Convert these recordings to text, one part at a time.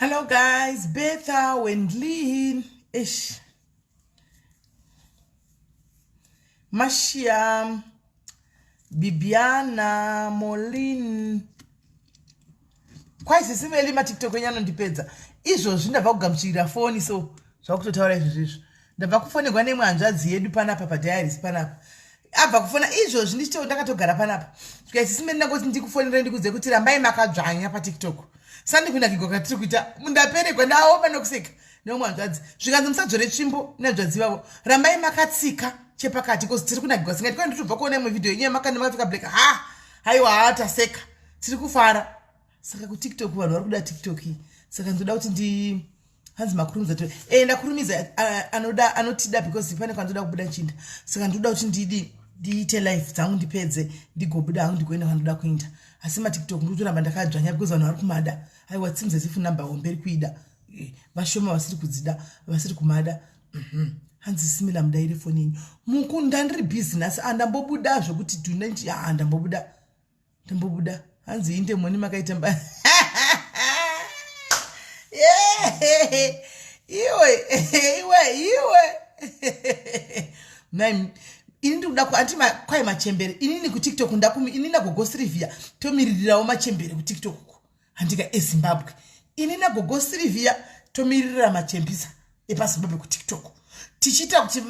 Hello guys, Betha Wendlin. Ish. Mashia, Bibiana, Molin. Kwai sisi Meli maTikTok enyu anondipedza. Izvozvi ndabva kugamuchirira foni so zvakutotaura izvozvi izvo. Ndabva kufonegwa neimwe hanzvadzi yedu panapa padiaries panapa. Abva kufona izvozvi ndichito ndakatogara panapa. Zvikai sisi Meli ndangoti ndikufonere ndikudze kuti rambai makadzvanya paTikTok. Sandi kunakigwa kwatiri kuita. Ndaperekwa ndaoma nokuseka. Neumwe hanzvadzi. Zvikanzi musadzore tsvimbo nehanzvadzi vavo. Rambai makatsika chepakati because tiri kunakigwa singati kwai nditobva kuona imwe video yenyu yamakanda makapfeka black. Ha! Haiwa ha taseka. Tiri kufara. Saka kuTikTok vanhu vari kuda TikTok iyi. Saka ndinoda kuti ndi hanzi makurumidza to eh ndakurumidza anoda anotida because pane kwandoda kubuda chinda saka ndinoda kuti ndidi ndiite life dzangu ndipedze ndigobuda hangu ndigoenda kwandoda kuenda asi matiktok ndikutoramba ndakadzvanya because vanhu vari kumada aiwa tsimze zifu number hombe iri kuida eh, vashoma vasiri kudzida vasiri kumada mhm. hanzi simila mudaire foni yenyu mukunda ndiri busy nhasi andambobuda ah, zvekuti dunenji ah, ndambobuda ndambobuda hanzi inde moni makaita mba iwe iwe iwe nai ini ndikuda anti kwai machembere inini kutiktok ndakumi ini nagogo sirivhia tomiririrawo machembere kutiktok uku handika ezimbabwe ini nagogo sirivhia tomiririra machembisa epazimbabwe kutiktok tichiita kuti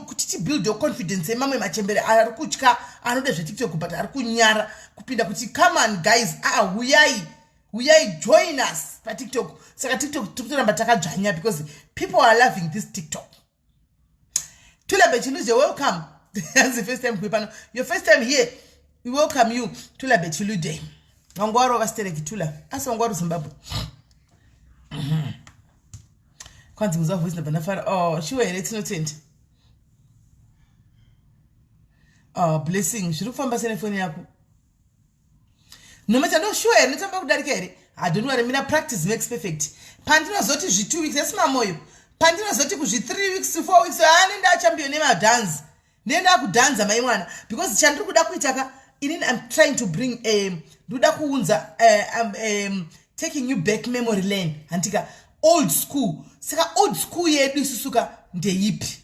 kuti tibuilde confidence yemamwe machembere ari kutya anoda zvetiktok but ari kunyara kupinda kuti come on guys aa ah, huyai huyai join us patiktok saka tiktok tiri kutoramba takadzvanya because people are loving this tiktok tula bechiluze welcome that's the first time kuipano your first time here we welcome you tula bechilude wangu warova stereki tula asi wangu wari zimbabwe mhm. kwanzi muza voice ndabva ndafara oh shuwa here tinotenda oh blessing zviri kufamba sene foni yako nometa no shuwa here ndotamba kudarika here ah, don't worry mina practice makes perfect pandinozoti zvi two weeks asi mamoyo pandinozoti kuzvi three weeks to four weeks ane ah, ndachampion nemadhanzi ndiye ndakudhanza mai mwana because chandiri kuda kuita ka inini im trying to bring um, ndikuda kuunza uh, um, taking you back memory lane handika old school saka old school yedu isusuka ndeipi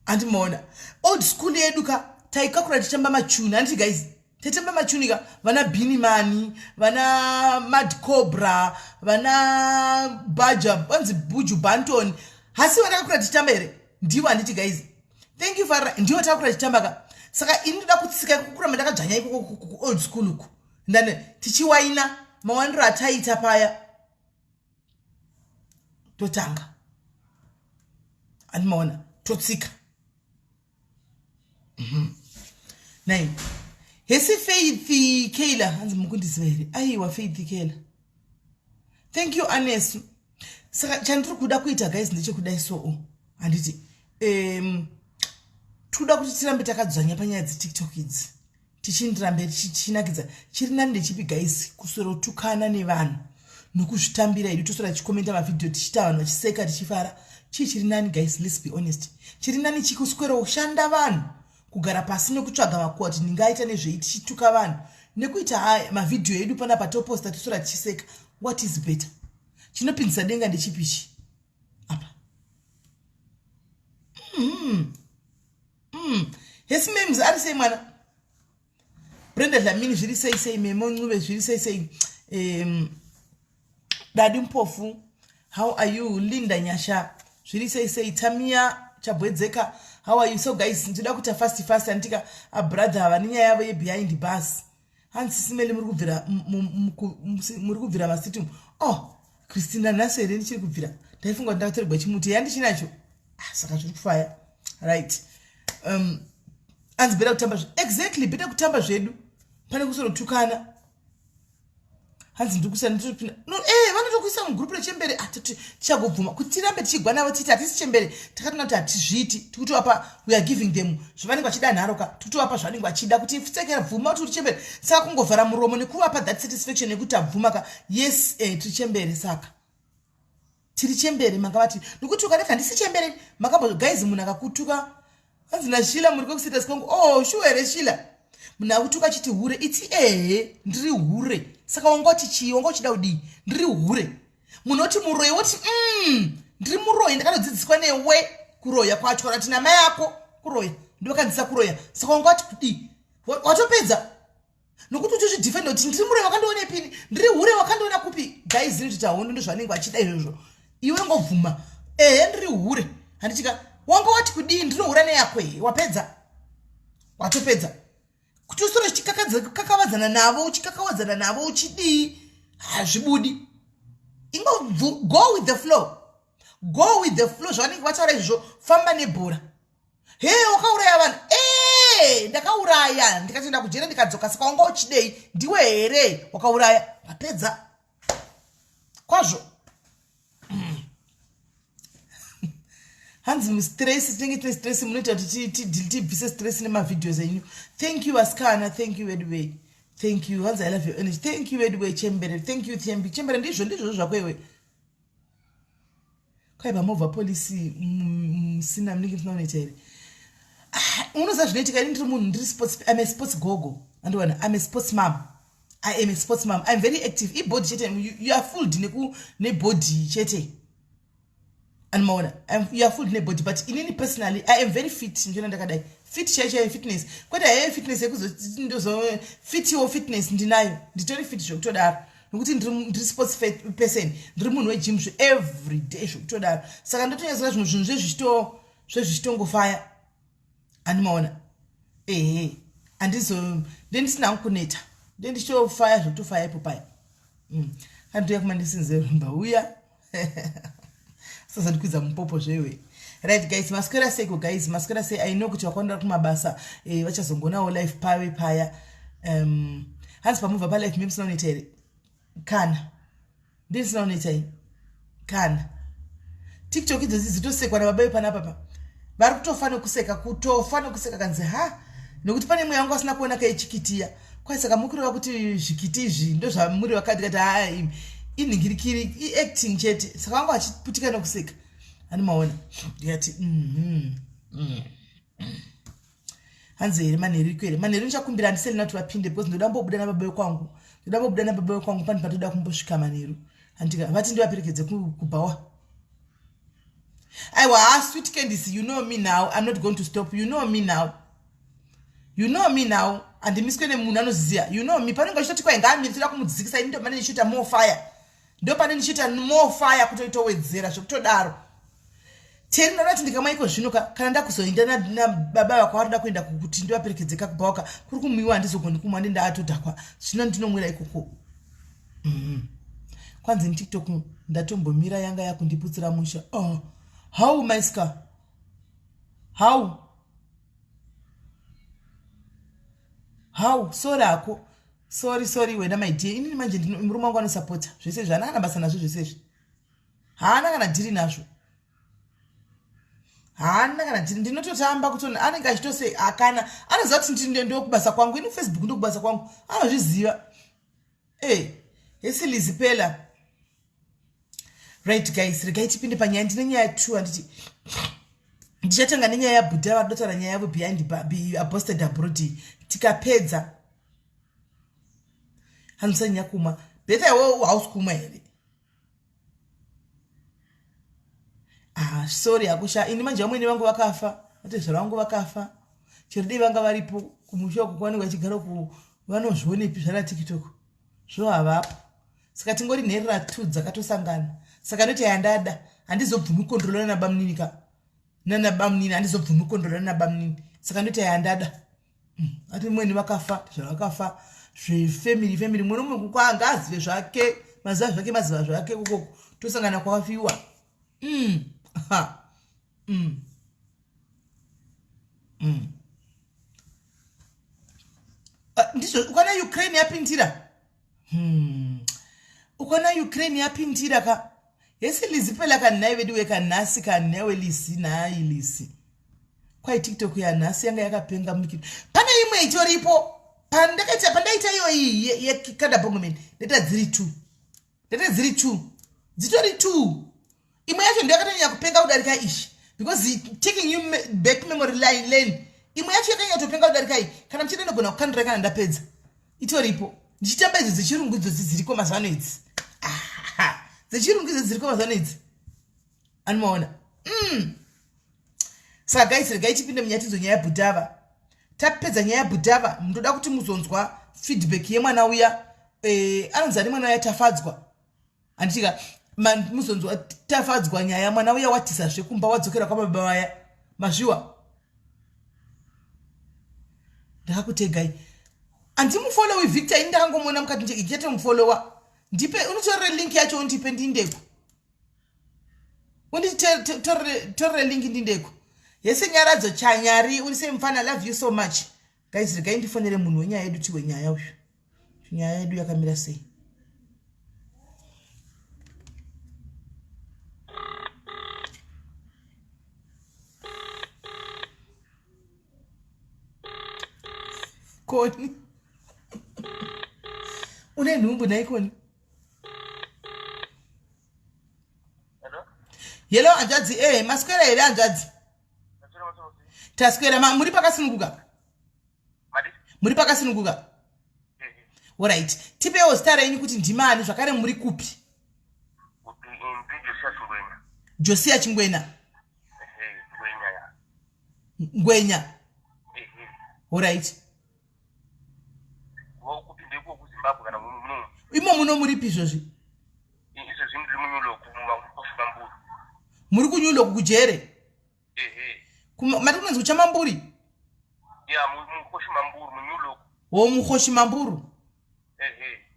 andimoona old school yedu ka taikakura tichitamba machuni handiti guys taitamba machuni ka vana bini mani vana mad cobra vana baja vanzi buju banton hasi vatakakura tichitamba here ndivo handiti guys thank you fara ndivo takakura tichitamba ka saka ini ndoda kutsika ikokuramba ndakadzvanya ikoko kuold school uku ndane tichiwaina mawaniro ataiita paya totanga andimaona totsika mhm. nai hesi faith kayla hanzi mukundiziva here aiwa faith kayla thank you anesu saka chandiri kuda kuita guys ndechekudai soo handiti um tikuda kuti tirambe takadzvanya panyaya dzetiktok idzi tichindirambe tichinakidza chiri nani ndechipi guys kuswerotukana nevanhu nokuzvitambira hedu toswera tichikomenta mavhidhiyo tichiita vanhu vachiseka tichifara chii chiri nani guys let's be honest chiri nani chikusweroshanda vanhu kugara pasi nekutsvaga makuwa kuti ndingaita nezvei tichituka vanhu nekuita mavhidhiyo edu panapa toposta toswera tichiseka what is better chinopindisa denga ndechipi ichi apa mm -hmm. Mm. Hesi memes ari sei mwana? Brenda Dlamini zviri sei sei Memo Ncube zviri sei sei um, Dadi Mpofu how are you Linda Nyasha zviri sei sei Tamia Chabwedzeka how are you so guys ndinoda kuita fast fast anditika a brother vane nyaya yavo ye behind bus hanzi sisimeli muri kubvira muri kubvira masiti oh Christina nhasi here ndichiri kubvira ndaifunga kuti ndakatorerwa chimuti yandichinacho ah, saka zviri kufaya right um, anzi beta kutamba exactly beta kutamba zvedu pane kusorotukana hanzi ndiri kuisa nditopinda no eh vanotokuisa mugroup rechembere ah, tichagobvuma kuti tirambe tichigwa navo tiiti hatisi chembere takatoona kuti hatizviiti tikutovapa we are giving them zvavanenge vachida nharo ka tikutovapa zvavanenge vachida kuti sekera bvuma kuti uri chembere saka kungovhara muromo nekuvapa that satisfaction yekuti abvuma ka yes eh, tiri chembere saka tiri chembere manga vati nokuti ukadati handisi chembere makambo guys munhu akakutuka hanzi nashila muri kwekusitas kwangu oh shuwa here shila munhu akutuka achiti hure iti ehe ndiri hure Saka wanga uti chii? Wanga uchida kudii? Ndiri hure. Munhu oti muroyi woti ndiri muroyi, ndakatodzidziswa newe kuroya kwacho, kana kuti namai ako kuroya ndovakanzisa kuroya. Saka wanga wati kudii? Watopedza nokuti uchizvidefenda kuti ndiri muroyi, wakandiona ipini? Ndiri hure, wakandiona kupi? Guys, inotoita hondo, ndozvanenge vachida izvozvo. Iwe ngobvuma, ehe, ndiri hure, handitika? Wanga wati kudii? Ndinohura neyako he. Wapedza, watopedza. Kuti usoro uchikakavadzana navo, uchikakavadzana navo, uchidii, hazvibudi. Ingo go with the flow, go with the flow. Zvavanenge vataura izvozvo, famba nebhora. He, wakauraya vanhu. E, ndakauraya, ndikatoenda kujere, ndikadzoka. Saka wanga uchidei? Ndiwe here wakauraya? Wapedza kwazvo. Hanzi mustress, tinenge tine stress, munoita kuti tibvise stress nemavideos enyu. Thank you, vasikana. Thank you veduway, thank you. Hanzi, "I love your energy." Thank you veduway. Chembere, thank you. Thembi chembere, ndizvo, ndizvo zvako iwe. Kwai pamovha polisi musina, munenge musina kunoita here? Ah, unoziva zvinoitika, ini ndiri munhu ndiri sports, I'm a sports gogo, andiwana? I'm a sports mom, I am a sports mom, I'm very active. Ibody chete, you are fooled nebody chete, animaona? You are fooled nebody, but inini personally I am very fit. Ndiona ndakadai, fit chai chai, fitness, kwete haiye fitness yekuzozo fitiwo, fitness ndinayo, nditori fit zvekutodaro, nokuti ndiri sports person, ndiri munhu wegym zve every day zvekutodaro. Saka ndotonyatsoona zvimwe zvinhu zvezvichitongofaya, andimaona? Ehe, handizo ndendisina kuneta, ndendichitofaya zvekutofaya ipo paya. Andouya kumandisinze rumba uya, sazandikwidza mupopo zvewe. Right guys, maswera seiko guys? Maswera sei? I know kuti vakawanda vari kumabasa, vachazongonawo live pave paya. Hanzi pamubva palive memusina unoita here? Kana ndisina unoita ini kana TikTok idzodzi dzitosekwa nababa vepanapapa, vari kutofa nekuseka, kutofa nekuseka. Kanzi ha, nekuti pane mweya wangu asina kuona kaichikitiya kwai. Saka mukureva kuti zvikiti izvi ndozvamuri vakati kati haa, imi inhingirikiri, iacting chete. Saka vanga vachiputika nekuseka, ani maona? Ndikati Hanzi here manheru iko here? Manheru ndichakumbira handiselina kuti vapinde, because ndoda mbobuda nababa vekwangu, ndoda mbobuda nababa vekwangu. Pane patoda kumbosvika manheru, handika? Vati ndivaperekedze kubhawa. Aiwa, ha, sweet Candice, you know me now, I'm not going to stop. You know me now, you know me now. Handimiswe nemunhu anoziziva. You know me, panenge vachitoti kwai ngaamiri, toda kumudzikisa, ini ndopane ndichiita more fire, ndopane ndichiita more fire, kutoitowedzera zvekutodaro. Teri, ndaona kuti ndikamwa iko zvino kana ndakuzoenda nababa vako varikuda kuenda kuti ndivaperekedze kakubhawaka kuri kumwiwa, handizogoni kumwa, ndindaatodhakwa. Zvino ndinomwira ikoko. Kwanzi neTikTok ndatombomira, yanga yakundiputsira musha. Oh, how maiska, how? Sorry hako, sorry, sorry wena my dear. Inini manje murume wangu anosapota zvese izvi, haana kana basa nazvo zvese izvi, haana kana dhiri nazvo, haana kana dhiri. Ndinototamba kuti anenge achitose akana anoziva kuti ndokubasa kwangu ini, Facebook ndokubasa kwangu, anozviziva. E hesilizi pela. Right guys, regai tipinde panyaya. Ndine nyaya two, handiti? Ndichatanga nenyaya yabhudha vadotaura nyaya yavo behind aposted abroad. Tikapedza, handisanyanya kumwa. Betha, iwe hausi kumwa here? Ah, sorry hakusha. Ini manje vamwene vangu vakafa, vatezvara vangu vakafa, chero dei vanga varipo kumusha uku kwavanenge vachigara ku, vanozvionepi zvana TikTok zvo? Havapo. Saka tingori nherera two dzakatosangana. Saka ndoti yandada, handizobvumi kukondrolana nabamunini ka, nanabamunini, handizobvumi kukondrolana nabamunini. Saka ndoti yandada. Ati mwene vakafa, zvavakafa zvefamily, family, mwana umwe kwanga azive zvake, maziva zvake, maziva zvake ukoko, tosangana kwakafiwa. Ha. Ah, ndizvo ukaona Ukraine yapindira. Ukaona Ukraine yapindira ka, yese Lizi phela kanhai vedu wekanhasi kanhewe Lisi, nhai Lisi. Kwai TikTok yanhasi yanga yakapenga mukiri. Pane imwe itoripo pandakaita, pandaita iyo iyi yekadabongomeni, ndeta dziri two, ndeta dziri two, dzitori two. Imwe yacho ndo yakatonyanya kupenga kudarika ishi, because taking you back memory line lane, imwe yacho yakanyanya kutopenga kudarika iyi. Kana muchida ndogona kukandira kana ndapedza, itoripo. Ndichitamba idzo dzechirungu idzodzi dziriko mazuva ano idzi. Dzechirungu idzo dziriko mazuva ano idzi. Anomaona. Saka guys, regai tipinde munyaya tidzo nyaya yabhudhava. Tapedza nyaya yabhudhava, ndoda kuti muzonzwa feedback yemwana uya. Anonzi ani mwana uya? Tafadzwa. Handitika muzonzwa Tafadzwa nyaya mwana uya watisa zvekumba wadzokera kwababa vaya. Mazviwa. Ndakakutegai. Andimufollowi Victor, ini ndakangomuona mukati ndichatomufollowa. Ndipe unitorere link yacho undipe ndindeko. Unditorere link ndindeko. Yese Nyaradzo Chanyari, uri sei mufana? Love you so much. Guys, regai ndifonere munhu wenyaya yedu tiwe nyaya uyu. Nyaya yedu yakamira sei? Koni. Une nhumbu nhai Koni? Hello hanzvadzi, maswera here hanzvadzi? Taswera, muri pakasununguka? Muri pakasununguka? Alright, tipewo zita renyu kuti ndimani zvakare muri kupi? Josia Chingwena. Ngwenya. Alright. Imo muno muripi izvozvi? Muri kuNew kujere? Mati kunonzi kuChamamburi? Ho, muKhoshi Mamburu.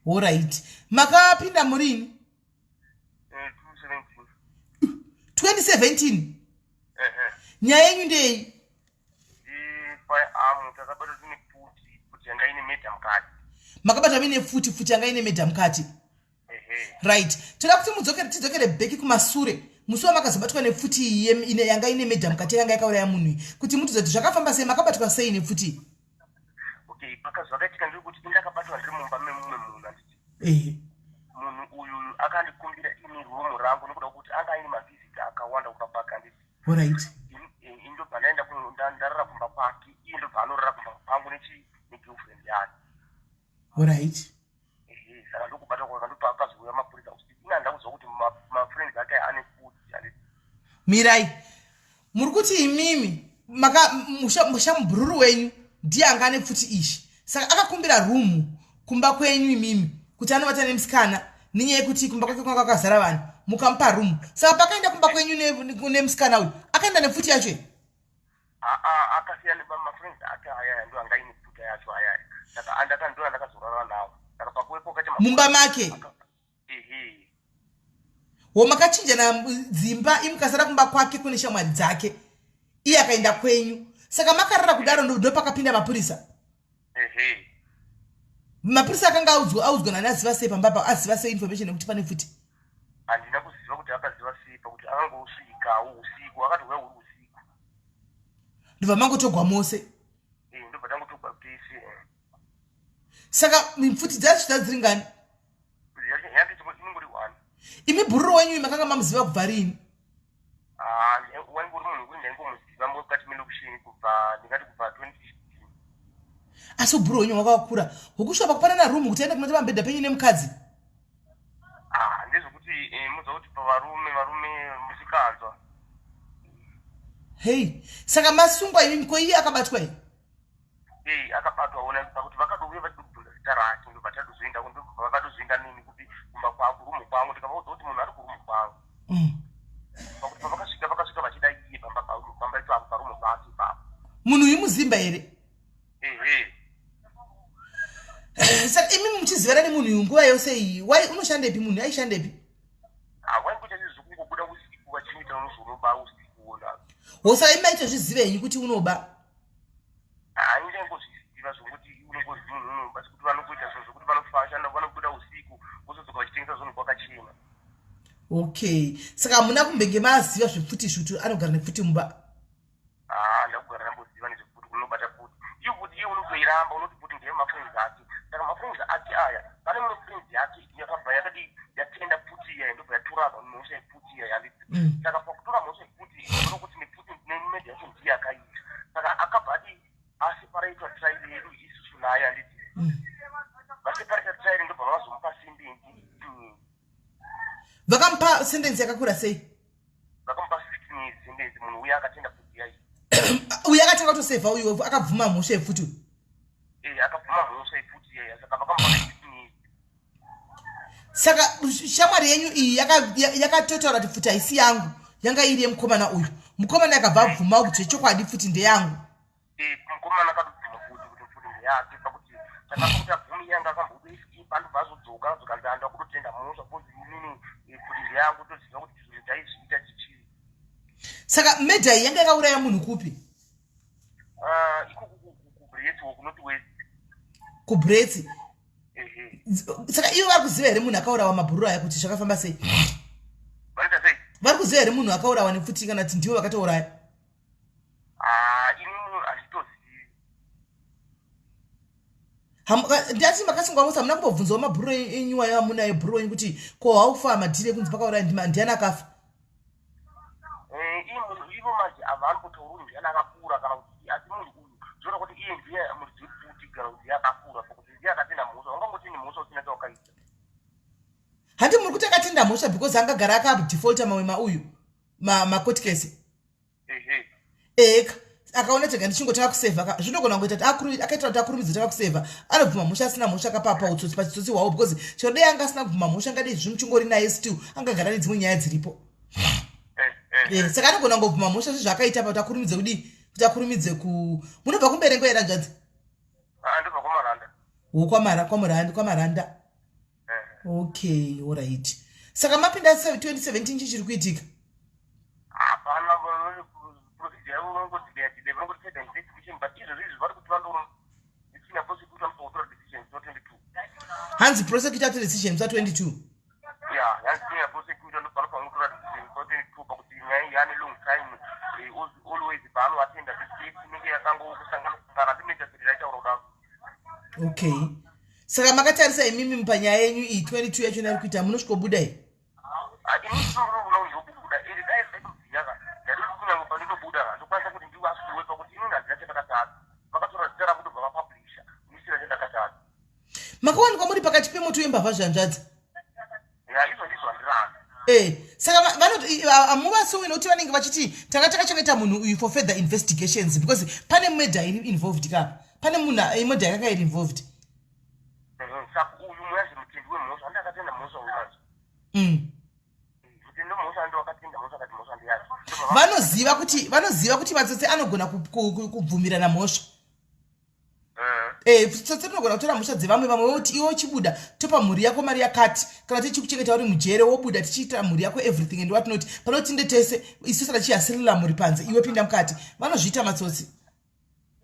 Alright. Makapinda murini? 2017. Nyaya yenyu ndei? Makabata muine pfuti, pfuti yanga ine medha mukati. Right, toda kuti mudzokere, tidzokere bheki kumasure musi wamakazobatwa nepfuti iyi yanga ine medha mukati yanga yakauraya munhu iyi, kuti mutiudze kuti zvakafamba sei, makabatwa sei nepfuti iyi? Okay, pakazvakaitika ndiri kuti indakabatwa ndiri mumba memumwe munhu, handiti? Munhu uyu akandikumbira ini rumu rangu nekuda kwekuti anga aine mavhizita akawanda kumba kwake, handiti? Alright. Indobva ndaenda ndarara kumba kwake, iye ndobva anorara kumba kwangu negirlfriend yake. Alright. Saka ndokubata kwaka ndopakazouya mapurisa usiku. Ina handida kuziva kuti mafriends ake ane futi, handiti? Mirai, muri kuti imimi mushamubhururu wenyu ndiye anga ane pfuti izvi, saka akakumbira rumu kumba kwenyu imimi kuti anovata nemusikana nenyaya yekuti kumba kwake kwanga kwakazara vanhu, mukamupa rumu. Saka pakaenda kumba kwenyu nemusikana uyu, akaenda nepfuti yacho iyi? Akasiya mafriends ake ayaya, ndo anga aine pfuta yacho ayaya. Saka ndo andakazorara nawo. Saka pakuwepo kaita mumba make. Wo, makachinjana dzimba, imukasara kumba kwake kune shamwari dzake, iye akaenda kwenyu. Saka makarara kudaro ndo pakapinda mapurisa. Mapurisa akanga audzwa nani? Aziva sei pamba pa? Aziva sei information yekuti pane pfuti? Handina kuziva kuti akaziva sei, pakuti akangosvikawo usiku, akati uya uri usiku. Ndobva mangotogwa mose? Ndobva tangotogwa tese. Saka pfuti dzacho dzadziri ngani? Yange inongori one. Imi bhururu wenyu makanga mamuziva kubva rini? Waingori munhu wekuti ndaingomuziva mukati melokishini kubva, ndingati kubva 2015. Asi ubhuru hwenyu hwakakura hwokusvika pakupanana rumu kuti aende kunota pamubhedha penyu nemukadzi? Ndezvekuti muziva kuti pavarume, varume musikanzwa. Hei, saka masungwa imimi, ko iye akabatwa here? Ei, akabatwa ona, pakuti vakadouya vachidobvunza zita rake, ndobva tadozoenda, ndobva vakadozoenda nini kupi, kumba kwangu, rumu kwangu. Ndikavaudza kuti munhu ari kurumu kwangu, pakuti pavakasvika, vakasvika vachida iye pamba pamba ipapo, parumu pake ipapo. Munhu uyu muzimba here? Ehe. Saka imi muchizivana nemunhu uyu nguva yose iyi, wai unoshandepi? Munhu aishandepi? Hawaingoita zvekungobuda usiku vachiita unozonoba usiku wona. Ho, saka imi maitozviziva henyu kuti unoba? Haingangozviziva zvokuti unongozi munhu unoba, sekuti vanokuita zvinhu zvokuti vanofashanda, vanobuda usiku vozodzoka vachitengesa zvinhu kwakachena. Okay, saka hamuna kumbenge maziva zvepfuti izvi kuti anogara nepfuti mumba? Ndakugara ndamboziva nezvepfuti, unobata pfuti iyo, pfuti iyo unotoiramba, unoti pfuti ndeye mafriends ake. Saka mafriends ake aya, pane mumwe friends yake yakabva yakadi yatenda pfuti iya, ndobva yatora mhosva yepfuti iya yanditi. Saka pakutora mhosva yepfuti, unokuti nepfuti nemedha yacho ndiye akaita. Saka akabva adi aseparaitwa trial yedu isusu naye, handiti? Vaseparata. Vakamupa sentence yakakura sei? Vakamupa 15 years sentence munhu uya akatenda pfuti yayi. Uyu akatanga kutosevha uyu akabvuma mhosva yepfuti uyu. Eh, akabvuma mhosva yepfuti yayi saka vakamupa 15 years. Saka shamwari yenyu iyi yakatotaura kuti pfuti haisi yangu yanga iri yemukomana uyu. Mukomana akabva abvuma kuti zvechokwadi pfuti ndeyangu. Eh, mukomana akatobvuma futi kuti pfuti ndeyake pakuti takapa kuti abvume iye anga akamboda andobva azodzoka adzoka anzi anda kutotenda mhosva bcause inini eh, pfuti ndeyangu toziva kuti zvinhu taizviita chichii. Saka medha iyi yanga yakauraya munhu kupi? Ah, iko kuBretsi kunoti west. KuBretsi. Saka ivo vari kuziva here munhu akaurawa mabhururu aya kuti zvakafamba sei? Vanoita sei? Vari kuziva here munhu akaurawa nepfuti kana kuti ndivo vakatouraya? Ah, ini handitozivi. Ndati makasungwa mose hamuna kumbobvunzawo mabhururu enyu ayo amunayo bhururu enyu kuti ko haufa madhiri ekunzi pakauraya ndiani akafa? Eh, ivo manje havani kutaura kuti ndiani akapfuura kana kuti asi munhu uyu zvoda kuti iye ndiye muridzi wepfuti kana kuti ndiye akapfuura pakuti ndiye akatenda mhosva. Ungangotende mhosva usina chawakaita. Handi muri kuti akatenda mhosva because angagara akadefaulta mamwe mauyu macourt case? Eka akaona tega ndichingotanga kusevha ka zvinogona kungoita kuti akaitira kuti akurumidze tanga kusevha anobvuma mhosva asina mhosva akapapa utsotsi pachitsotsi hwavo because chero dei anga asina kubvuma mhosva angadei zvimuchingori naye still angagara nedzimwe nyaya dziripo. Eh, saka anogona kungobvuma mhosva zvezvaakaita pa kuti akurumidze kudii kuti akurumidze ku munobva kumberengo here hanzvadzi? Ah, ndobva kwamaranda. Wo kwamaranda kwamaranda. Okay, alright. Saka mapinda 2017 chii chiri kuitika? Hapana procedure yavo vanongodelaya delay vanongoti further investigation but izvozvo izvi vari kuti vandoisina prosecutor anozotora decision musi wa 22. Hanzi prosecutor atora decision musi wa 22. Ya, hanzi senior prosecutor ndopanofanira kutora decision musi wa 22 pakuti nyaya iyi yane long time always paanoatenda this case inenge yakangokusangana sangana ndimeja raitaura kudaro. Okay, saka makatarisa imimi panyaya yenyu iyi 22 yacho iri kuita munosvikobuda iyi? Ini ndinobuda iri dai ndaitoziva ka ndaitoti kunyange pandinobuda ka ndokwanisa kuti ndivasuwe pakuti inini handina chandakatadza. Vakatora zita rangu ndobva vapublisha ndisina chandakatadza. Makawanikwa muri pakati pemoto wembavha zvanzvadzi? Ya, izvo ndizvo handirambi. Eh, saka vanoti hamuvasuwi nokuti vanenge vachiti tanga takachengeta munhu uyu for further investigations because pane murder iri involved kapa pane munhu murder yakanga iri involved. Saka uyu muyazi mutendi wemhosva handi akatenda mhosva uyu manje. Mutendi wemhosva handi wakatenda mhosva akati mhosva ndeyake. Vanoziva kuti matsotsi anogona kubvumirana mhosva. Eh, tsotsi rinogona kutora mhosva dzevamwe vamwe voti iwe uchibuda topa mhuri yako mari yakati kana tichikuchengeta uri mujere wobuda tichiita mhuri yako everything and what not panoti tinde tese isu sara chihasirira mhuri panze iwe pinda mukati. Vanozviita matsotsi.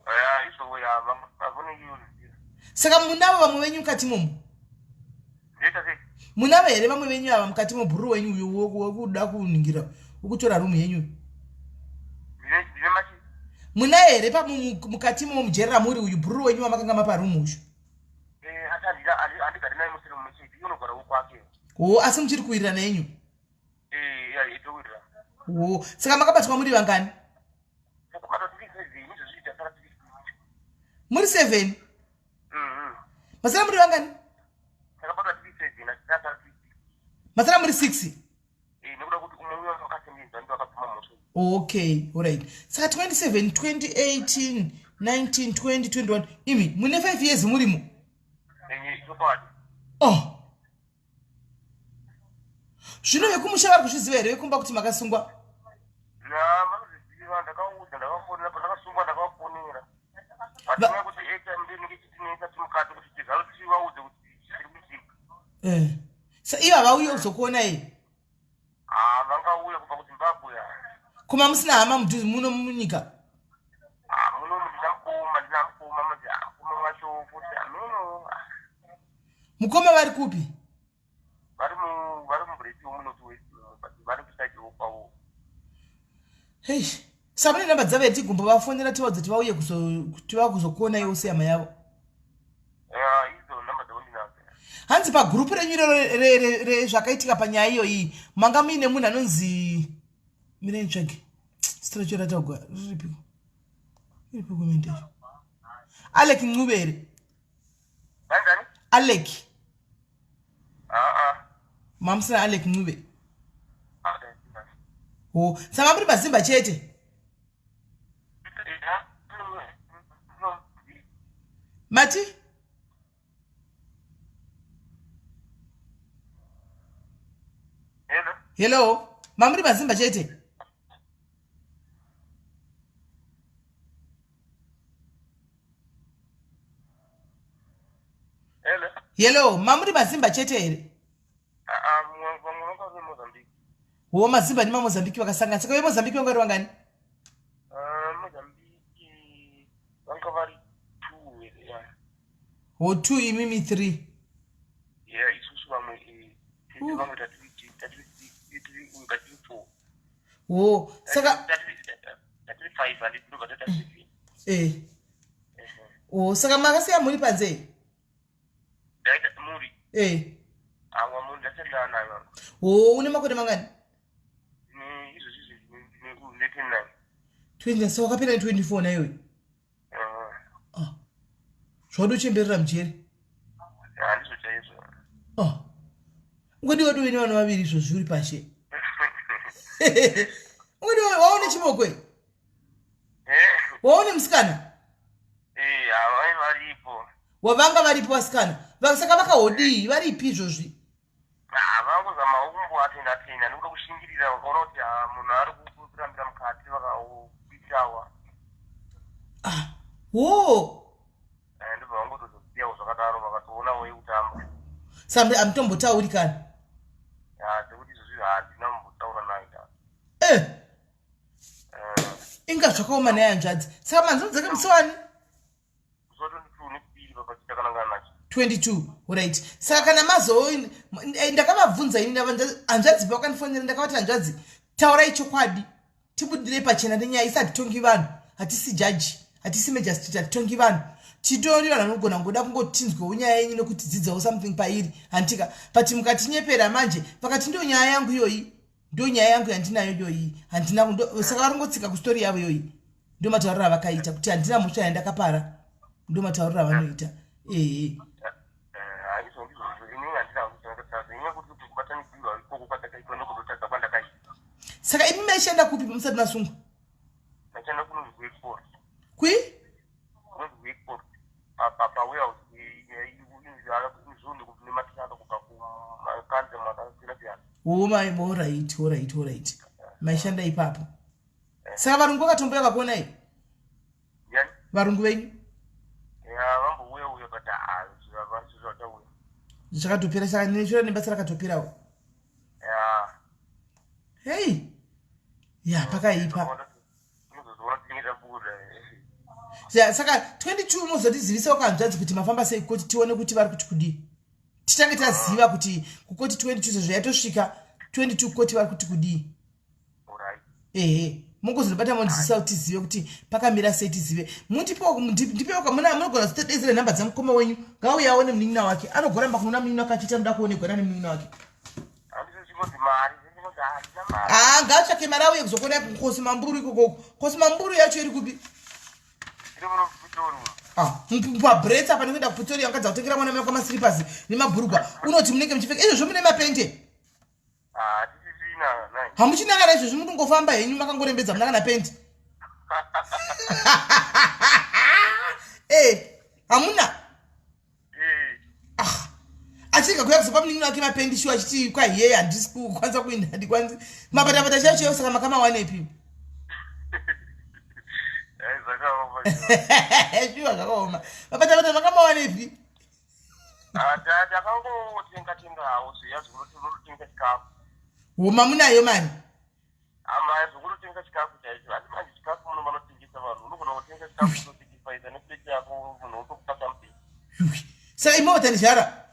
Ya, izvo ya vavone. Saka munavo vamwe venyu mukati momo? Ndoita sei? Munavo here vamwe venyu ava mukati mobhururu wenyu uyu wekuda kuningira wekutora rumu yenyu? Ndine machi. Munaye here mukati momo mujeri ramuri uyu bhururu wenyu wamakanga mapa rumu uyu? Eh, asi handigari naye musiri mumwe chete, iye unogara wokwake. Ho, asi muchiri kuwirirana yenyu? Eh, ya, towirirana. Ho, saka makabatwa muri vangani? Takabatwa tiri 7, izvozvi tasara tiri 6. Muri 7? Masara muri vangani? Takabatwa tiri 7, asi tasara tiri 6. Masara muri 6? Eh, nekuda kuti umwe uyo akasendedzwa ndiye akabvuma mhosva. Okay, alright. Saka 27, 2018, 19, 20, 21. Imi, mune 5 years murimo? Eh, chokwadi. Oh. Zvino vekumusha vari kuzviziva here vekumba kuti makasungwa? Ya, vanozviziva, ndakaudza, ndakafonera, pandakasungwa ndakavafonera. But nyaya yekuti airtime ndiyo inenge ichitinetsa timukati kuti tizaro tivaudze kuti chiri kuitika. Eh. Sa ivo havauye kuzokuona iyi? Ah, vangauya kubva kuZimbabwe. Kuma musina hama mudhuze muno munyika? Ah, muno ndina mukoma, ndina mukoma, manje mukoma wacho futi ameno. Mukoma vari kupi? Vari muBreti wemuNorth West, but vari kuside kwavo. Hey, saka mune namba dzavo here tigombo vafonera tivaudze kuti vauye kuzokuona iwe usiyama yavo? Ya, idzo namba dzavo ndinadzo. Hanzi pagurupu renyu iroro rezvakaitika panyaya iyoyi manga muine munhu anonzi mire nditsvage zita racho rataugwa riripiko riripiko comment yacho Alec Ncube here? Nani? Alec. Ah ah. Mamusina Alec Ncube? Ho, saka muri mazimba chete? Mati? Hello. Hello, mamuri mazimba chete? Hello. Hello, mamuri mazimba chete here? Ah, vamwe vanga vemozambique. Wo, mazimba nemamozambiki vakasangana. Saka vemozambiki vanga vari vangani? Ah, Mozambique vanga vari two here, yeah. Ho, two, imimi three. Yeah, isusu vamwe tese vamwe tatiri four. Wo, saka Tatiri five, handiti? Ndobva taita seven. O, saka makasiya mhuri panze? Ndaita muri. Awa, muri ndasendana nayo. Ho, une makore mangani? Izvozvi ndine 29. 20? Saka wakapera ne24 naiwe? Ah, zvadochemberera mujeri. Handizvo chaizvo. Ah, ungadiwa tuve nevana vaviri izvozvi uri pashe, ungadiwa waone chimokwe, waone musikana. Havai varipo. Wavanga varipo vasikana. Saka vakahodii, varipi izvozvi? Vangozama kumboatenda atenda nekuda kushingirira. Vakaona kuti ah, munhu ari kurambira mukati, vakakuitawa. Ah, wo. Ndobva vangotozosiyawo zvakadaro, vakatoonawo yekutamba. Saka hamutombotauri kana? Sekuti izvozvi handina kumbotaura naye. Inga zvakaoma naye hanzvadzi. Saka manzvadzi dzake musi wani? Musi wa 22 nechipiri papachitakanangana nacho. 22, right. Saka kana mazo ndakavabvunza ini hanzvadzi pavakandifonera, ndakavati, "Hanzvadzi, taurai chokwadi, tibudirei pachena nenyaya. Isi hatitongi vanhu, hatisi jaji, hatisi magistrate, hatitongi vanhu. Titori vanhu vanogona ngoda kungotinzwewo nyaya yenyu nekuti dzidzawo something pairi, handitika? But mukatinyepera manje." Vakati, "Ndiyo nyaya yangu iyoyi, ndo nyaya yangu yandinayo iyoyi, handina." Saka varingotsika kustori yavo iyoyi. Ndo matauriro avakaita kuti handina mhosva yandakapara. Ndo matauriro avanoita, ehe. Haizvo, ndizvozvo. Inini handina kuchakataza inyaya kuti kubatanidzirwa ikoko kwandakaitwa nekutotadza kwandakaita. Saka imi maishanda kupi musati masungwa? Ndashanda kunonzi kuexport. Kui? Kunonzi kuexport, pawarehouse izvonde nematiraka kubva kumakanzi makasiyana siyana. Alright, alright, alright, maishanda ipapo. Saka varungu vakatomboya vakuonai? Yani? Varungu venyu. Ya, vambouya uya, but zvachauya. Zvakatopera. Saka neshura nebasa rakatoperawo? Ya. Hei, ya, pakaipa. Unozozoona tinenge tabuda. Ya, saka 22 muzotizivisawo kahanzvadzi kuti mafamba sei kukoti, tione kuti vari kuti kudii, titange taziva kuti kukoti 22 sezvo yatosvika 22, kukoti vari kuti kudii. Alright. Ehe, mungozondibata mondizivisa kuti tizive kuti pakamira sei, tizive. Mundipewo, ndipewo kamuna munogona kuzotodezera nhamba dzamukoma wenyu. Ngauye aone munin'ina wake. Anogoramba kunoona munin'ina wake achiita anoda kuonekwa nane munin'ina wake. Handizvo, chingonzi mari, chingonzi handina mari. Haa, ngaatsvake mari auye kuzokuona kukosi mamburu ikokoko. Kosi mamburu yacho iri kupi? Iri muno Pretoria. Ah, pabretsa pane kuenda kuPretoria. Wakadza kutengera mwana mai kwamasiripasi nemabhurugwa, unoti munenge muchipfeka izvozvo mune mapende. Hatisisina nai. Hamuchina kana izvozvi, muri kungofamba henyu makangorembedza, muna kana pendi. E, hamuna. Ah, achirega kuya kuzopa munin'ina wake mapendi shuwa, achiti kwahiyeye handisi kukwanisa kuinda, handikwanisi mapatapata chaiyo chaiyo. Saka makamawanepi? Zvakaoma. Shuwa zvakaoma. Mapatapata makamawanepi? Takangotenga tengawo zviya zvekutotenga chikafu. Homa munayo mari? Amai, zvekutotenga chikafu chaicho. Asi manje chikafu muno vanotengesa vanhu, unogona kutenga chikafu utosacrifice neplate yako, munhu wotokupa something. Yuwi. Saka imotanizhara?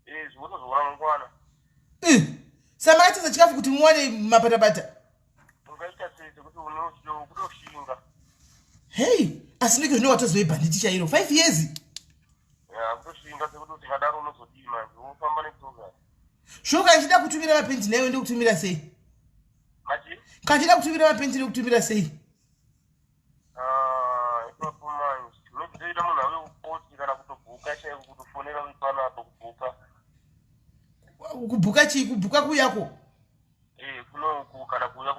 Zvekutozoona mangwana. Saka makatengesa chikafu kuti muwane mapatapata? Ungaita sei, sekuti kutoshinga. Hei, asi ndiko zvino watozove bhanditi chairo, 5 years. Ya, kutoshinga, sekuti usingadaro unozodii manje, wofamba netsoka. Sho, kana chida kutumira mapendi naiwe, ndikutumira sei? Machi? Kana chida kutumira mapendi, ndikutumira sei? Ah, ipapo manje unozoita munhu ave kukoti kana kutobhuka chaiko, kutofonera panapo kubhuka. Kubhuka chii? Kubhuka kuyako? Kunoku kana kuuya.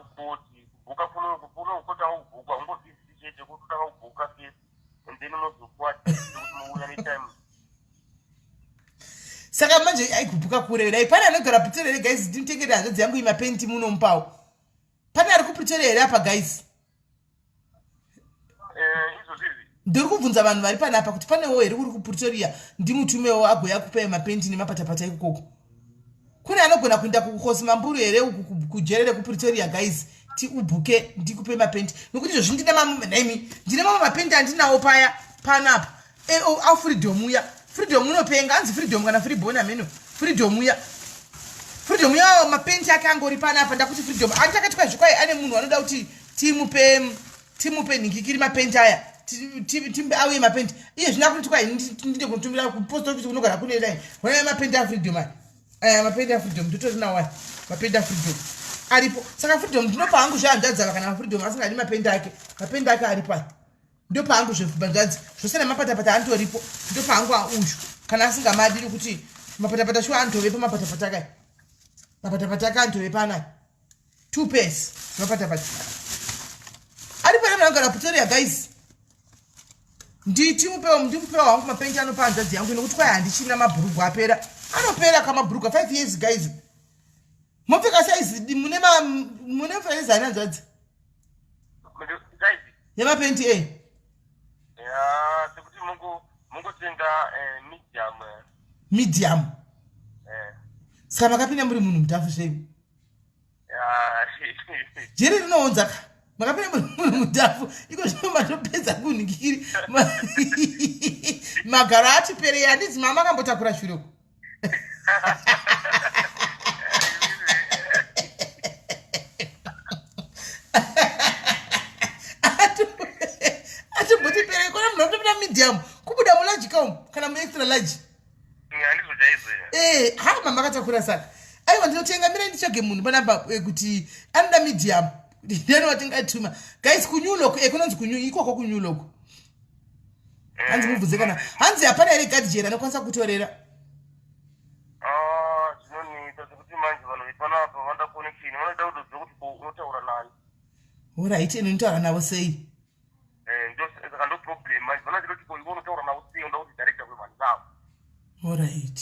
kubhuka first and then unozopuwa date rekuti mouya netime. Saka manje aigubhuka kure dai pane anogara Pretoria here guys, ndimutengere hanzvadzi yangu imapenti munomupawo. Pane ari kuPretoria here apa guys? Eh, Ndiri kubvunza vanhu vari panapa kuti panewo here uri kuPretoria, ndimutumewo agouya kupai mapenti nemapatapata ikokoko. Kune anogona kuenda kuKosi Mamburu here uku kujere rekuPretoria guys, tiubhuke ndikupe mapenti, nokuti izvozvi ndine mamwe naimi, ndine mamwe mapenti andinawo paya panapa. E, oh, afreedom uya, Freedom unopenga, anzi Freedom kana Freebon ameno, Freedom uya, Freedom uya, mapenti ake angori panapa. Ndakuti Freedom anditakati kwazvikwai ane munhu anoda kuti timupe nhingikiri mapenti aya, auye mapenti iye zvino akuti kwai ndinde kunotumira kupost office kunogara kune dai hona mapenti aFreedom aya. Aya mapenti aFreedom ndotori nawo aya mapenti aFreedom aripo. Saka Freedom ndinopa hangu zvehanzvadzi ava, kana Freedom asingadi mapenti ake, mapenti ake aripo aya, ndopa hangu zvehanzvadzi zvose nemapatapata antoripo, ndopa hangu uyu kana asingamadi, nokuti mapatapata shuwa anotovepo mapatapata akaya, mapatapata ake anotovepo anaya, two pairs mapatapata aripo ere vanogara Pretoria guys? Nditimupewo, ndimupewo hangu mapenti anopa hanzvadzi yangu, nokuti kwai handichina mabhurugwa, apera, anopera kamabhurugwa 5 years guys. Mopfeka saizi mune mune saizi ani hanzvadzi Size yemapenti e? Ya, sekuti mungotenga medium. Medium? Eh. Saka makapinda muri munhu mutafu zvei? Ya. Jeri rinoonza ka, makapinda muri munhu mutafu iko zvino matopedza kunhingiri, magaro ati perei, handidzi mama akambotakura shureko. Atomboti perei kona munhu atopinda medium kubuda mularge kaum kana muextra large. Handizvo chaizvo. Eh, ha, mama akatakura, saka aiwa ndinotenga, mirai nditsvage munhu panapa kuti anoda medium, ndiani watingatuma guys kuNew Lock? Kunonzi kunew ikoko kuNew Lock, hanzi mubvunze kana hanzi hapana here gadhijeri anokwanisa kutorera. Ah, zvinonetsa sekuti manje vanhu vepanapa vanoda connection, vanoda kutoziva kuti ko unotaura nani. Alright, ine ndinotaura navo sei? Eh, saka ndo problem manje, vanoda kuti ko iwe unotaura navo sei, unoda kuti director kwevanhu vavo. Alright,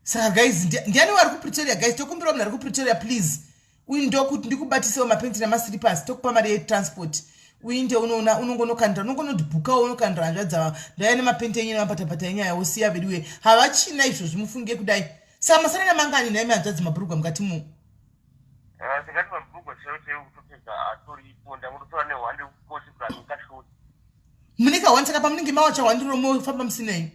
saka guys, ndiani wari kuPretoria guys? Tokumbira munhu ari kuPretoria please, uyu ndokuti ndikubatisewo mapenti namaslippers, tokupa mari yetransport, uinde unoona unongonokandira, unongonodibhukawo unokandira hanzvadzi ava, ndauya nemapenti enyu nemapatapata enyaya, wosiya veduwe havachina izvozvi, mufunge kudai. Saka masarana mangani nhaimi hanzvadzi mabhurugwa mukati mu? Ah, singati mabhurugwa chaiwo chaiwo kutopedza atoripo, ndangototora nehwande kukoti kukanikashoti. Mune kahwani, saka pamunenge mawacha hwandiro mofamba musinei?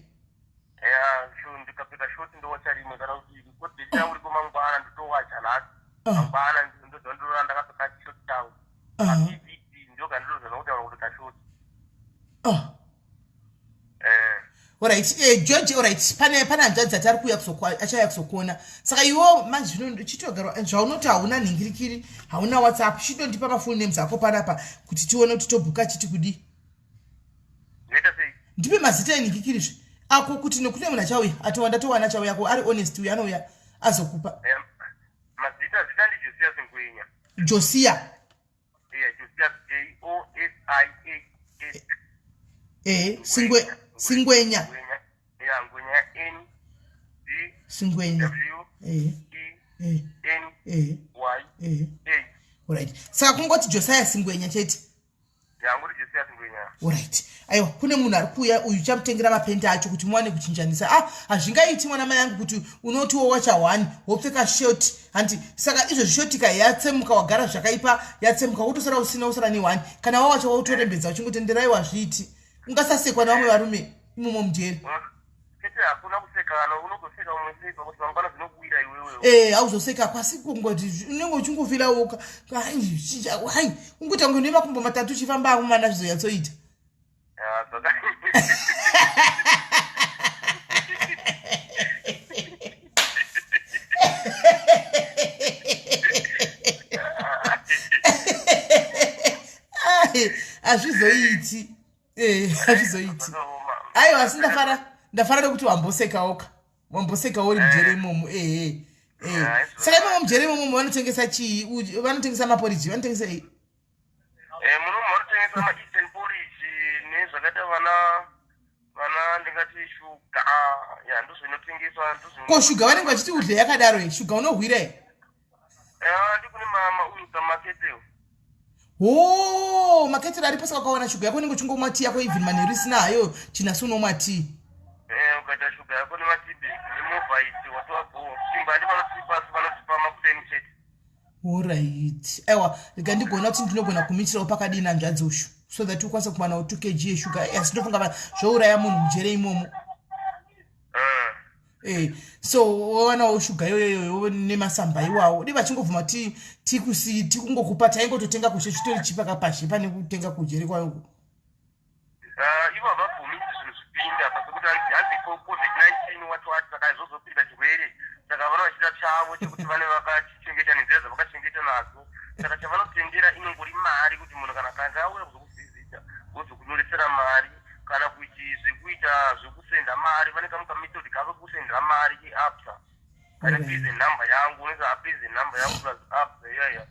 Ya, so ndikapfeka shoti ndowacha rimwe, kana kuti koti changu riko mangwana ndotowacha nhasi, mangwana ndoziva ndorora ndakapfeka shoti changu. Apvd ndoga ndinozona kutaura kuti kashoti. Eh. Alright, George, alright, pane hanzvadzi ati ari kuuya achauya kuzokuona, saka iwo manje zvino chitogarwa zvaunoti hauna nhingirikiri, hauna WhatsApp, chitondipa mafull names ako panapa kuti tione kuti tobhuka chiti kudii. Ndoita sei? Ndipe mazita enhingikirizve ako kuti nekuti munhu achauya atowanda towana achauya ko ari honest uyo anouya azokupa. Eh, mazita, zita ndi Josias Ngwenya. Josia? Yeah, Josias, J O S I A S. Singwenya. Ngwenya, yeah, Ngwenya, N D Singwenya. W E N Y A. Alright, saka kungoti Josiah Singwenya chete? Yangoti Josias Ngwenya. Alright, aiwa kune munhu ari kuuya uyu, chamutengera mapenti acho kuti muwane kuchinjanisa. Ah, hazvingaiti mwana mai angu kuti unotiwo wacha one wopfeka short handi, saka izvozvi shotika yatsemuka, wagara zvakaipa, yatsemuka, wotosara usina, usara ne1 kana wawacha wautorembedza uchingotenderai, wazviiti ungasasekwa nevamwe varume imomo mujeri. Chete hakuna kusekana, unozoseka umwe sei pakuti mangwana zvinokuwira iwewe? Eh, hauzoseka kwasi kungoti unenge uchingofira woka hai, ungoita kunge nemakumbo matatu uchifamba akumana zvizonyatsoita. Ah, saka Ai, hazvizoiti, hazvizoiti, aiwa, asi ndafara, ndafara nekuti wambosekawoka, wamboseka uri mujere imomo. Ehe, saka imomo mujere imomo vanotengesa chii? Vanotengesa maporiji, vanotengesa ei? Muno vanotengesa maeastern porridge. vana ndingati shuga ya ndozvinotengeswa. Ko shuga vanenge vachiti udle yakadaro e shuga unohwira e? Ndikune mauyu kamaketeo. Ho, maketero aripo. Saka ukawana shuga yako unenge uchingomwa tii yako, even manheru isina hayo chinasi unomwa tii. Ukaita shuga yako nemateabag neMorvite, watova. Chimba handi vanotipa, asi vanotipa makuseni chete. Alright, aiwa, rega ndigona kuti ndinogona kumitirawo pakadini hanzvadzi ushu, so that ukwanise kuwanawo 2 kg yeshuga. Asi ndofunga zvouraya munhu mujere imomo. So wawanawo shuga iyoyoyo nemasamba iwawo, dai vachingobvuma tikusi tikungokupa, taingototenga kushe chitori chipa kapashe pane kutenga kujere kwayo. Ivo havabvumi kuti zvinhu zvipinda pasekuti hanzi COVID-19 wati wati, saka zvozopinda chirwere. Saka vana vachida chavo chekuti vane vakachichengeta nenzira dzavakachengeta nadzo. Saka chavanotendera inongori mari, kuti munhu kana kange auya kuzokuvhizita vozokunyoresera mari, kana kuti zvekuita zvekusenda mari. Vane kamwe kamethod kavo kekusendera mari keAbsa. Kana pize nhamba yangu, unoisa apize nhamba yangu plus Absa iyaya,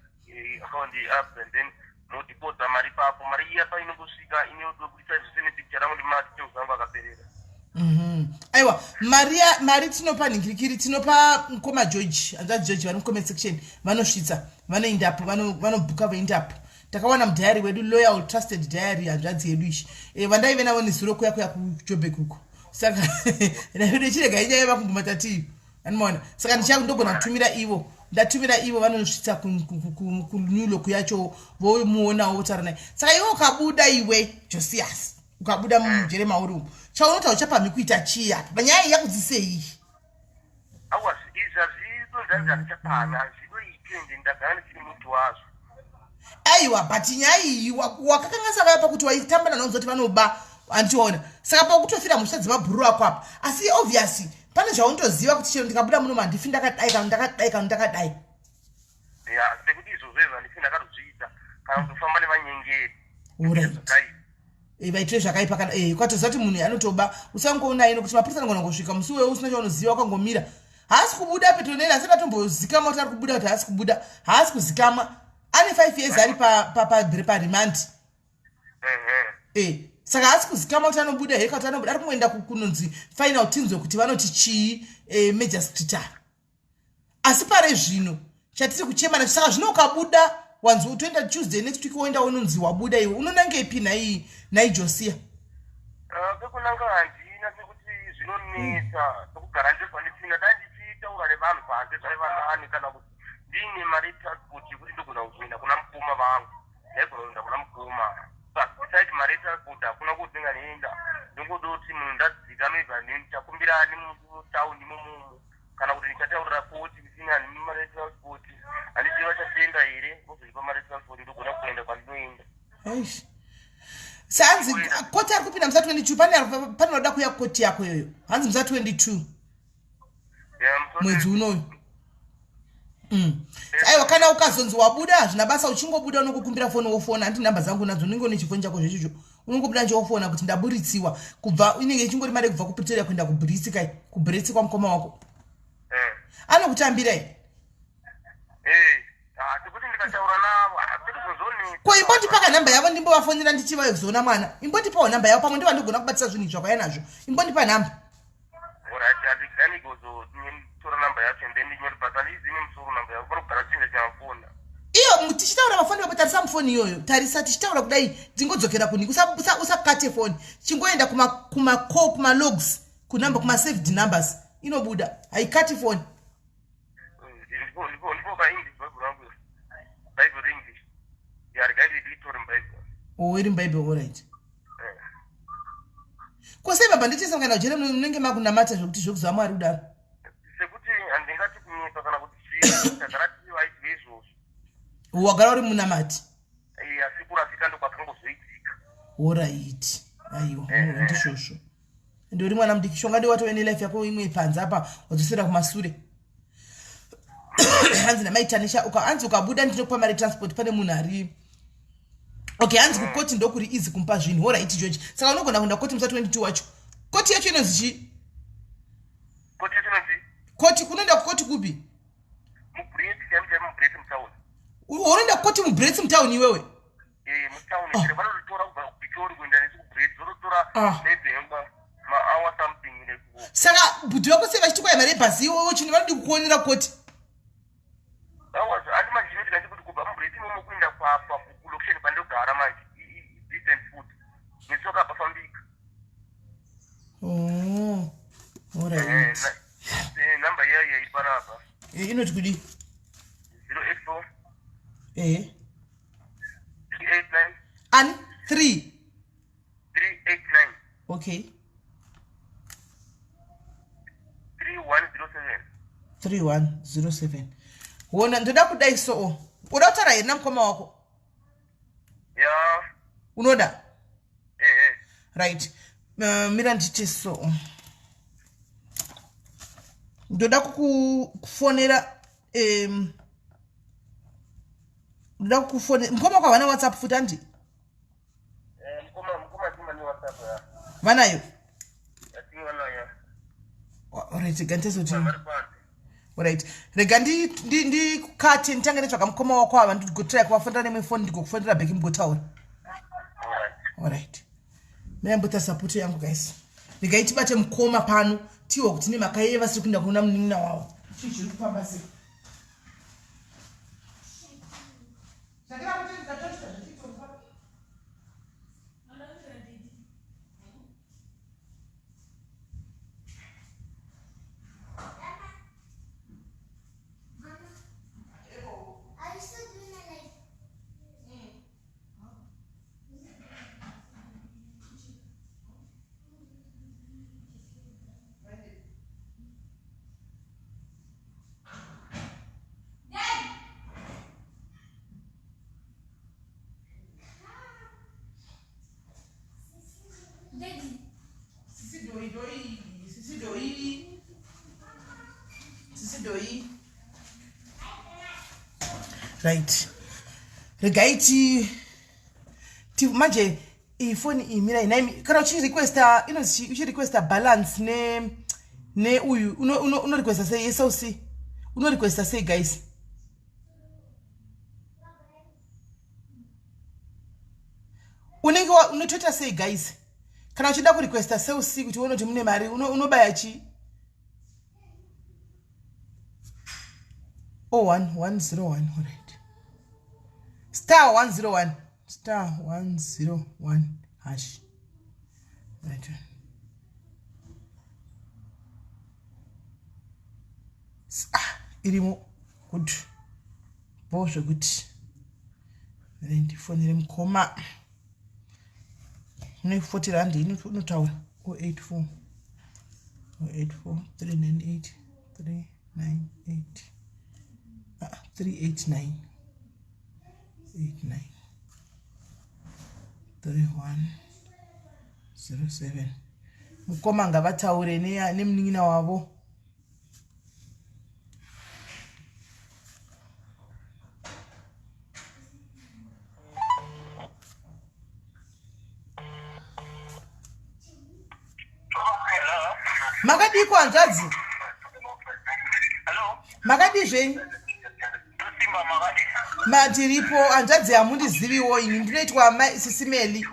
account yeAbsa, and then modhipoza mari ipapo. Mari iya painongosvika inodobudisa zvese nepicture rangu nemadetails angu akaperera. Aiwa, mari mari tinopa nhingirikiri, tinopa mukoma George, hanzvadzi George vari mucomment section, vanosvitsa, vanoendapo, vanobhuka voendapo. Takawana mudiary wedu, loyal trusted diary, hanzvadzi yedu ishi vandaive navo nezuro kuya kuya kuJobek uko. Saka chirega inyaya vakumbuma tatiyo anomaona. Saka ndogona kutumira ivo, ndatumira ivo, vanosvitsa kuNew Lock yacho, vomuonawo, votaura naye. Saka iwe ukabuda, iwe Josias, ukabuda mujere mauri umu, chaunoti hauchapamhi kuita chii apa panyaya iyi yakudzisei? Awa, izvi hazvidonzanzi handichapamhi, hazvidoiti, ende ndagara ndichiri muti wazvo. Aiwa, but nyaya iyi wakakanganisa vaya pakuti waitamba nanonzi kuti vanoba, handiona. Saka pakutofira mhosva dzemabhururu ako apa, asi obviously pane zvaunotoziva kuti chero ndikabuda muno handifi ndakadai, kana ndakadai, kana ndakadai. Ya, sekuti izvozvo izvo handifi ndakatozviita, kana kutofamba nevanyengeri. Alright, vaitire zvakaipa kana ukatoziva kuti munhu anotoba, usangoonai, nokuti mapurisa anogona kusvika musi iwewe usina chaunoziva, wakangomira. Haasi kubuda Petronel, asati atombozikama kuti ari kubuda, kuti haasi kubuda, haasi kuzikamwa. Ane 5 years ari paremand. Saka haasi kuzikamwa kuti anobuda here, kuti anobuda. Ari kungoenda kunonzi final, tinzwe kuti vanoti chii magistrate. Asi pare zvino chatiri kuchema nacho, saka zvino ukabuda, wanzi utoenda Tuesday next week, woenda unonzi wabuda, iwe unonangepi nhai, nhai Josia? Pekunanga handina, sekuti zvinonetsa sekugara ndiri pandisina. Dai ndichitaura nevanhu panze zvaiva nani, kana kuti ndiine mari yetransport yekuti ndogona kuenda kuna mukoma vangu, ndaigona kuenda kuna mukoma. But beside mari yetransport hakuna kudzinganienda. Ndongodoti munhu ndadzika maybe ndichakumbirani mutauni imomomo, kana kuti ndichataurira koti kuti ini handini mari yetransport, handizivi vachatenda here vozondipa mari yetransport, ndogona kuenda kwandinoenda. Eish. Sanzi koti ari kupinda musa 22, pane vanoda kuuya kukoti yako iyoyo, hanzi musa 22 mwedzi unoyu. Aiwa, kana ukazonzi wabuda hazvina basa, uchingobuda unongokumbira foni wofona, handi nhamba dzangu nadzo, unenge une chifoni chako zvechicho, unongobuda nje wofona kuti ndaburitsiwa kubva, inenge ichingori mari yekubva kuPretoria kuenda kuBrits kai, kuBrits kwamukoma wako. Anokutambirai? Sekuti ndikataura navo sekuzozonetsa. Ko imbondipaka nhamba yavo ndimbovafonera ndichivazoona mwana. Imbondipawo nhamba yavo, pamwe ndiva ndigona kubatisa zvinhu izvi zvakauya nazvo. Imbondipa nhamba. Alright, handiganigozotora namba yacho and then ndinyore, but handizivi nemusoro namba yavo, panogara chinja chamafoni. Iyo tichitaura mafoni vapo, tarisa mufoni iyoyo, tarisa tichitaura kudai, tingodzokera kuni, usakate foni, chingoenda kumacall, kumalogs, kunumber, kumasaved numbers, inobuda, haikati foni. Ndipo paEnglish Bible rangu, Bible English ya, regai ndiitore muBible. O, iri muBible, alright. Kosei baba nditese mukaenda kujere munenge makunamata zvekuti zvekuziva Mwari kudaro? Sekuti handingati kunyepa kana kuti chii, tagara tiri vaiti veizvozvo. Wagara uri munamati. Asi kurasika ndokwakangozoitika. Alright, aiwa, ndizvozvo. Ende uri mwana mudiki, shonga ndiwatove nelife yako imwe panze apa, wadzosera kumasure. Hanzi namaitanisha hanzi ukabuda ndinokupa mari transport, pane munhu ari okay. Hanzi kukoti ndokuri easy kumupa zvinhu. Alright George, saka unogona kuenda koti musa 22 wacho. Koti yacho inonzi chii? Koti yacho inonzi Koti, kunoenda kukoti kupi? MuBrits, chaimo chaimo muBrits mutauni. Unoenda kukoti muBrits mutauni iwewe? Mutauni. Vanototora kubva kuPitori kuenda nesu kuBrits. Brits zvototora Ah. maybe mahour something nekuko. Saka bhudhi vako sei vachiti kwai mari yebhazi iwowo chini vanodi kukuonera koti? Hours andi manje chinoitika chekuti kubva muBrits imomo kuenda kulocation pandogara manje distance futi netsoka hapafambika. Oh, alright. Namba iya iya iri panapa. Inoti kudii? 084 Ehe. 389. Ani 3? 389. Okay. 3107. 3107. Wona, ndoda kudai soo, uda kutaura here namukoma wako? Ya. Unoda? Ehe. Right, mira nditi so, ndoda kukufonera, ndoda kukufonera. Mukoma wako havana WhatsApp futi, handi? Mukoma tima neWhatsApp ya. Vanayo? Yatinga nayo. Alright, rega nditezoti. Vari panze. Alright, rega ndikate, nditange nditsvaga mukoma wako ava, ndigotry kuvafonera nemwe foni, ndigokufonera back mugotaura. Alright. Alright, mirambota support yangu guys. Regai tibate mukoma pano, tiwe kuti nemhaka yeye vasiri kuenda kunoona munin'ina wavo. Chii chiri kufamba sei? Zvakira kuti ndatochita zveTikTok. Are you still doing it like? Daddy. Sisi doi doi, sisi doi, sisi doi. Right, regai ti manje iyi foni iyi, mirai naimi. Kana uchirequesta, inonzi uchirequesta balance ne neuyu, unorequesta sei? Cell C unorequesta sei, guys? Unenge unotoita sei, guys, kana uchida kurequesta Cell C kuti uone kuti mune mari? Unobaya chii? Oh, 1 101. Alright, star 101, star 101 hash. Right. Ah, irimo. Good, bo zvekuti ndifonere mukoma une 40 rand inotaura 084 084 398 398, ah, 389 89 31 07. Mukoma ngavataure nemunin'ina wavo. Hello. Makadiko, hanzvadzi? Hello. Makadii zvenyu? Ndosimba, makadi? Matiripo, hanzvadzi. Hamundiziviwo ini, ndinoitwa Sisimeli.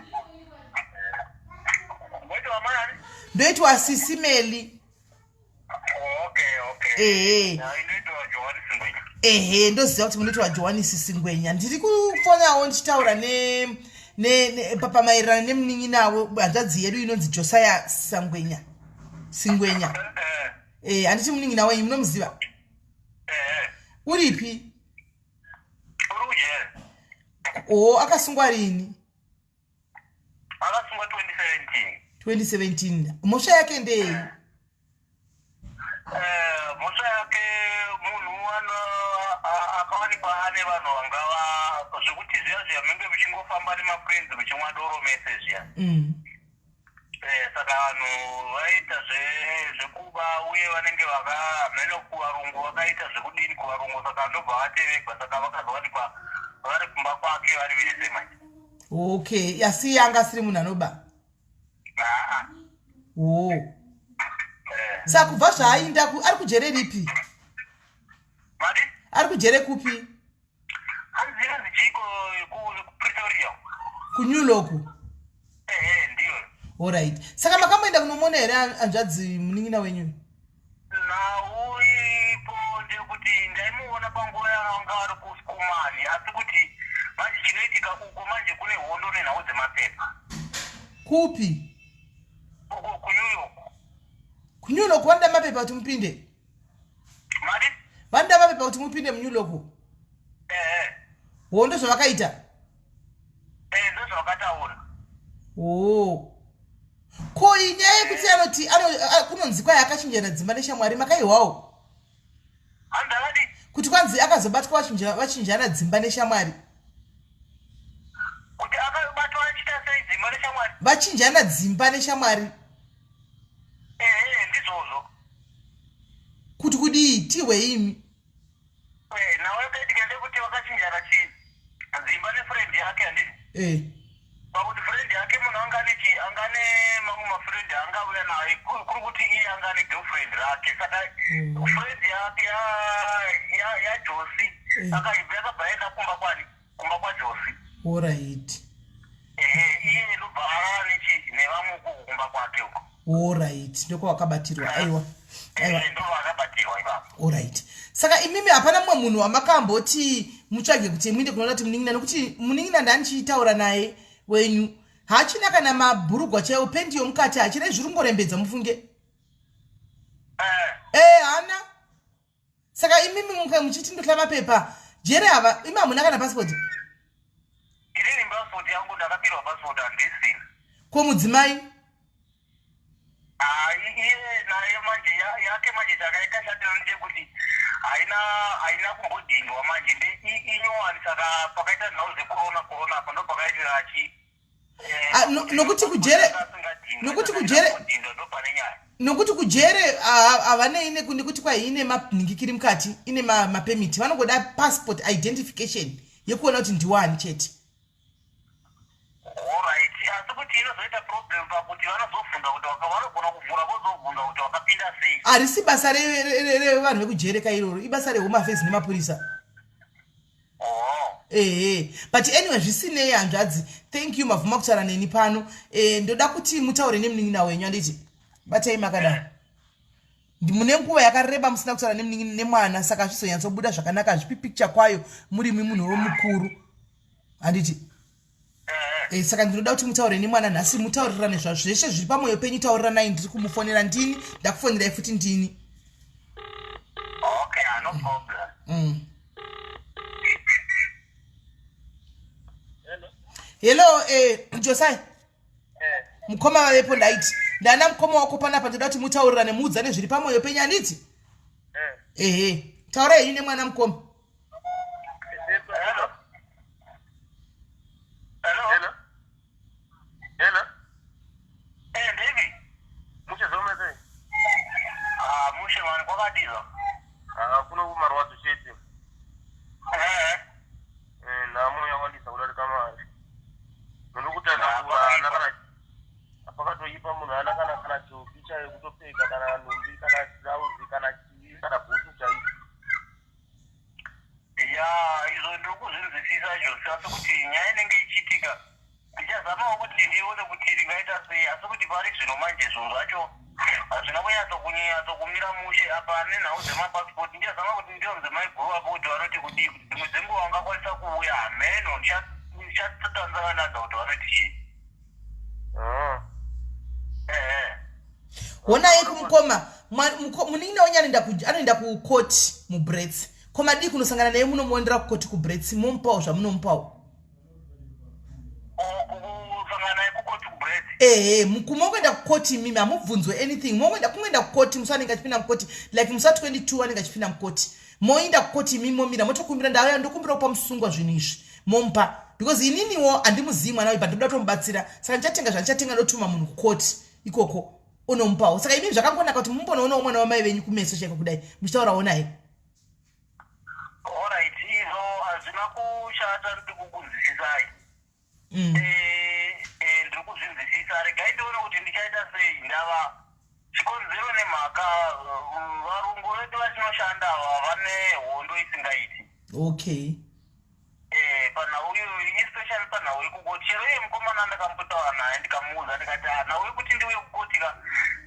Moitwa mayani? Ndoitwa Sisimeli. Okay. Ehe. Ya, inoitwa Johannes Ngwenya. Ehe, ndoziva kuti munoitwa Johannes Singwenya. Ndiri kufonawo ndichitaura pamaererano nemunin'inawo, hanzvadzi yedu inonzi Josiah Sangwenya, Singwenya. Eh. E, handiti munin'ina wenyu munomuziva? Eh. Uripi? Uri kujere. O, akasungwa rini? Akasungwa 2017. 2017. Mhosva yake ndei? Mhosva yake, munhu ano akawanikwa ane vanhu vangava zvekuti zviya zviya munge muchingofamba nemafriends, muchimwa doro mese zviya. Saka vanhu vaita zvekuba uye vanenge vakamheno kuvarungu, vakaita zvekudini kuvarungu, saka ndobva vatevegwa, saka vakazowanikwa vari kumba kwake vari vese manje. Okay, asi iye anga asiri munhu anoba? Aa. O, saka kubva zvaainda ari kujere ripi? Madi? Ari kujere kupi? Hanzi inonzi chiko, kuPretoria. KuNew Lock? Ehe, ndiyo. Orit, saka makamboenda kunomuona here hanzvadzi, munin'ina wenyu? Nhau iripo ndeyekuti ndaimuona panguva yaanga ari kuSkumani, asi kuti manje chinoitika uko manje kune hondo nenhau dzemapepa. Kupi? Uko kuNew York. KuNew York vanoda mapepa kuti mupinde? Mari? Vanoda mapepa kuti mupinde muNew York? Ehe. Hondo zvavakaita? Eh, ndozvavakataura. Oh. Ko inyaya yekuti anoti kunonzi kwai akachinjana dzimba neshamwari, makaihwawo? Handavadi. Kuti kwanzi akazobatwa vachinjana dzimba neshamwari. Kuti akabatwa achiita sei dzimba neshamwari? Vachinjana dzimba neshamwari. Ehe, ndizvozvo. Kuti kudii tihwe imi? Eh, nawe yakaitika ndekuti vakachinjana chi dzimba nefriend yake, handiti? Eh. Pakuti friend yake munhu anga ane chi anga ane mamwe mafriend angauya naye, kuri kuti iye anga ane girlfriend rake, saka friend yake yaJosi akaibva yakabva yaenda kumba kwani, kumba kwaJosi. Alright. Ehe, iye ndobva arara nechi nevamwe ukoko kumba kwake uko. Alright, ndokwawakabatirwa. Aiwa, aiwa. Ehe, ndobva akabatirwa ipapo. Alright, saka imimi hapana mumwe munhu wamakamboti mutsvage kuti muinde kunoona kuti munin'ina, nekuti munin'ina ndandichitaura naye wenyu haachina kana mabhurugwa chaiwo, pendi yomukati hachina, zviri kungorembedza, mufunge. Eh. Hana. Saka imimi muka muchiti ndohla mapepa jere hava, imi hamuna kana passport? Inini passport yangu ndakabirwa, passport handisina. Ko mudzimai? Iye naye manje yake manje chakaikashatira ndechekuti haina kumbodhindwa manje, inyowani, saka pakaita nhau dzekorona korona apa ndo pakaitira achi Ah, ndo pane nyaya. Nokuti kujere havanei nekuti kwai ine manhingikiri mukati, ine mapemiti, vanongoda passport identification yekuona kuti ndiwani chete. Alright, asi kuti inozoita problem pakuti vanozobvunza kuti vanogona kuvhura vozobvunza kuti wakapinda sei. Harisi basa revanhu vekujere kairoro, ibasa reHome Affairs nemapurisa. Oh. Ehe, but anyway, zvisinei hanzvadzi, thank you mabvuma kutaura neni pano. Ndoda kuti mutaure nemunin'ina wenyu, handiti? Batai makadaro. Mune nguva yakareba musina kutaura nemunin'ina nemwana, saka hazvizonyatsobuda zvakanaka, hazvipi picture kwayo murimi munhu womukuru, handiti? Saka ndinoda kuti mutaure nemwana nhasi, mutaurirane zvazvo zveshe zviri pamwoyo penyu, tauriranai. Ndiri kumufonera, ndini ndakufonerai futi, ndini. Okay, ah, no problem. Hello, Josai. Eh. Mukoma vavepo, ndaiti ndana mukoma wako panapa, ndoda kuti mutaurirane, muudzane zviri pamwoyo penyu, handiti? Eh. Ehe, taurai henyu nemwana, mukoma. Hello. Hello. Hello. Hello. Eh, David. Mushe zvoma sei? Ah, mushe mani, kwakadiza. Ah, kuno kumarwadzo chete. Eh. Eh, nhamo yawandisa kudarika mari. Munhu kutandakura haana kana pakatoipa, munhu haana kana chopi chaiyo kutopfeka, kana nhumbi, kana tirauzi, kana chii, kana bhutsu chaidzo. Ya, izvo ndiri kuzvinzwisisa zvose, asi kuti nyaya inenge ichiitika ndichazamawo kuti ndione kuti ndingaita sei, asi kuti pari zvino manje zvinhu zvacho hazvina kunyatso kumira mushe apa nenhau dzemapasipoti. Ndichazama kuti ndionze maiguru vako kuti vanoti kudii, kuti dzimwe dzenguva vangakwanisa kuuya, hameno, ndichatanzanganadza kuti vanoti chii. Ah. Ehe. Honai kumukoma, munin'ina wenyu anoenda kukoti muBrits, ko madii kunosangana naye, munomuondera kukoti kuBrits, momupawo zvamunomupawo? Kusangana naye kukoti kuBrits? Ehe, mongoenda kukoti imimi, hamubvunzwe anything, mongoenda, kungoenda kukoti musi anenge achipinda mukoti, like musi wa22 anenge achipinda mukoti, moinda kukoti imimi, momira, motokumbira, ndauya ndokumbira kupa musungwa zvinhu izvi, momupa, because ininiwo handimuzivi mwana uyu, but ndoda kutomubatsira, saka ndichatenga zvandichatenga, ndotuma munhu kukoti ikoko unomupawo. Saka imimi zvakangonaka kuti mumbonoonawo mwana wamai venyu kumeso chaiko kudai, muchitaurawo naye. Alright, izvo hazvina kushata, ndiri kukunzwisisai. Ndiri kuzvinzwisisa, regai ndione kuti ndichaita sei. Ndava chikonzero nemhaka varungu vedu vatinoshanda ava vane hondo isingaiti. Panhau iyoyo, especially. Especially panhau yekukoti, chero iye mukomana ndakambotaura naye ndikamuudza ndikati, "Ah, nhau yekuti ndiuye kukoti ka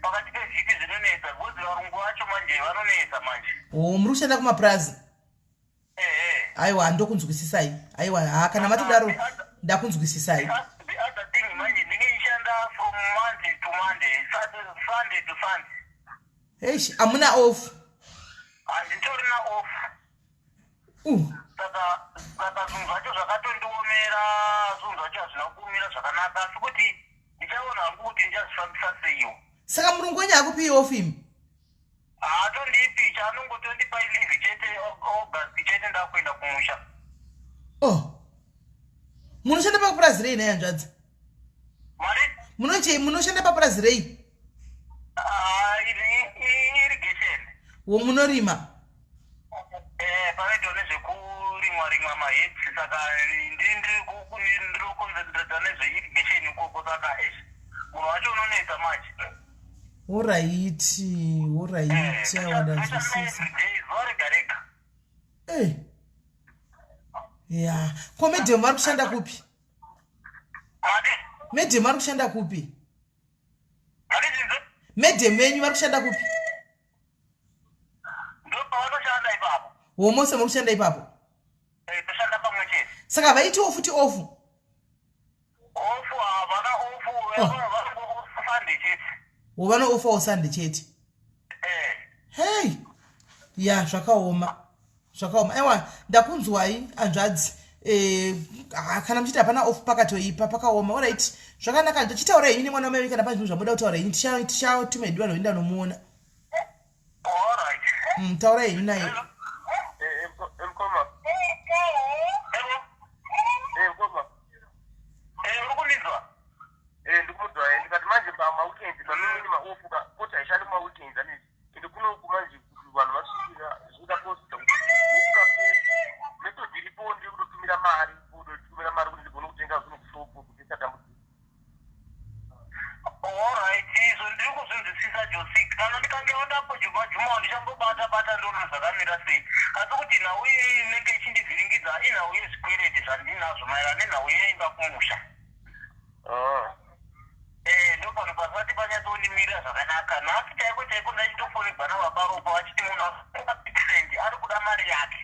pakati pevhiki zvinonetsa, because varungu vacho manje vanonetsa manje." O, muri kushanda kumapurazi? Ehe. Aiwa, ndokunzwisisai. Aiwa, ha, kana matodaro ndakunzwisisai. The other thing manje, ndinge ichishanda from Monday to Monday, Sunday to Sunday. Eish, hamuna off? Handitorina off. Saka zvinhu zvacho zvakatondiomera, zvinhu zvacho hazvina kumira zvakanaka, asi kuti ndichaona hangu kuti ndichazvifambisa seiwo. Saka murungu wenyu hakupii off imi? Haatondipi, chaanongotondipa ileave chete, August chete ndakuenda kumusha. Oh, munoshanda papurazi rei nhai, hanzvadzi? Mari? Munoshanda papurazi rei? Ah, irrigation. Wo, munorima? Eh, panoitwa nezvekurimwa rimwa maherbs, saka ndiri kuconcentrata nezveirrigation ikoko, saka eish, munhu wacho unonetsa manje. Alright, aiwa, ndanzwisisa. Everyday, zuva rega rega. Ya, ko madam vari kushanda kupi? Madi? Madam vari kushanda kupi? Handizvinzwe. Madam venyu vari kushanda kupi? Ndo pavanoshanda ipapo. Wo, mose muri kushanda ipapo? Eh, toshanda pamwe chete. Saka vaitiwo futi off? Off havana off. Oh. Vanongo Sunday chete. Wo, vanooffawo Sunday chete? Eh. Hei, ya, zvakaoma, zvakaoma. Aiwa, ndakunzwai, hanzvadzi. Ah, kana muchiti hapana off, pakatoipa, pakaoma. Alright, zvakanaka, ndichitaura henyu nemwana wamai kana pane zvinhu zvamuda kutaura henyu, tichatuma hedu vanhu voenda nomuona. Alright. Taurai henyu naye. Mkoma. Hello. Mkoma. Eh, uri kundinzwa? Ndikumudzwa. Ndikati manje pamaweekends pamimweni maoff ka, koti haishandi kumaweekends anezi, ende kunoku manje kuti vanhu vasvikira zvinoda kosta kuti bhuka. Method iripo ndiri kutotumira mari, kutotumira mari kuti ndigone kutenga zvinhu kushopu kuti ndisatambudzika. Alright, izvo ndiri kuzvinzwisisa, Josi. Kana ndikange ndapo juma juma ndichambobata bata ndoona zvakamira sei, asi kuti nhau iyi inenge ichindivhiringidza inhau yezvikwereti zvandinazvo maererano nenhau yeimba kumusha. Ah. Eh, ndo pano pasati panyatsondimirira zvakanaka. Nhasi chaiko chaiko ndachitofonegwa navabaropa vachiti munhu asendi ari kuda mari yake.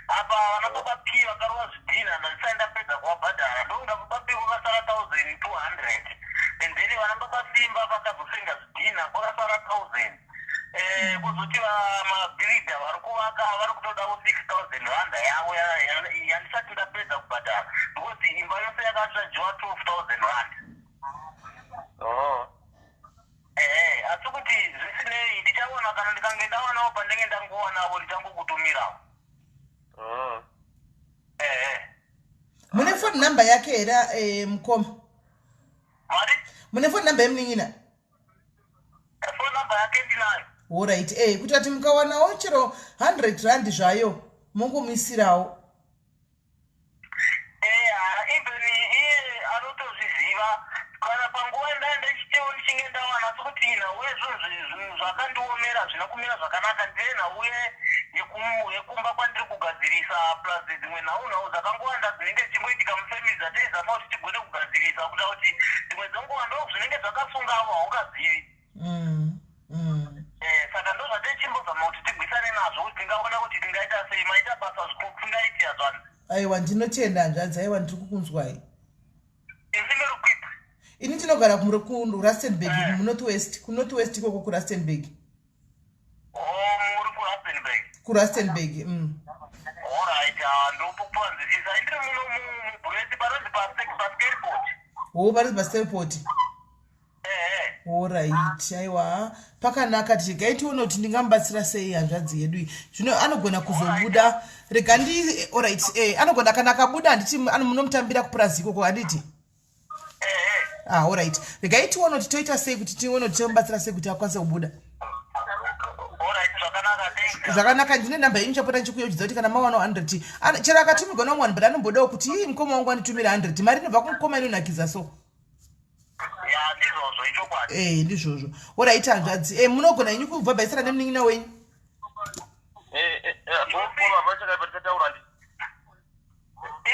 Apa vana baba P vakarova zvidhina, ndandisati ndapedza kuvabhadhara, ndokuda baba P kwakasara 1200, and then vana baba Simba vakazosenga zvidhina, kwakasara 1000. Kuzoti mabhiridha vari kuvaka vari kutodawo 6000 rand yavo yandisati ndapedza kubhadhara, because imba yose yakachajiwa 12,000 rand. Oh. Ehe, asi kuti zvisinei, ndichaona kana ndikange ndawanawo pandinge ndangowanawo, ndichangokutumirawo. Oh. Ehe. Mune phone number yake here, mukoma? Mari? Mune phone number yemunin'ina? Phone number yake ndinayo. Alright, kuti ati mukawanawo chero 100 rand zvayo, mongomisirawo. Eya, even iye anotozviziva, kana panguva ndaenda chitewo ndichinge ndawana, asi kuti nhau yezvinhu zvinhu zvakandiomera zvina kumira zvakanaka, ndine nhau yekumba kwandiri kugadzirisa, plus dzimwe nhau dzakangowanda dzinenge dzichingoitika mufamily dzatiizama kuti tigone kugadzirisa, kuita kuti dzimwe dzenguva ndo zvinenge zvakasungavo, haungazivi. Saka ndo zvateichimbozama kuti tigwisane nazvo, kuti tingaona kuti tingaita sei. Maita basa zvikuru, zvanzi. Aiwa, ndinotenda, hanzvadzi. Aiwa, ndiri kukunzwai. Isi merukwipi? Ini ndinogara kuRustenburg, muNorth West, kuNorth West ikoko, kuRustenburg. O, muri kuRustenburg? KuRustenburg. Alright, ndokupanzwisisa. Indiri muno muBrits, panonzi paSteelpoort. Wo, panonzi paSteelpoort? Ehe. Alright, aiwa, pakanaka. Tichigai tione kuti ndingamubatsira sei hanzvadzi yedu iyi. Zvino anogona kuzobuda, rega ndi, alright, anogona kana akabuda, handiti munomutambira kupurazi ikoko, handiti? Ehe. Ah, alright, regai tione kuti toita sei, kuti tione kuti tomubatsira sei kuti akwanise kubuda. Alright, zvakanaka, thanks. Zvakanaka, ndine namba yenyu, chapota ndichikuyeuchidza kuti kana mawana 100, chero akatumigwa nomwe but anombodawo kuti, "Ii, mukoma wangu anditumira 100." Mari inobva kumukoma inonakidza so. Ya, ndizvozvo, ichokwadi. Ndizvozvo. Alright, hanzvadzi, munogona henyu kubvabhaisana nemunin'ina wenyu. Mkoma, pachakaipa tichataura ndi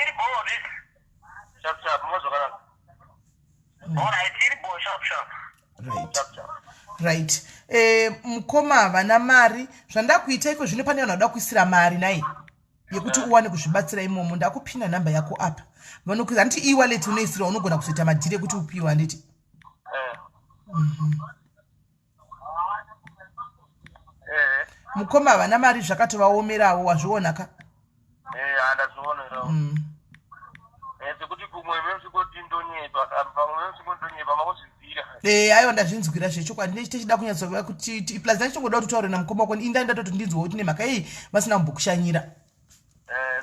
Iri bodi. Sharp sharp, mwa zvakanaka. Alright, iri bo sharp sharp. Right. Sharp sharp. Right. Mukoma havana mari. Zvandakuita iko zvino, pane vanhu vanoda kuisira mari nai yekuti uwane kuzvibatsira imomo. Ndakupina nhamba yako apa. Vanokuisa handiti e-wallet unoisirwa, unogona kuzoita madhiri ekuti upiwe, handiti? Eh. Eh. Mukoma havana mari, zvakatovaomerawo, wazviona ka? Eh, handazviona. Sekuti kumwe memusikoti ndonyepa, pamwe memusikoti ndonyepa, makuzvinzwira. Aiwa, ndazvinzwira zvechokwadi. Tichida kunyatsova kuti plus ndachongoda kuti utaure namukoma wako. Inda ndatoti ndinzwe kuti nemhaka iyi vasina kumbokushanyira.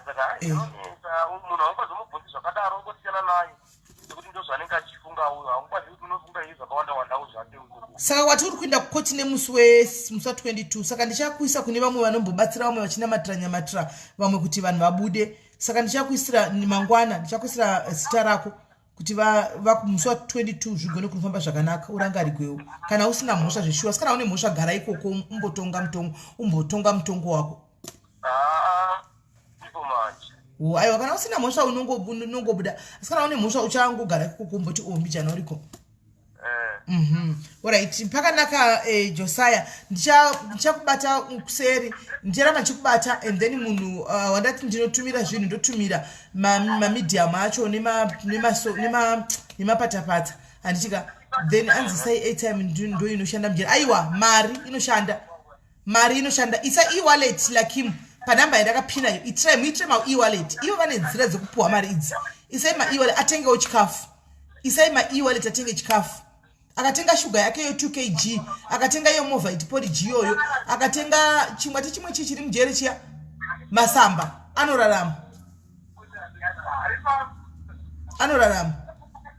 Saka inonetsa, munhu haungazomubvunzi zvakadaro, ungosiyana naye sekuti ndo zvaanenge achifunga uyo. Haungwazi kuti unofunga iye zvakawanda wandawo zvake uko. Saka wati uri kuenda kukoti nemusi wemusi wa22, saka ndichakuisa kune vamwe vanombobatsira vamwe vachinamatira nyamatira vamwe kuti vanhu vabude. Saka ndichakuisira mangwana, ndichakuisira zita rako kuti musi wa22 zvigone kunofamba zvakanaka, urangarigwewo kana usina mhosva zveshuwa. Asi kana une mhosva, gara ikoko umbotonga mutongo, umbotonga mutongo wako. Haa, ndipo manje. Oh, aiwa, kana usina mhosva unongobuda, asi kana une mhosva uchangogara ikoko umboti ombijana uriko. Alright, pakanaka. Josiah, ndichakubata kuseri, ndicharamba ndichikubata. And then munhu wandati ndinotumira zvinhu, ndotumira mamedium acho nemapatapata, handichika? Then anzisai airtime ndo inoshanda mujeri. Aiwa, mari inoshanda, mari inoshanda. Isa e-wallet lakim panhamba yandakapinayo. Itirai, muitire ma-e-wallet. Ivo vane nzira dzekupuhwa mari idzi. Isai ma-e-wallet atengewo chikafu. Isai ma-e-wallet atenge chikafu. Akatenga shuga yake yo 2 kg, akatenga iyo Morvite porridge iyoyo, akatenga chimwe chimwe chii chiri mujeri chiya, masamba, anorarama, anorarama.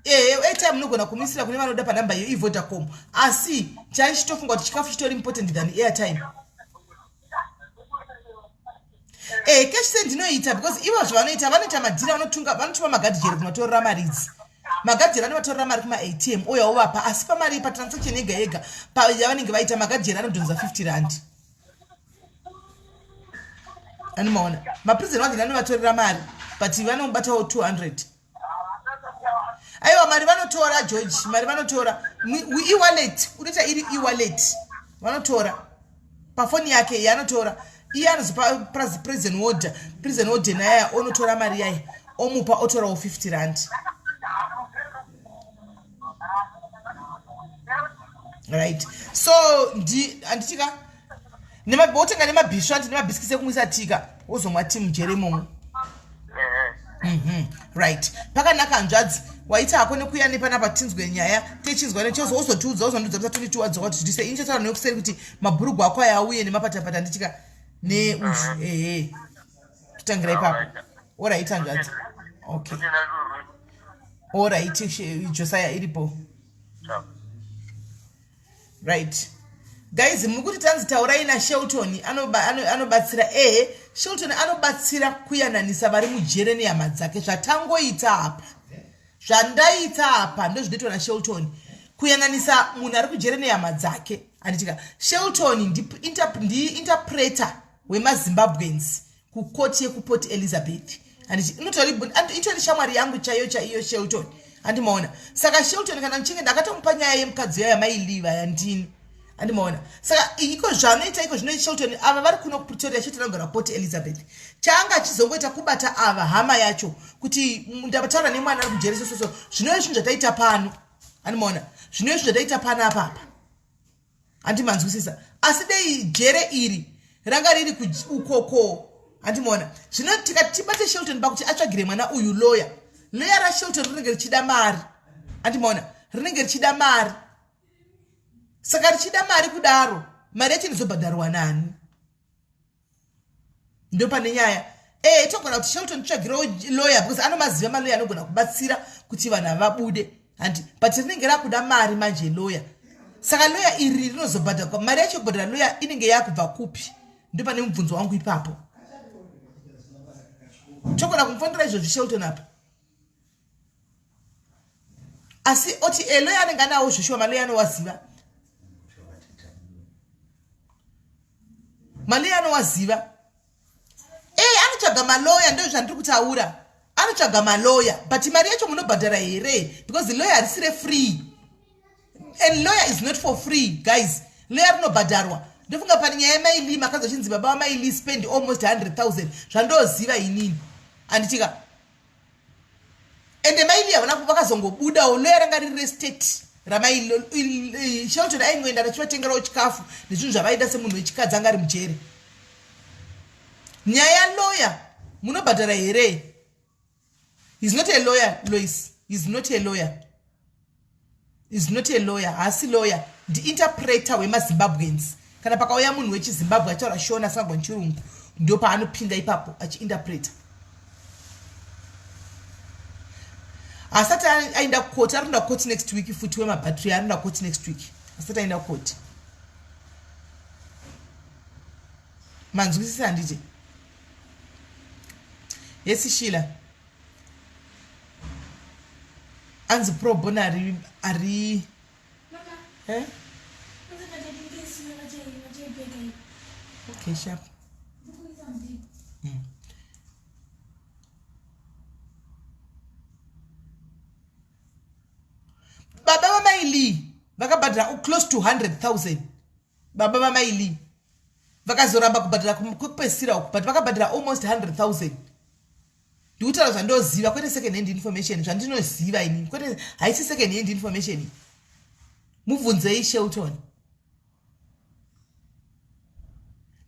Ehe, airtime munogona kumisira kune vanoda panhamba iyo iVodacom, asi chaichitofunga kuti chikafu chitori important than airtime. Cash send inoita because ivo zvavanoita, vanoita madhiri, vanotunga, vanotuma magadhijeri kunotorera mari idzi. Magadhijeri anovatorera mari kumaATM ouya ovapa, asi pamari patransaction yega yega yavanenge vaita, magadhijeri anodhonza 50 rand. Anomaona maprison warden anovatorera mari, but vanobatawo 200. Aiwa, mari vanotora, George, mari vanotora. E-wallet unoita iri e-wallet, vanotora pafoni yake yaanotora iye, anozopa prison warder. Prison warden aya onotora mari yaya, omupa, otorawo 50 rand. Right, so ndi handitika wotenga nemabhisvo, andi nemabhisikisi ekumwisa tika, wozomwa ti mujere imomo. Right, pakanaka hanzvadzi. Waita hako nekuya nepanapa tinzwe nyaya, techinzwa nechozo. Wozotiudza, wozondiudza kuti 22 wadzoka kuti zviri sei. Inichataura nekuseri kuti mabhurugu ako aya auye nemapatapata, handitika, neuzvi. Ehe, totangira ipapo. Alright hanzvadzi, okay, alright Josiah, iripo. Right guys, muri kuti tanzi taurai naShelton, anobatsira. Ehe, Shelton anobatsira kuyananisa vari mujere nehama dzake. Zvatangoita apa, zvandaita apa, ndozvinoitwa naShelton, kuyananisa munhu ari kujere nehama dzake, handitika? Shelton ndiinterpreter wemaZimbabweans kukoti yekuPort Elizabeth, handiti? Itori shamwari yangu chaiyo chaiyo Shelton, handimaona? Saka Shelton, kana ndichinge ndakatomupa nyaya yemukadzi yayo yamailiva yandini, handimaona? Saka iko zvanoita iko zvino Shelton, ava vari kuno kuPretoria, Shelton anogara Port Elizabeth. Chaanga achizongoita kubata ava hama yacho kuti ndataura nemwana ari kujeri sososo. Zvinove zvinhu zvataita pano, handimaona? Zvinove zvinhu zvataita pano apapa, handimanzwisisa? Asi dei jere iri ranga riri ukoko, handimaona? Zvino tikati tibate Shelton pakuti atsvagire mwana uyu lawyer, lawyer raShelton rinenge richida mari, handimaona? Rinenge richida mari. Saka richida mari kudaro, mari yacho inozobhadharwa nani? Ndo pane nyaya. Togona kuti Shelton tsvagirewo lawyer because anomaziva maloya anogona kubatsira kuti vanhu ava vabude, handi? But rinenge rakuda mari manje lawyer. Saka lawyer iri rinozobhadharwa, mari yacho yekubhadhara lawyer inenge yakubva kupi? Ndo pane mubvunzo wangu ipapo. Togona kumufonera izvozvi Shelton apa, asi oti lawyer anenge anawo zveshuwa. Maloya anowaziva, maloya anowaziva. Anotsvaga maloya, ndo zvandiri kutaura. Anotsvaga maloya, but mari yacho munobhadhara here? Because lawyer harisi refree, and lawyer is not for free guys. Lawyer rinobhadharwa. Ndofunga pane nyaya yamaili makanzwa chinzi baba vamaili spend almost 100,000, zvandoziva inini, handitika? Ende maili havana, vakazongobudawo. Lawyer ranga riri restate ramaili. Shelton aingoenda achivatengerawo chikafu nezvinhu zvavaida semunhu wechikadzi anga ari mujere. Nyaya yalawyer, munobhadhara here? He's not a lawyer, Lois. He's not a lawyer, is not a lawyer. Haasi lawyer, ndiinterpreter wemaZimbabweans. Kana pakauya munhu wechiZimbabwe achitaura Shona asingagoni Chirungu, ndo paanopinda ipapo achiinterpreta. Asati aenda kukoti, ari kuenda kukoti next week futi. Wemabhatiri ari kuenda kukoti next week, asati aenda kukoti. Manzwisisa, handiti? Yes, Shila. Anzi pro bono ari ari eh? Okay, sharp. Baba vamaili vakabhadhara close to 100,000. Baba vamaili vakazoramba kubhadhara kwekupedzisira uku, but vakabhadhara almost 100,000. Ndikutaura zvandoziva, kwete second hand information. Zvandinoziva inini, kwete, haisi second hand information. Mubvunzei Shelton.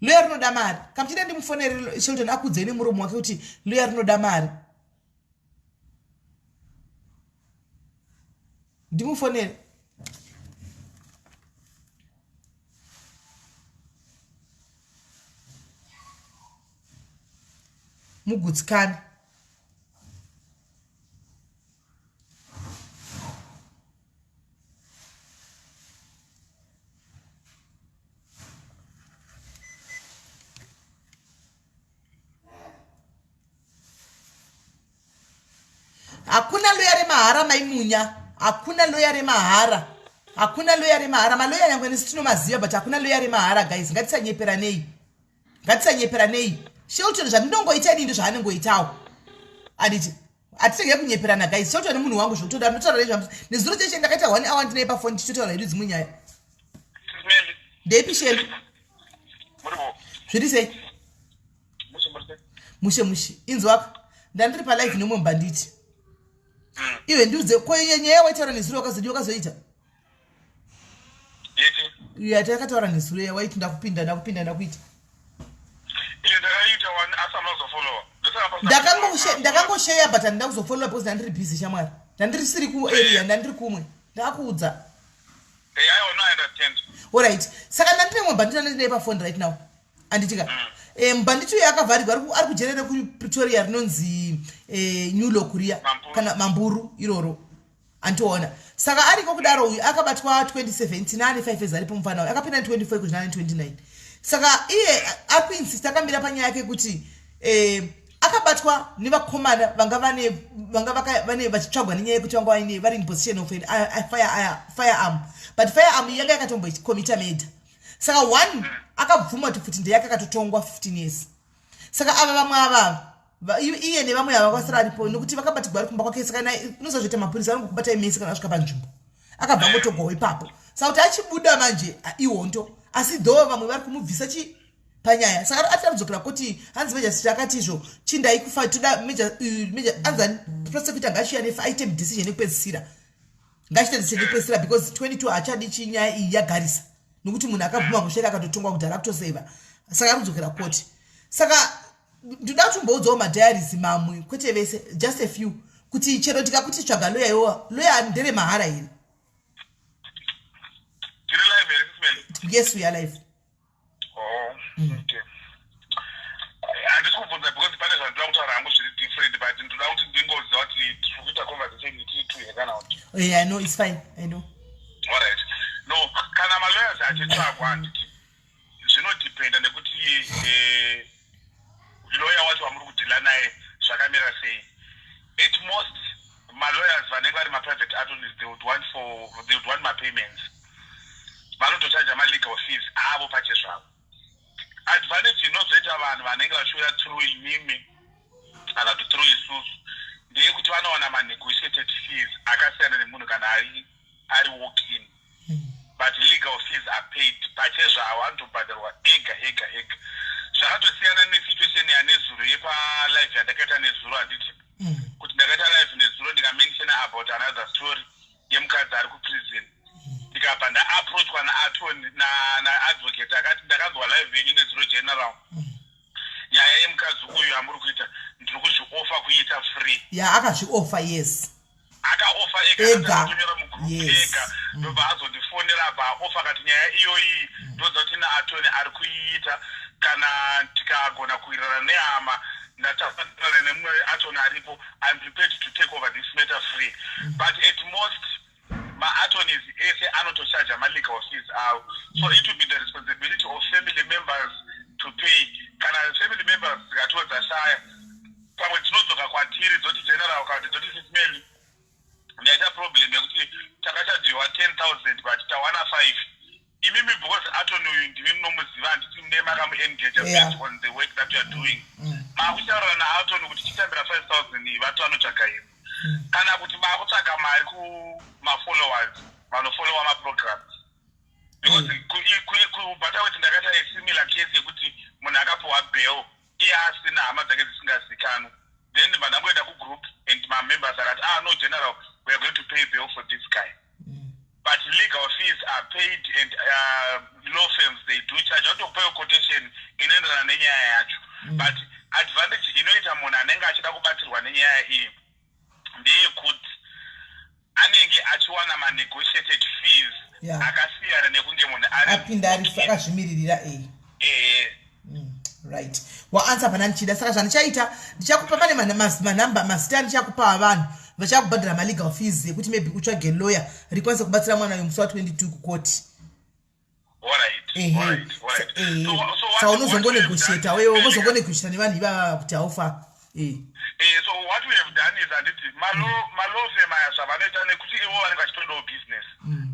Loya rinoda mari. Kamuchida ndimufonere Shelton akudzei nemuromo wake kuti loya rinoda mari. Ndimufonere. Mugutsikani. Hakuna loya remahara, maimunya. Hakuna loya remahara, hakuna loya remahara. Maloya nyangwe nesu tinomaziva, but hakuna loya remahara guys. Ngatisanyeperanei, ngatisanyeperanei. Shelton zvandinongoita ini ndozvaanongoitawo, anditi? Hatisenge kunyeperana guys. Shelton munhu wangu zvokutoda, ndinotaura nezva nezuro cheshe. Ndakaita one hour ndinaye pafoni tichitotaura hedu dzimwe nyaya. Ndeipi, Sheli? Zviri sei? Mushe mushe. Inzwaka, ndandiri palive nemumwe mubhanditi. Iwe ndiudze, ko nyaya waitaura nezuro wakazodi wakazoita ya takataura nezuro ya waiti ndakupinda, ndakupinda, ndakuita? Ndakangosheya, but handina kuzofollowa because ndandiri busy shamwari. Ndandirisiri kuarea, ndandiri kumwe. Ndakuudza. Alright, saka ndandine mumwe bhanditi andinaye pafoni right now, anditika? Mubhanditi uyo akavharirwa, ari kujere rekuPretoria rinonzi New Lock riya kana Mamburu iroro, anditoona? Saka ariko kudaro. Uyu akabatwa 2017, ane 5 years aripo. Mufana uyu akapinda 24, kuzvina ane 29. Saka iye ari kuinsista, akamira panyaya yake yekuti akabatwa nevakomana vanga vane vanga vane vachitsvagwa nenyaya yekuti vanga vaine vari in possession of a firearm, but firearm yanga yakatombokomita murder. Saka one akabvuma kuti pfuti ndeyake, akatotongwa 15 years. Saka ava vamwe ava, iye nevamwe ava vasara aripo nekuti vakabatirwa ari kumba kwake. Saka unozazvoita mapurisa anongokubatai mese kana vasvika panzvimbo. Akabva angotogwawo ipapo. Saka kuti achibuda manje ihondo, asi though vamwe vari kumubvisa chi panyaya. Saka ati aridzokera kuti hanzi magistrate akati izvo chindai kufa toda major anzi prosecutor ngachiuya neaite decision yekupedzisira, ngachiite decision yekupedzisira because 22 haachadi chinyaya iyi yagarisa nekuti munhu akabvuma kusveka akatotongwa kudhara kutoseva. Saka ari kudzokera koti. Saka ndoda kuti umboudzawo madiaries mamwe, kwete vese, just a few, kuti chero tikakuti tsvaga loya, iwowa loya ndere mahara here? Tiri live here, Sis Melly? Yes, we are live. Oh, okay. Handisi kubvunza because pane zvandinoda kutaura hangu zviri different, but ndoda kuti ndingoziva kuti tiri kuita conversation tiri two here kana kuti. Yeah, I know, it's fine, I know. Alright. No, kana malawyers achitsvagwa, handiti zvinodependa nekuti lawyer wacho wamuri kudhila naye zvakamira sei. At most malawyers vanenge vari maprivate attorneys, they would want mapayments, vanotochaja malegal fees avo pachezvavo. Advantage inozoita vanhu vanenge vachiuya through imimi kana kuti through isusu. Ndeyekuti vanowana manegotiated fees akasiyana nemunhu kana ari walk in, but legal fees are paid pachezvavo, anotobhadharwa ega ega ega. Zvakatosiyana nesituation yanezuro yepalive yandakaita nezuro, handiti? Kuti ndakaita live nezuro, ndikamenshona about another story yemukadzi ari kuprison, ndikabva ndaapproachwa naattorney, naadvocate, akati, "Ndakanzwa live yenyu nezuro, General. Nyaya yemukadzi uyu yamuri kuita, ndiri kuzvioffer kuita free." Ya, akazvioffer, yes. Akaoffer. Ega. Ega, akatonyora mugroup. Ega. Ndobva azondifonera, abva aoffer, akati, "Nyaya iyoyi ndodza kuti naattorney ari kuiita. Kana tikagona kuwirirana nehama, ndataurana nemumwe attorney aripo, I'm prepared to take over this matter free." But at most maattorneys ese anotochaja malegal fees avo, so it will be the responsibility of family members to pay. Kana family members dzikatiwo dzashaya, pamwe dzinodzoka kwatiri dzoti, "General," kana kuti dzoti, "Sis Melly, ndaita problem yekuti takachajiwa 10 000 but tawana 5. Imimi, because attorney uyu ndimi munomuziva, handiti? Mune makamuengage based on the work that you are doing, maakutaurira naattorney kuti chitambira 5000 iyi, vati vanotsvaga iri, kana kuti maakutsvaga mari kumafollowers vanofollowa maprograms," because kuButterworth ndakaita asimilar case yekuti munhu akapiwa bail iye asina hama dzake dzisingazikanwi. Then vandangoenda kugroup and mamembers akati, "Ah, no, General, we are going to pay bail for this guy." But legal fees are paid and law firms, they do charge. Vatokupayo quotation inoenderana nenyaya yacho. But advantage inoita munhu anenge achida kubatsirwa nenyaya iyi ndeyekuti anenge achiwana manegotiated fees akasiyana nekunge munhu ari apinda ari akazvimiririra ei. Ehe. Right, waanswer pana ndichida. Saka zvandichaita, ndichakupa, pane manhamba, mazita andichakupa avanhu vachakubhadhara malegal fees ekuti maybe utsvage lawyer rikwanise kubatsira mwana uyu musi wa22 kukoti. Alright, alright. So Saka unozongonegotiata wewe, unozongonegotiata nevanhu ivava kuti haufa. So what we have done is, handiti, malaw firm aya zvavanoita, nekuti ivo vanenge vachitodawo business,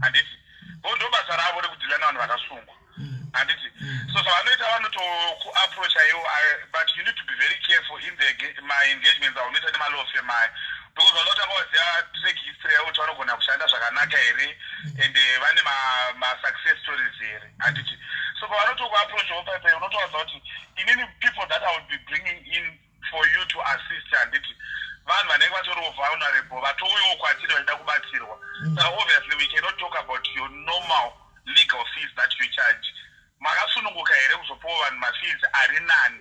handiti? Vo ndo basa ravo rekudeala nevanhu vakasungwa, handiti? So zvavanoita, vanotokuapproacha iwo, but you need to be very careful in the maengagements aunoita nemalaw firm aya, because vanoda kutanga vaziva track history yavo, kuti vanogona kushanda zvakanaka here and vane masuccess stories here, handiti? So pavanotokuapproachawo paipai, unotovaudza kuti, "Inini, people that I will be bringing in for you to assist, handiti, vanhu vanenge vatoriwo vulnerable, vatouyawo kwatiri vachida kubatsirwa. Saka obviously we cannot talk about your normal legal fees that you charge. Makasununguka here kuzopawo vanhu mafees ari nani?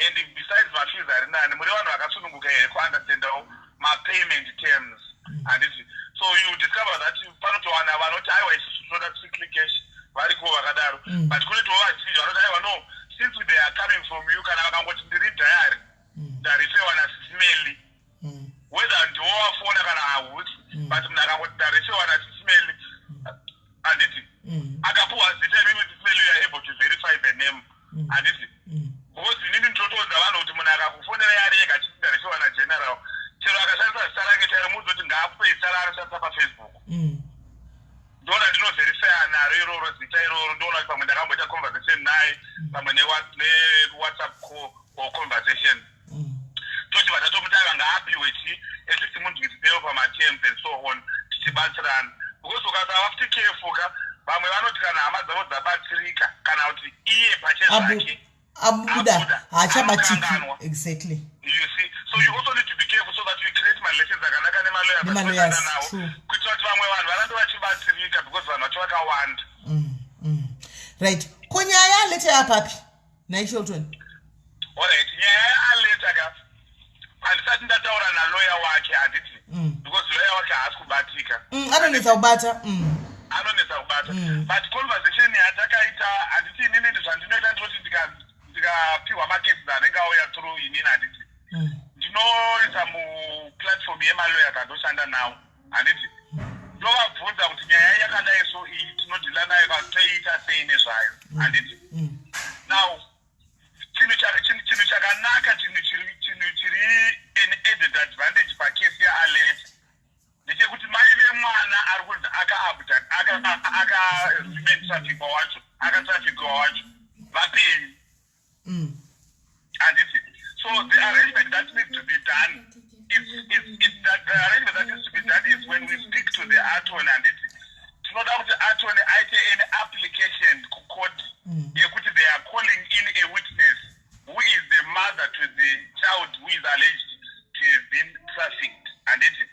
And besides mafees ari nani, muri vanhu vakasununguka here kuunderstandawo mapayment terms?" Handiti? So you discover that panotowana vanoti, "Aiwa, isusu tinoda strictly cash." Variko vakadaro. But kunotiwo vazhinji vanoti, "Aiwa, no, since they are coming from you," kana vakangoti, "Ndiri diary, ndareferwa naSis Melly," whether ndiwo wafona kana hausi, but munhu akangoti, "Ndareferwa naSis Melly," handiti? Akapuwa zita, imimi Sis Melly, you are able to verify the name, handiti? Because inini ndinotoudza vanhu kuti munhu akakufonera yari ega achiti, "Ndareferwa naGeneral," chero akashandisa zita rake chairo, muudze kuti ngaakupe zita raanoshandisa paFacebook. Ndoona ndinoverifya naro iroro zita iroro, ndoona kuti pamwe ndakamboita conversation naye, pamwe newhatsapp call or conversation. Tochibva tatomuti, "Aiwa, ngaapiwe chi at least munzwisisewo pamaterms," and so on, tichibatsirana. Because ukasava futi careful ka, vamwe vanoti kana hama dzavo dzabatsirika, kana kuti iye pachezvake abuda, abuda, haachabatiki. Anokanganwa. You see, so you also need to be careful so that you create marelations akanaka nemalawyers Nemalawyers, atinoshanda nawo, kuitira kuti vamwe vanhu varambe vachibatsirika, because vanhu vacho vakawanda. Right, ko nyaya yaAleta yapapi nhai Shelton? Alright, nyaya yaAleta ka, handisati ndataura naloya wake, handiti? Because loya wake haasi kubatika. Anonetsa kubata. Anonetsa kubata. But conversation yatakaita, handiti, inini zvandinoita, ndinoti ndikapiwa macases anenge auya through inini, handiti, ndinoisa muplatform yemalawyers andoshanda nawo, handiti? Ndovabvunza kuti nyaya yakadai so iyi tinodeala nayo kana toiita sei nezvayo, handiti? Now chinhu chakanaka, chinhu chiri an added advantage pakesi yaAleta ndechekuti mai vemwana ari kunzi aka-human traffickwa wacho, akatrafficwa wacho, vapenyu, handiti? So the arrangement that needs to be done is It's that the arrangement that is to be done is when we speak to the attorney, handiti, tinoda kuti attorney aite an application kucourt yekuti they are calling in a witness who is the mother to the child who is alleged to have been trafficked, handiti?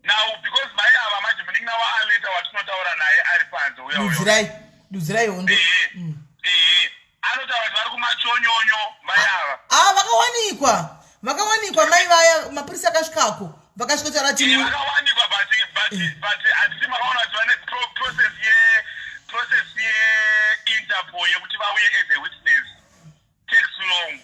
Now, because mai ava manje, munin'ina waAleta watinotaura naye ari panze uya uyo. Dudzirai, dudzirai hondo. Ehe, anotaura kuti vari kumachonyonyo mai ava. Ah, vakawanikwa mai vaya. Mapurisa akasvikako, vakasvikotaura kuti Vakawanikwa, but handiti makaona kuti vane process yeInterpol yekuti vauye as a witness takes long.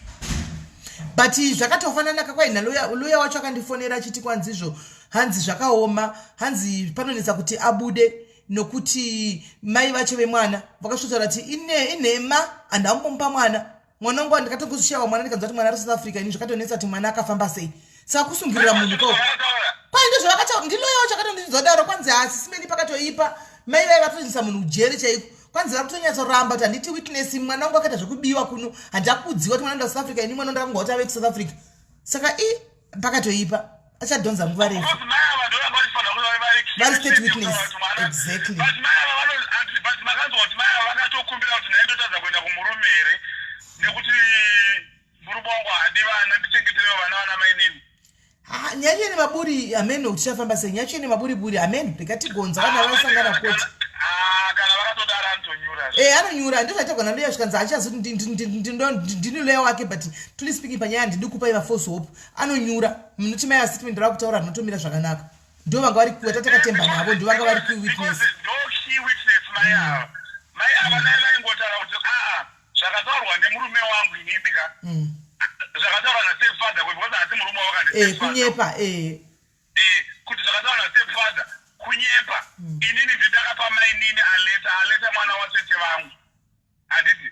But zvakatofanana kakwaina loya wacho akandifonera achiti kwanzizvo hanzi zvakaoma, hanzi panonetsa kuti abude nokuti mai vacho vemwana vakasvikotaura kuti inhema, handambomupa mwana, mwana wangu ndikatongozoshayiwa mwana, ndikanzwa kuti mwana ari South Africa. Ini zvakatonetsa kuti mwana akafamba sei, saka kusungirira munhu ko kwai ndozvavakataura. Ndiloya wacho akatondinzwa daro, kwanzi hasi simeni pakatoipa, mai vai vatoendesa munhu kujere chaiko. Kwanzi vari kutonyatsoramba kuti handiti witness, mwana wangu akaita zvekubiwa kuno, handakudziwa kuti mwana enda South Africa. Ini mwana ndakangwa kuti ave kuSouth Africa, saka i pakatoipa, achadhonza nguva refu. Because mai ava ndovanga vachifanira kuti vave vari key Vari state witness witness. yekutaura kuti mwana- Exactly. But mai ava but makanzwa kuti mai ava vakatokumbira kuti nhai, ndotadza kuenda kumurume here nekuti murume wangu haadi vana, ndichengeterewo vana, vana mainini? Ah, nyaya yacho nemaburi hameno kuti tichafamba sei. Nyaya yacho nemaburiburi hameno, rikatigonza vana vasangana koti. Ah, kana vakatodaro anotonyura. E, anonyura, ndozvaitagwa naloya, zvikanzi hachazoti ndini loya wake, but truly speaking, panyaya handidi kupa iva false hope. Anonyura munoti mai astatement rava kutaura rinotomira zvakanaka. Ndo vanga vari vatakatemba navo, ndo vanga vari key witness. Because ndo key witness mai ava. Mai ava dai vaingotaura kuti aa, zvakataurwa nemurume wangu inini ka, zvakataurwa nastepfather, because hasi murume wavo. Kunyepa e. Kuti zvakataurwa nastepfather kunyepa, inini ndindakapa mainini Aleta, Aleta mwana watete vangu, handiti?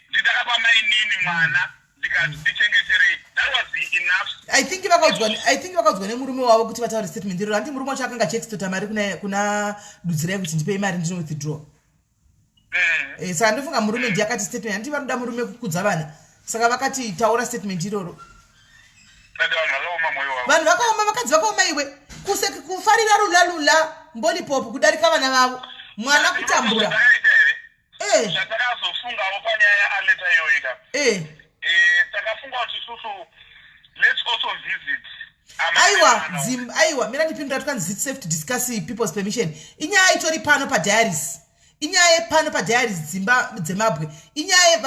Ndindakapa mainini mwana, ndikati ndichengeterei. That was enough. I think vakaudzwa nemurume wavo kuti vataure statement iroro. Handi murume wacho akanga achiextorta mari kuna Dudzirai kuti ndipei mari ndino withdraw. Saka ndofunga murume ndiye akati statement, handiti vanoda murume kukudza vana, saka vakati taura statement iroro. Ende vanhu vakaoma mwoyo wavo. Vanhu vakaoma, vakadzi vakaoma iwe. Kufarira lula lula mbolipop kudarika vana vavo, mwana kutambura. Zvakaita here? Eh. Zvatakazofungawo panyaya yaAleta iyoyi ka, takafunga kuti isusu let's also visit amai Aiwa. vemwana. Aiwa, mira ndipindura. Tukanzi, is it safe to discuss people's permission? Inyaya itori pano padiaries, inyaya yepano padiaries, dzimba dzemabwe. Inyaya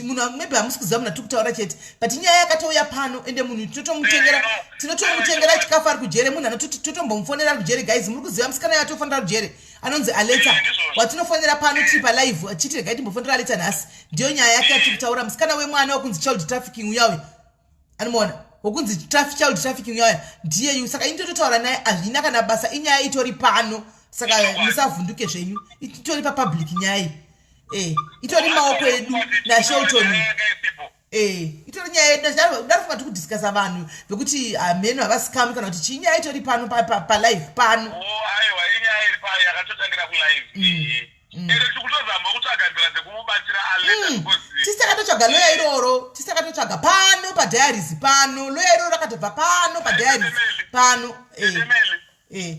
munhu maybe hamusi kuziva munhu atiri kutaura chete, but inyaya yakatouya pano. Ende munhu tinotomutengera chikafu ari kujere, munhu anototombomufonera ari kujere. Guys, muri kuziva musikana yatofonera kujere anonzi Aleta? Watinofonera pano tiri palive achiti regai timbofonera Aleta nhasi. Ndiyo nyaya yake yatiri kutaura, musikana wemwana wekunzi child trafficking uyauya, anomuona wokunzi child trafficking uyauya, ndiyeyu. Saka ini tototaura naye, hazvina kana basa, inyaya itori pano, saka musavhunduke zvenyu, itori papublic nyaya iyi. Itori maoko edu naShelton. Itori nyaya yedu, ndarufunga tiri kudiscussa vanhu vekuti hameno havasikami kana kuti chii. Nyaya itori pano palive pano. Oh, aiwa, inyaya iri payo yakatotangira kulive. Ende tiri kutozama kutsvaga nzira dzekumubatsira Aleta because Tisi takatotsvaga loya iroro, tisi takatotsvaga pano padiaries pano, loya iroro rakatobva pano padiaries pano. Emeli, Eh.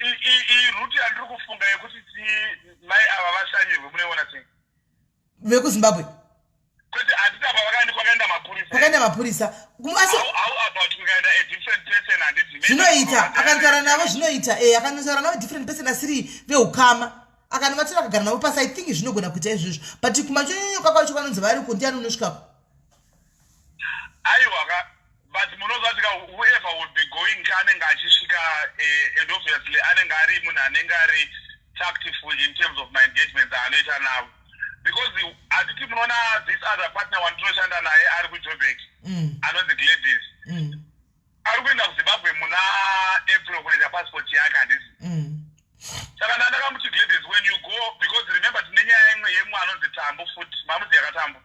Iroute yandiri kufunga yekuti ti mai ava vashanyirwe, munoiona sei? Vekuzimbabwe? Kwete, handiti apa vakaenda kwakaenda mapurisa? Kwakaenda mapurisa. Asi How about kukaenda a different person, handiti? Zvinoita, akanotaura navo zvinoita. E, akanotaura navo different person asiri veukama, akanovatora akagara navo pasi, I think zvinogona kuita izvozvo. But kumachonyonyo kwakwacho kwanonzi variko, ndiani unosvikako? Aiwa ka, but munoziva kuti ka whoever would be going ka anenge achisvika, and obviously anenge ari munhu anenge ari tactful in terms of maengagements aanoita navo, because handiti munoona this other partner wandinoshanda naye ari kuJobek, anonzi Gladys, ari kuenda kuZimbabwe muna April kunoita passport yake, handiti? Saka ndandakamuti, "Gladys, when you go," because remember tine nyaya imwe yemwe anonzi Tambu futi, mamuzi yakaTambu.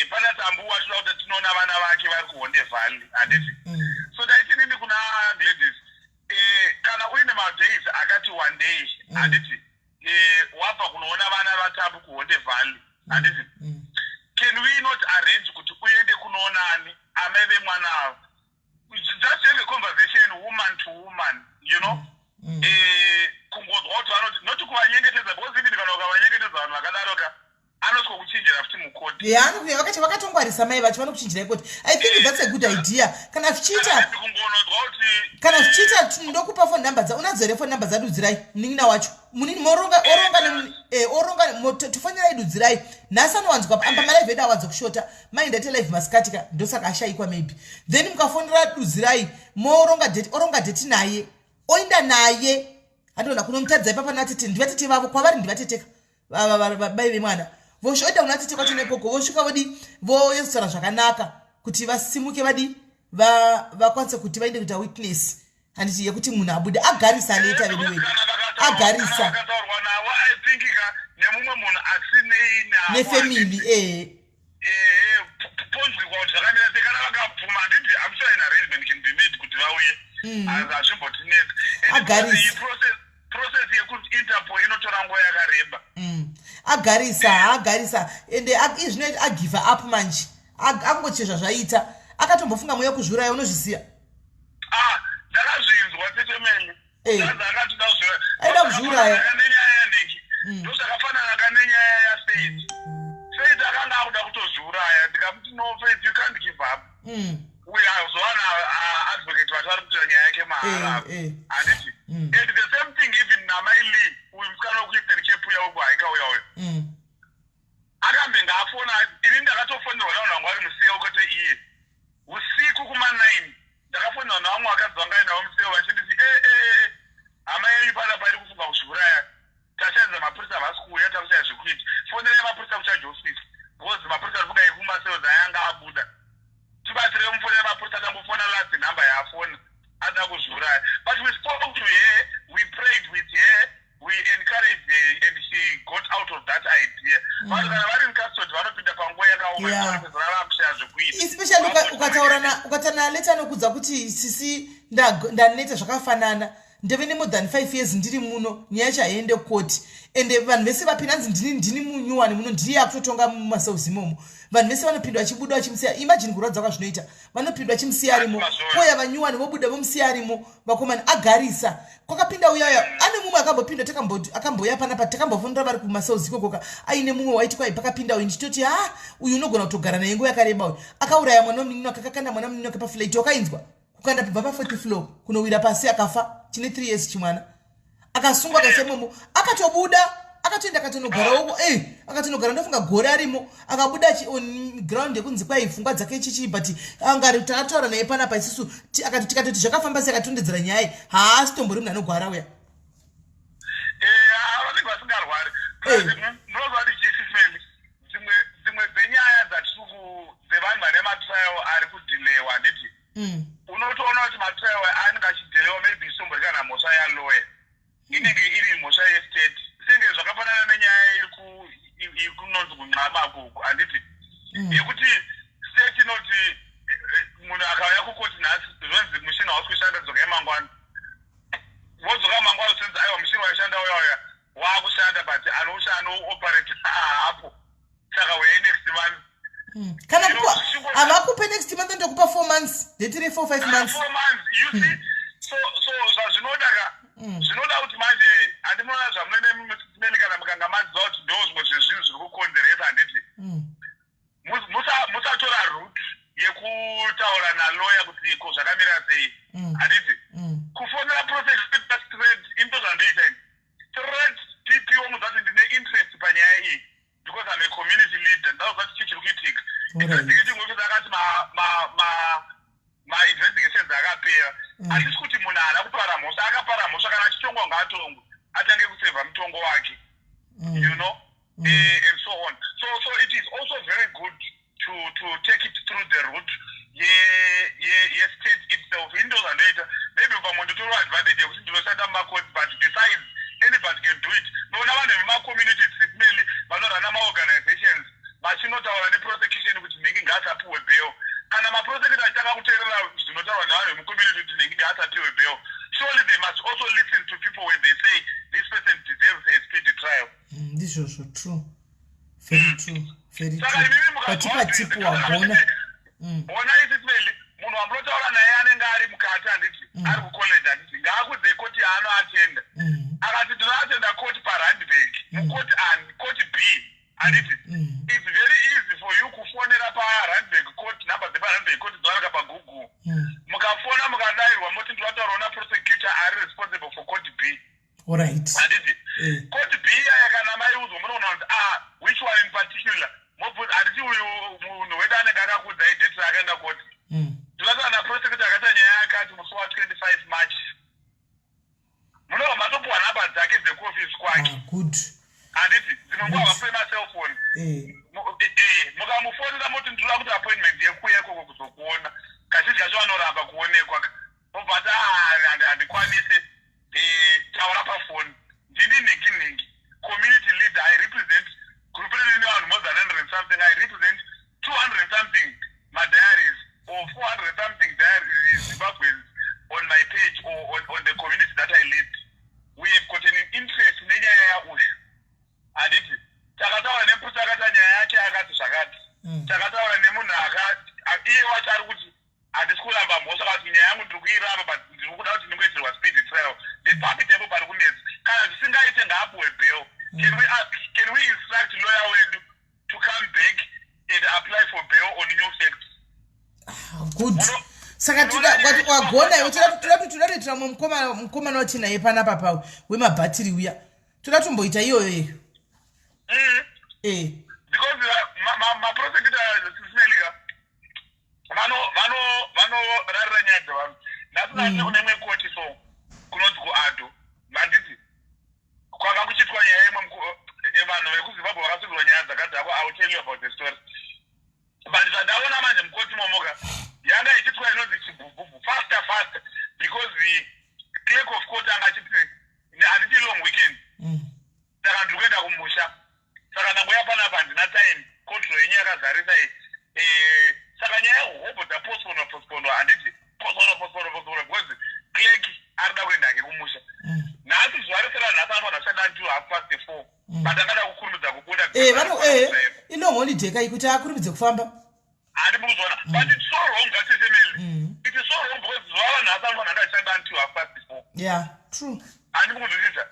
Pana Tambu watoda kuti tinoona vana vake vari kuHonde Valley, handiti? So ndaiti nini kuna Gladys, kana uine madays akati one day, handiti, wabva kunoona vana vaTambu kuHonde Valley, handiti, can we not arrange kuti uende kunoonani amai vemwana ava, just have a conversation, woman to woman. Kungonzwa kuti vanoti, noti kuvanyengetedza, because even kana ukavanyengetedza, vanhu vakadaro ka, anotya kuchinjira futi mukoti. Ya, vakatongwarisa mai vacho, vanokuchinjira ikoti. I think that's a good idea kana zvichiita. Kungononzwa kuti Kana zvichiita, ndokupa phone number dza unadzo here, phone number dzaDudzirai, munin'ina wacho? Munini moronga, oronga oronga tofonerai Dudzirai nhasi. Anowanzwa amba malive edu awanza kushota. Mai ndaite live masikati ka, ndosaka ashayikwa maybe. Then mukafonera Dudzirai, moronga date, oronga date naye, oinda naye, handiona kunomutadza ipapa natete. Ndivatete vavo kwavari, ndivateteka bai vemwana. Voshoenda kuna tete kwacho nekoko, vosvika vodi, voyosara zvakanaka kuti vasimuke, vadi vakwanise kuti vaende kuita witness, handiti, yekuti munhu abude. Agarisa, anoita vedu vedu, agarisa. Vakataurwa navo, I think ka, nemumwe munhu asinei navo. Nefamily, ehe, ponzwikwa kuti zvakamira sei. Kana vakabvuma, handiti, I'm sure an arrangement can be made kuti vauye. Hazvimbotinetsa. Agarisa. Process yekuInterpol inotora nguva yakareba. Agarisa, agarisa. Ende izvinoita agive up manje. Akungochizva zvazvaita. Akatombofunga mweya wekuzviuraya, unozvisiya. Ah, ndakazvinzwa, tetemene. Akatoda. Aida kuzviuraya. Nenyaya yanhingi, ndozvakafanana ka nenyaya yaFaith. Faith akanga akuda kutozviuraya. Ndikamuti, "No, Faith, you can't give up." Uyazowana advocate vati vari kutora nyaya yake mahara, handiti? And the same thing even namai Lee, uyu musikana wekuEastern Cape, uya wekuhaika uya uyo. Akambe ngaafona ini. Ndakatofonerwa navanhu vangu vari mucell, kwete iye. Usiku kuma9 ndakafonerwa navamwe vakadzi vangaendawo mucell, vachinditi, "E, hama yenyu panapa iri kufunga kuzviuraya. Tashaidza mapurisa, havasi kuuya, takushaya zvekuita. Fonerai mapurisa kucharge office, because mapurisa arifunga ekumacells ayanga abuda. Tibatsirei, mufonere mapurisa." Tangofona, last number yaafona, ada kuzviuraya. But we spoke to her, we prayed with her, we encouraged her, and she got out of that idea. Vanhu kana vari mucustody vanopinda panguva yakaoma, vavakushaya zvekuita. Especially ukataura naleta, anokudza kuti, "Sisi, ndaneta zvakafanana. Ndeve nemore than 5 years ndiri muno, nyaya yacho haiende kukoti." Ende vanhu vese vapinda, hanzi, Ndini munyuwani muno, ndiri akutotonga mumacells imomo." Vanhu vese vanopinda vachibuda vachimusiya. Imagine kurwadza kwazvinoita. Vanopinda vachimusiya arimo, koya vanyuwani vobuda vomusiya arimo. Vakomana, agarisa. Kwakapinda uyaya, ane mumwe akambopinda, akamboya panapa, takambofundira vari kumacells ikokoka, aine mumwe waiti kwai pakapinda uyu, ndichitoti, "Ha, uyu unogona kutogara naye nguva yakareba." Uyu akauraya mwana wemunin'ina wake, akakanda mwana wemunin'ina wake paflight. Wakainzwa kukanda kubva pa40 floor kunowira pasi, akafa. Chine 3 years chimwana. Akasungwa, akaisa imomo, akatobuda, akatoenda, akatonogarawo, akatonogara, ndofunga gore arimo. Akabuda on ground yekunzi kwai pfungwa dzake chichi, but angari takataura naye panapa isusu, akati, tikatoti zvakafamba sei, akatondedzera nyaya. Haasi tombori munhu anogwara uya. Vanenge vasingarwari. Munoziva kuti chisismeli, dzimwe dzenyaya dzatiri dzevanhu vane matrial ari kudelayiwa, handiti, unotoona kuti matrial anenge achidelayiwa maybe isombori kana mhosva yalawyer, inenge iri mhosva yestate. Senge zvakafanana nenyaya iri kunonzi kunxama kuku, handiti, yekuti state inoti munhu akauya kukoti nhasi, zvonzi mushini hausi kushanda, dzokai mangwana. Wodzoka mangwana, uchinzi, "Aiwa, mushini waishanda uya uya waakushanda, but anooperate haapo, saka uyai next month." Kana havakupe next month, ndokupa 4 months, date re4, 5 months. 4 months, you see. So zvazvinoda ka, zvinoda kuti manje, handimuona zvamunoine mumene, kana mukanga maziva kuti ndo zvimwe zvezvinhu zviri kukonzeresa, handiti, musatora route yekutaura naloya kuti ko zvakamira sei, handiti. Kufonera prosecutor straight, into zvandoita ini, straight DPO, muziva kuti ndine interest panyaya iyi because I'm a community leader, ndauziva kuti chii chiri kuitika. Investigating officer akati mainvestigations akapera. Handisi kuti munhu haana kupara mhosva, akapara mhosva. Kana achitongwa, ngaatongwe, atange kusevha mutongo wake, and so on. So it is also very good to take it through the route ye-state itself. Into zvandoita, maybe pamwe ndotora advantage yekuti ndinoshanda mumakoti, but besides, anybody can do it. Noona vanhu vemacommunity sisimeli vanorana maorganizations vachinotaura neprosecution kuti nhingi ngaasapiwe bail. Kana maprosecutor achitanga kuteerera zvinotaurwa nevanhu vemucommunity kuti nhingi ngaasapiwe bail, surely they must also listen to people when they say this person deserves a speedy trial. Ndizvozvo, true, very true, very true. Patipa tipu wagona. Ona isismeli, munhu wamunotaura naye anenge ari mukati, handiti? Ari kucollege, handiti? Ngaakudzei koti yaanoatenda. Akati ndinoatenda koti paRandburg, mukoti ani, koti B, handiti? It's very easy for you kufonera paRandburg court. Number dzepaRandburg court dzinowanika paGoogle. Mukafona, mukadayirwa, moti ndinotaurawo naprosecutor ari responsible for court B. Handiti? Court B iyaya, kana maiudzwa, munoona kunzi, ah, which one in particular? Mobvunza, handiti? Uyu munhu wedu anenge akakuudzai date raakaenda koti. Ndinotaura naprosecutor akaita nyaya yakati musi wa25 March. Munobva matopuwa nhamba dzake dzekuofisi kwake. Ah, good. Handiti dzimwe nguva vapuwe macellphone? Mukamufonera moti ndinoda kuti appointment yekuuya ikoko kuzokuona, kazhinji kacho vanoramba kuonekwa. Mobva ati, "Ah, handikwanise, taura pafoni. Ndini nhingi nhingi, community leader. I represent group redu rine vanhu more than 100 and something. I represent 200 and something madiaries or 400 something diaries, Zimbabweans on my page or on the community that I lead. We have got an interest nenyaya yauyu, handiti? Takataura nemupurisa akati nyaya yake akati zvakati. Takataura nemunhu iye wacho ari kuti handisi kuramba mhosva, kuti nyaya yangu ndiri kuiramba, but ndiri kuda kuti ndingoitirwa speed trial. Ndepapi tepo pari kunetsa? Kana zvisingaite, ngaapuwe bail. Can we ask, can we instruct lawyer wedu to come back and apply for bail on new facts?" Ah, good. Saka wagona iwe. Toda kuitira mumwe mukomana watinaye panapa pa wemabhatiri uya. Toda tomboita iyoyo iyo. Because maprosecutor, simelika, vanorarira nyaya dzevanhu. Nhasi kune imwe koti, so kunonzi kuAddo, handiti? Kwanga kuchiitwa nyaya imwe, vanhu vekuZimbabwe vakasungirwa nyaya dzakadhakwa. I will tell you about the story, but zvandaona manje mukoti momoka yanga ichiitwa inonzi chibhubhubhu, faster faster, because the clerk of court anga achiti, handiti long weekend, saka ndiri kuenda kumusha, saka ndangoya panapa, handina time, kotro yenyu yakazarisa iyi. Saka nyaya hobho dzapostponwa postponwa, handiti? Postponwa, postponwa, postponwa, because clerk arida kuenda hake kumusha. Nhasi zuva rese ranhasi anofanira kushanda until 4:30, but angada kukurumidza kubuda. Ilong holiday kai kuti akurumidze kufamba. Handi mukuzviona? But it's so wrong, ngatisemeli. It is so wrong because zuva ranhasi anofanira anga achishanda until 4:30. Yeah, true. Handi mukuzwisisa?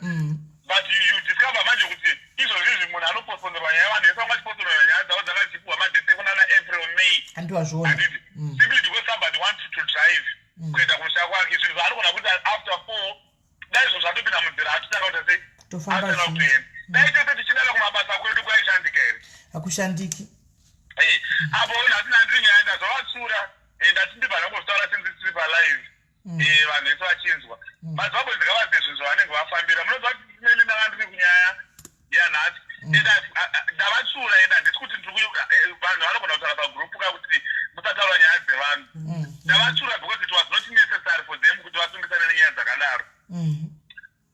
But you discover manje kuti izvozvizvi munhu anopostponerwa nyaya, vanhu vese vanga vachipostponerwa nyaya dzavo dzanga dzichipuhwa madate kunana April, May. Handiwazviona. Handiti? Simply because somebody wants to drive kuenda kumusha kwake, zvinhu zvaanogona kuita after 4, dai izvo zvatopinda munzira, atotanga kuita sei? Tofamba. Atotanga Zvinhu. kutoenda. Dai tese tichidada kumabasa kwedu, kwaishandika here? Hakushandiki. Apo nhasi nandiri nyaya ndazvavatsura, ndati ndibva ndangozvitaura since tiri palive, vanhu vese vachinzwa. MaZimbabwe ngavazive zvinhu zvavanenge vafambira. Munoziva kuti meli ndanga ndiri kunyaya yanhasi and ndavatsura, and handisi kuti vanhu vanogona kutaura pagroup ka kuti musataura nyaya dzevanhu. Ndavatsura because it was not necessary for them kuti vasungisane nenyaya dzakadaro.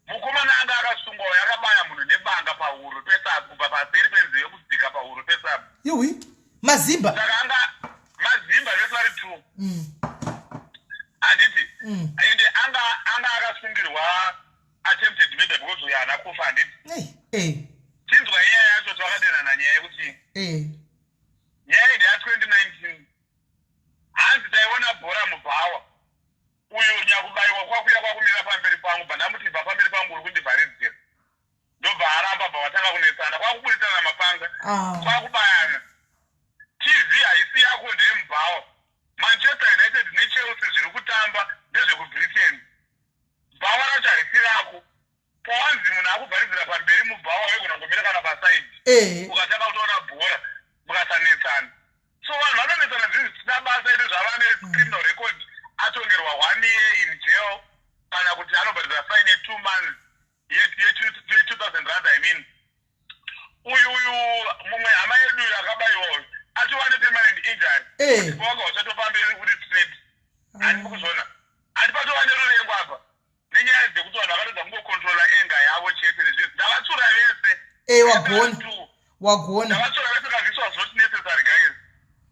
Mukomana anga akasungwa yakabaya munhu nebanga pahuro pesapo, kubva paseri penzeve kudzika pahuro pesapo. Yuwi, mazimba? Saka anga mazimba vese vari two, handiti? Ende anga akasungirwa attempted murder because uyo haana kufa, handiti? Chinzwa nyaya yacho, twakadenana nyaya yekuti nyaya iyi ndeya2019. Hanzi taiona bhora mubhawa, uyo nyakubayiwa kwakuya kwakumira pamberi pangu, bva ndamuti, "Bva pamberi pangu, uri kundivharidzira." Ndobva aramba, bva vatanga kunetsana, kwakubudisana mapanga, kwakubayana. TV haisi yako, ndeyemubhawa. Manchester United neChelsea zviri kutamba ndezvekuBritain. Bhawa racho harisi rako. Pawanzi munhu akuvharidzira pamberi mubhawa, waigona kungomira kana paside, ukatanga kutoona bhora, mukasanetsana. So vanhu vanonetsana zvinhu zvisina basa. Ende zvava necriminal record, atongerwa one year in jail, kana kuti anobhadhara fine ye2 months, ye2,000 rand. I mean, uyu mumwe hama yedu uyu akabayiwa uyu atova nepermanent injury. Wanga uchatofamberi uri straight, handi kuzviona? Handi patova neruvengo apa nenyaya dzekuti vanhu vakatadza kungocontrola anger yavo chete nezvinhu. Ndavatsura vese. Wagona, wagona. Ndavatsura vese. This was not necessary, guys.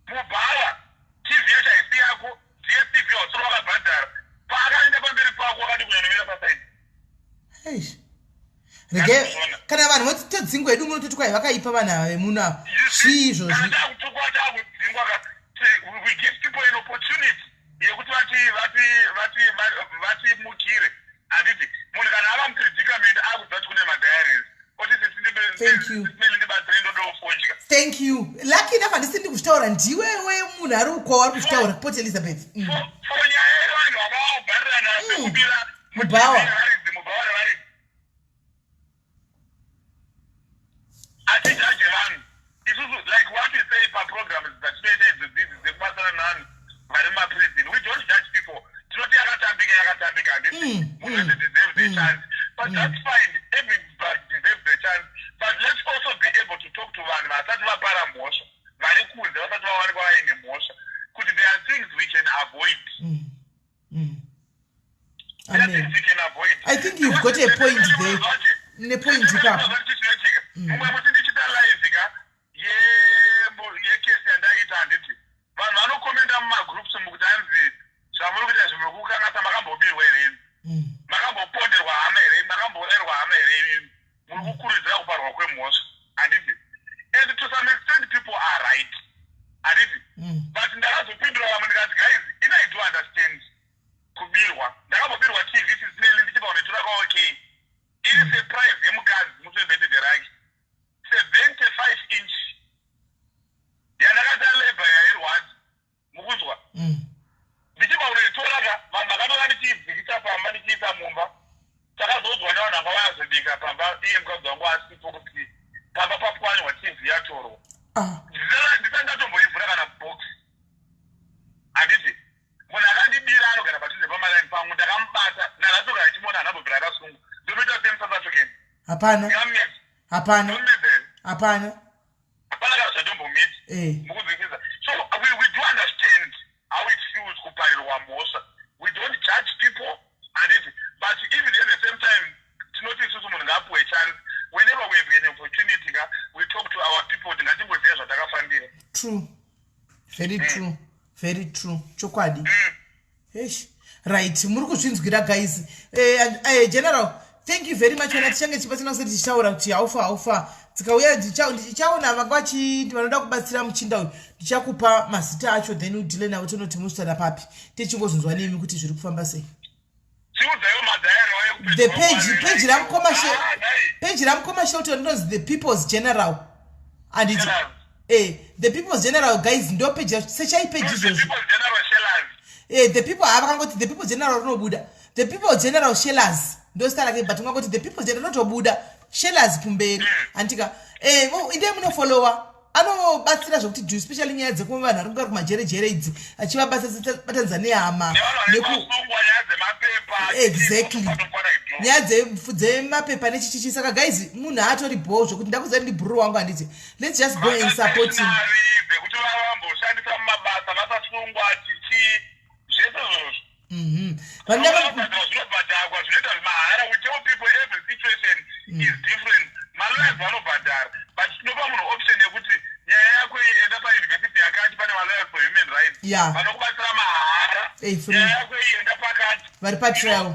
Mubhawa, TV yacho haisi yako. DStv wasura wakabhadhara. Paakaenda pamberi pako, wakadi kunyanomira paside. Eish. Rege kana vanhu voti todzingwa edu munototi kwai vakaipa vanhu ava vemuno ava. Zvii izvozvi? Kana takutukwa, takudzingwa ka. we give people an opportunity yekuti vati vati vati vatimukire, handiti? Munhu kana ava mupredicament, akuziva kuti kune madiaries, oti, Thank you. "Sisi ndibatsire, ndodofodya." Thank you. Lucky enough, handisi ndi kuzvitaura, ndiwewe munhu ari ukwawo ari kuzvitaura, Port Elizabeth. For nyaya yevanhu vakavabharirana pekubira Mubhawa. Varidzi, mubhawa revaridzi. Hatijaje vanhu isusu. Like what we say paprograms dzatinoita idzo dzidzi dzekubatsana navanhu vari mumaprison, we don't judge people. Tinoti yakatambika, yakatambika, handiti? Munhu wese deserves a chance, but that's fine, everybody deserves a chance, but let's also be able to talk to vanhu vasati vapara mhosva, vari kunze, vasati vawanikwa vaine mhosva, kuti there are things we can avoid. There are Amen. things we can avoid. I think you've got a point there. Nepoint ipapo. Mumwe musi ndichita live ka yekesi yandaita, handiti vanhu vanokomenda mumagroups mukuti hanzi zvamuri kuita zvimuri kukanganisa, makambobirwa here imi? Makamboponderwa hama here? Makambourayirwa hama here imi? Muri kukurudzira kuparwa kwemhosva, handiti? And to some extent people are right, handiti? But ndakazopindura vamwe ndikati, "Guys, ini I do understand kubirwa. Ndakambobirwa TV, Sis Melly, ndichibva kunoitora kwaOK, iri surprise yemukadzi musi webirthday rake, 75 inch yandakati alebha yairwadza, mukunzwa? Ndichibva kunoitora ka, vanhu vakatora, ndichiidzikisa pamba, ndichiisa mumba. Takazodzwa nevanhu vanga vayazobika pamba, iye mukadzi wangu asipo, kuti pamba papwanywa, TV yatorwa." Ah. Ndisati ndatomboivhura kana box, handiti? Munhu akandibira anogara padhuze pamalaini pangu. Ndakamubata, ndakatogara ndichimuona, hanambobvira akasungwa. Ndonoita same South African. Hapana. Ndingamumedza? Hapana. Ndomumedza here? Hapana. Hapana kana zvandombomiti. Mukunzwisisa? So we do understand how it feels kuparirwa mhosva. We don't judge people, handiti? But even at the same time tinoti isusu munhu ngaapuwe chance. Whenever we have an opportunity ka, we talk to our people kuti ngatimboziva zvatakafambira. True, very true, very true, chokwadi. Eish. Right, muri kuzvinzwira, guys. General, thank you very much. Wena tichange tichibatsira kusati tichitaura kuti haufa haufa dzikauya, ndichaona vanga vanoda kubatsira muchinda uyu. Ndichakupa mazita acho, then udhile navo, tonoti musitana papi, tichingozonzwa nemi kuti zviri kufamba sei. Chiudzaiwo madiary. The page ramukoma page ramukoma Shelton rinonzi The People's General, handiti? General. The People's General, guys, ndo page yacho. Sechai page izvozvo. General Shellers. The people, havakangoti The People General rinobuda. The People General Shellers ndo zita rake, but ungangoti The People General rinotobuda, Shellers kumberi, handitika? Inde munofollowa, anobatsira zvokuti do, especially nyaya dzekuva vanhu vari kunga kumajerejere idzi, achivabatanidza nehama. Nevanhu vanenge vasungwa, nyaya dzemapepa. Exactly, nyaya dzemapepa nechichichi. Saka guys, munhu atori bho zvokuti ndakuziva ndi bhururu wangu, handiti? Let's just go and support him. Dzekuti vavamboshandisa mumabasa vasasungwa, chichi, zvese izvozvo. Vanhu Zvinobhadharwa, zvinoita mahara. We tell people every situation is different. Malawyers vanobhadhara, but tinopa munhu option yekuti nyaya yako iyi, enda pauniversity yakati, pane malawyers for human rights vanokubatsira mahara. Free. Nyaya yako iyi, enda pakati. Vari patrial.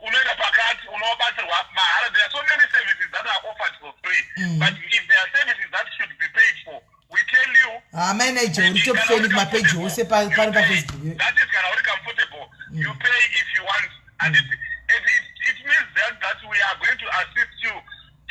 Unoenda pakati, unobatsirwa mahara. There are so many services that are offered for free, but if there are services that should be paid for, we tell you. Hamai Nigel, uri top fan kumapeji ose pano paFacebook. That is kana uri comfortable. You pay if you want, and it means that we are going to assist you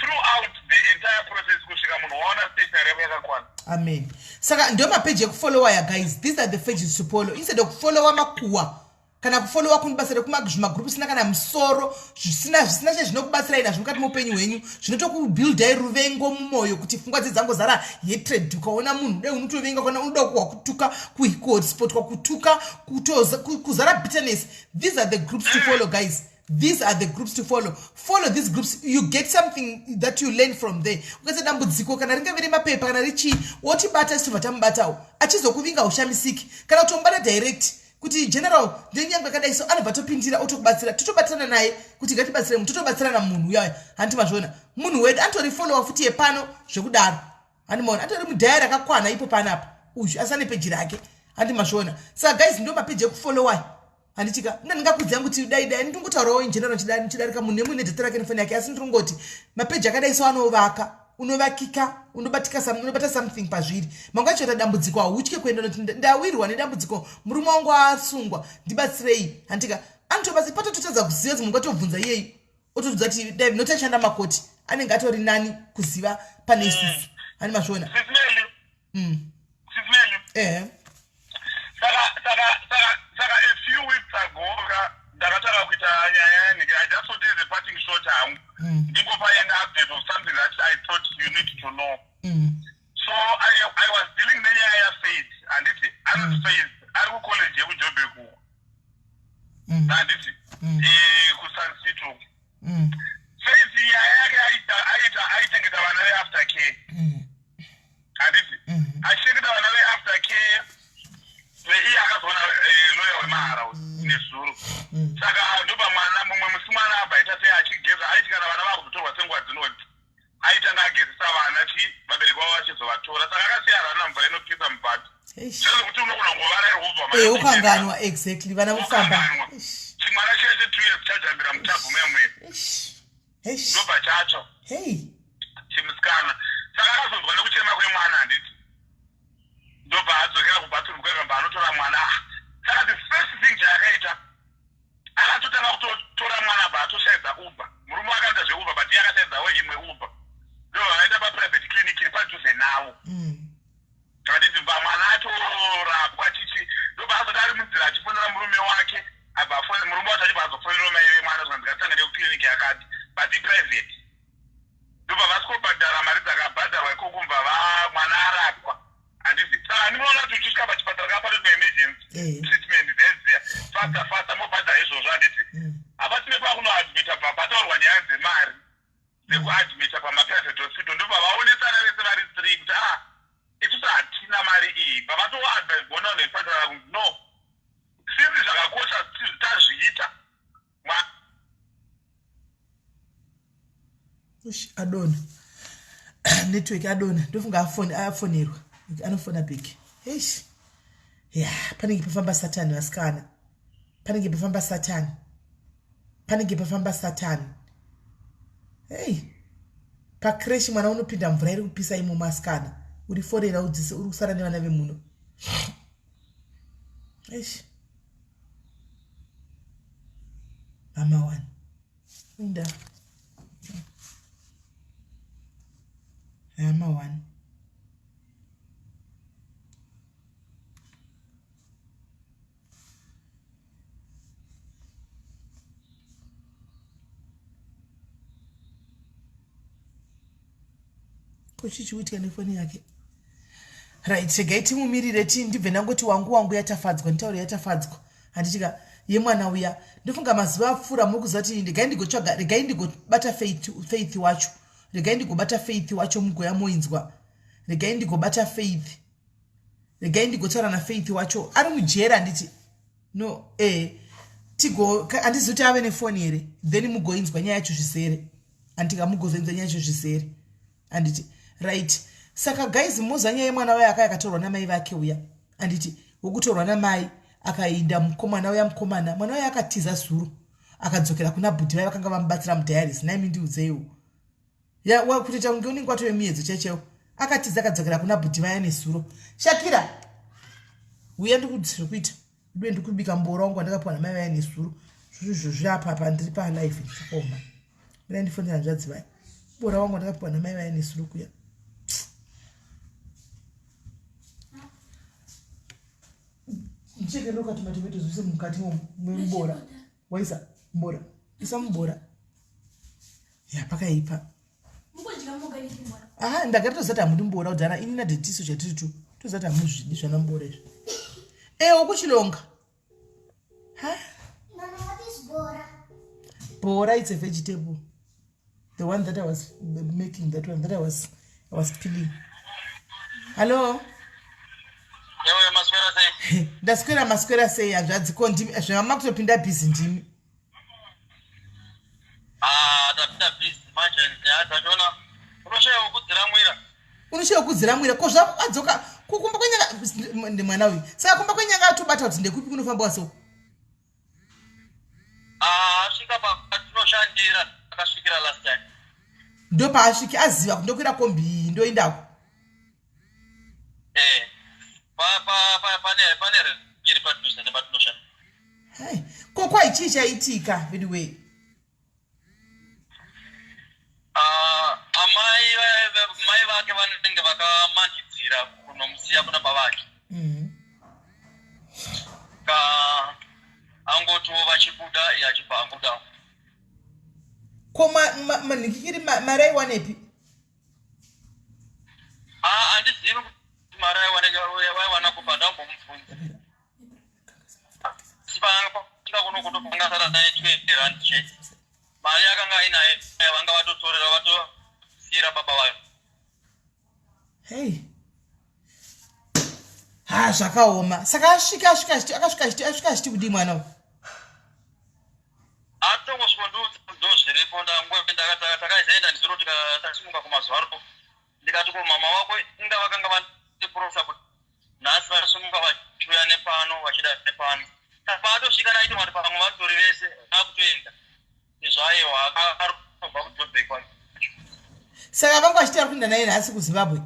throughout the entire process kusvika munhu waona stationary yako yakakwana. Amen. Saka ndo mapeji ekufollowa ya, guys. These are the pages to follow instead of kufollowa makuwa kana kufollowa kunibasa rekumazvimagrupu zvisina kana musoro, zvisina chezvinokubatsirai nazvo mukati meupenyu hwenyu, zvinotokubuildai ruvengo mumwoyo, kuti pfungwa dzedzangozara hatred. Ukaona munhu dai unotovenga, kana unoda kuhwa kutuka, kuhotspotwa kutuka, kuzara bitterness. These are the groups to follow, guys. These are the groups to follow. Follow these groups, you get something that you learn from there. Ukaisa dambudziko, kana ringave remapepa kana richii, wotibata, isitobva tamubatawo, achizokuvinga ushamisiki, kana kutomubata direct kuti, "General, ndenyange akadai so," anobva topindira otokubatsira, totobatsirana naye kuti ngatibatsire munhu, totobatsirana munhu uyaya, handiti mazviona? Munhu wedu anotori follower futi yepano zvekudaro, handimaona? Atori mudhayari akakwana ipo panapa uyu, asi ane peji rake, handi mazviona? Saka guys, ndo mapeji ekufollowa, handitika? Ina ndingakudzia kuti dai dai ndingotaurawo in general, ndichidarika munhu nemunhu nedhata rake nefoni yake, asi ndiringoti mapeji akadai so anovaka. unovakika unobatika unobata something pazviri mangwana achoita dambudziko hautye kuenda noti ndawirwa nedambudziko murume wangu asungwa ndibatsirei handitika anotobatsira patototadza kuziva dzimwe nguva tobvunza iyeyi ototudza kuti dai noti ashanda makoti anenge atori nani kuziva pane isusu ani mazviona mm. ehe saka saka saka saka a few weeks ago ka ndakatanga kuita nyaya yanike i just thought as a parting shot hangu mm. ndingopa an update of something that i thought you need to know mm. so I, i was dealing nenyaya yafaith handiti anonzi mm. faith ari kucollege yekujobek uko mm. handiti mm. eh, kusansito uko mm. Faith nyaya yake aita aichengeta vana veafter care mm. handiti mm. achichengeta vana veafter care iye akazoona eh, loya wemahara mm. nezuro mm. saka ndopa mwana mumwe musi mwana abva aita sei achigeza aiti kana vana vakuzotorwa senguva dzinoti aitanga agezesa vana chi vabereki vavo vachizovatora saka akasiya rana mvura inopisa mubhati zvekuti unogona kungovarairwa ubva eh, ukanganwa exactly vana vofamba chimwana chiya che two years chajambira mutabhu muya muya ndobva chatsva chimusikana saka akazonzwa nekuchema kwemwana handiti ndobva adzokera kubathroom kwekamba anotora mwana ah, saka the first thing chaakaita akatotanga kutotora mwana bva atoshaidza uber murume wakaita zveuber but iye akashaidzawo imwe uber ndobva vaenda paprivate clinic iri padhuze navo mm. handiti bva mwana atorapwa chichi ndobva azoti ari munzira achifonera murume wake abva murume wacho achibva azofonerawo mai vemwana zvikanzi ngatitanga nekuclinic yakati but iprivate ndobva vasvikobhadhara mari dzakabhadharwa ikoko mva mwana arapwa handizi saka handinoona kuti uchisvika pachipatara ka pane maemergency eh. treatment dzedziya faster faster mobhadhara izvozvo handiti mm. hapasine pakunoadmita bva pataurwa nyaya dzemari dzekuadmita pamaprivate hospital ndobva vaonesana vese vari three kuti ah isusu hatina mari iyi bva vatoadvise gona vanhu vechipatara kunzi no since zvakakosha tazviita adona network adona ndofunga afonerwa anofona back eish ya panenge pafamba satani vasikana panenge pafamba satani panenge pafamba satani hei pakreshi mwana unopinda mvura iri kupisa imomo asikana uri forera udzise uri kusara nevana vemuno eish mama one inda mama one ko chii chikuitika nefoni yake right regai timumirire ti ndibve ndangoti wangu wangu yatafadzwa nditaure yatafadzwa handitika yemwana uya ndofunga mazuva apfuura muri kuziva kuti regai ndigotsvaga regai ndigobata faith, faith wacho regai ndigobata faith wacho mugoya moinzwa regai ndigobata faith regai ndigotaura nafaith wacho ari mujeri handiti no eh tigo handizivi kuti ave nefoni here then mugoinzwa nyaya yacho zvizere handika mugozoinzwa nyaya yacho zvizere handiti right saka guys moziva nyaya yemwana waye akaya akatorwa namai vake uya handiti wokutorwa namai akainda mukomana uya mukomana mwana uya akatiza zuro akadzokera kuna bhudhi vaye vakanga vamubatsira mudiaris naimi ndiudzeiwo ya kutoita kunge unenge watove muyedzo chaichaiwo akatiza akadzokera kuna bhudhi vaya nezuro shakira uya ndikuti zvekuita ndiwe ndikubika mboro wangu wandakapiwa namai vaya nezuro zvozvo zviri apa apa ndiri palife ndikoma mira ndifonera hanzvadzi vaya mbora wangu wandakapiwa namai vaya nezuro kuya ndichekerera ukati matomato zvise mukati membora waisa mbora isa mubora ya pakaipa aha ndagara tozati hamudi mbora kudhara ini nadhetiso chatiri tu tozati hamuzvidi zvana mbora izvi ewo kuchilonga ha bora it's a vegetable the one that i was making that one that i was, I was peeling hallo ndaswera maswera sei hanzvadzi ko ndimi zvamama kutopinda busy ndimi Ah, tapinda busy manje nyaya dzachona unoshaya wekudziramwira. Unoshaya wekudziramwira ko zvadzoka kumba kwenyanga ndimwana uyu saka kumba kwenyanga atobata kuti ndekupi kunofambwa so Ah, asvika patinoshandira akasvikira last time. Ndopaasvike aziva kuti ndokwira kombi iyi ndoendako. Eh, pane iri padhuze nepatinoshanda. Hai, ko kwai chii chaitika veduwee? Ah, amai mai vake vanenge vakamanidzira kunomusiya kuna baba vake. Ka angotiwo vachibuda iye achibva angodawo. Ko manhikikiri mari aiwanepi? Ah, handizivi kuti mari aiwana kupa, ndambomubvunza. Sipanga kuno kutopanga sara naye 20 rand chete. Mari yakanga ainayo vanga vatotorera vatosiyira baba vayo. Hey. Ha, zvakaoma. Saka asvika asvika achiti akasvika achiti asvika achiti kudii mwana uyu? Atongosvika ndozviripo ndangoenda takaizoenda ndizuro tikasimuka kumazuvaro ndikati ko mama wako inga vakanga vandiprosa kuti nhasi vasumuka vachiuya nepano vachida nepano saka paatosvika naiti mwati pamwe vatori vese akutoenda izvo aiwa akarobva kujobek kwacho. Saka vanga vachiti ari kuenda naye nhasi kuZimbabwe?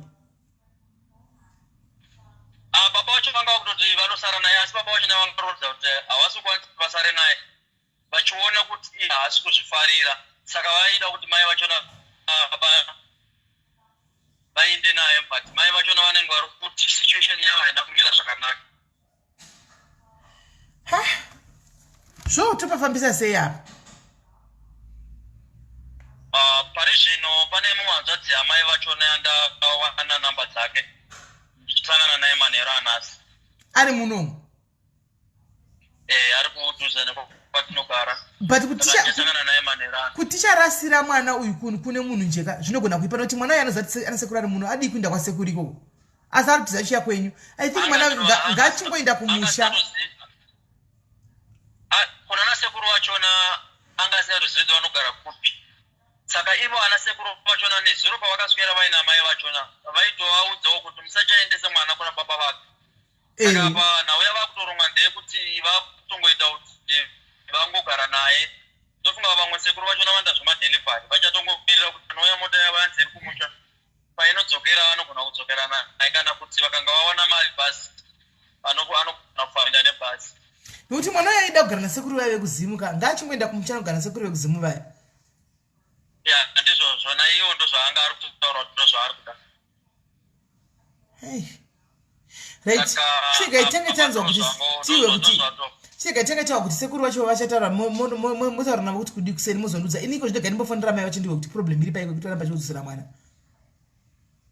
Ah, baba vacho vanga vakutoti vanosara naye asi baba vacho naye vangarorodza kuti havasi kukwanisa kuti vasare naye vachiona kuti iye haasi kuzvifarira saka vaida kuti mai vachona vainde naye but mai vachona vanenge vari kuti situation yavo haina kumira zvakanaka. Ha, zvo topafambisa sei apa? Ah, pari zvino pane mumwe hanzvadzi yamai vachona yandawana namba dzake ndichisangana naye manheru anhasi. Ari munomu? Eh, ari kudhuze nekwatinogara. But ndichisangana naye manheru ano. Kuti ticharasira mwana uyu kune munhu njeka zvinogona kuipa nokuti mwana uyu anoziva kuti ana sekuru ari muno adii kuenda kwasekuru ikoko asi ari kutiza chiya kwenyu. I think mwana ngaachingoenda kumusha. Kuna ana sekuru vachona anga asingatozivi kuti vanogara kupi. Saka ivo ana sekuru vachona nezuro pavakaswera vaina amai vachona vaitovaudzawo kuti musachaendese mwana kuna baba vake. Saka apa nhau yavakutoronga ndeyekuti vakutongoita kuti vangogara naye. Ndofunga vamwe sekuru vachona vanoita zvemadelivery vachatongomirira kuti panouya mota yavo yanzi iri kumusha painodzokera anogona kudzokera naye kana kuti vakanga vawana mari bhasi anogona kufambira nebhasi. Nekuti mwana uyo aida kugara nasekuru vaya vekuzimu ka ngaachingoenda kumusha anogara nasekuru vekuzimu vaya. Ya ndizvozvo naiyewo ndozvaanga ari kutaura kuti ndozvaari kuda. Hey. Right. Chega itenge tanzwa kuti tiwe kuti chega itenge tawa kuti sekuru vacho vachataura motaura navo kuti kudii kuseni mozondudza ini iko zvinoga ndimbofonera mai vacho ndiwe kuti problem iri paiko kuti varamba vachiudzisira mwana.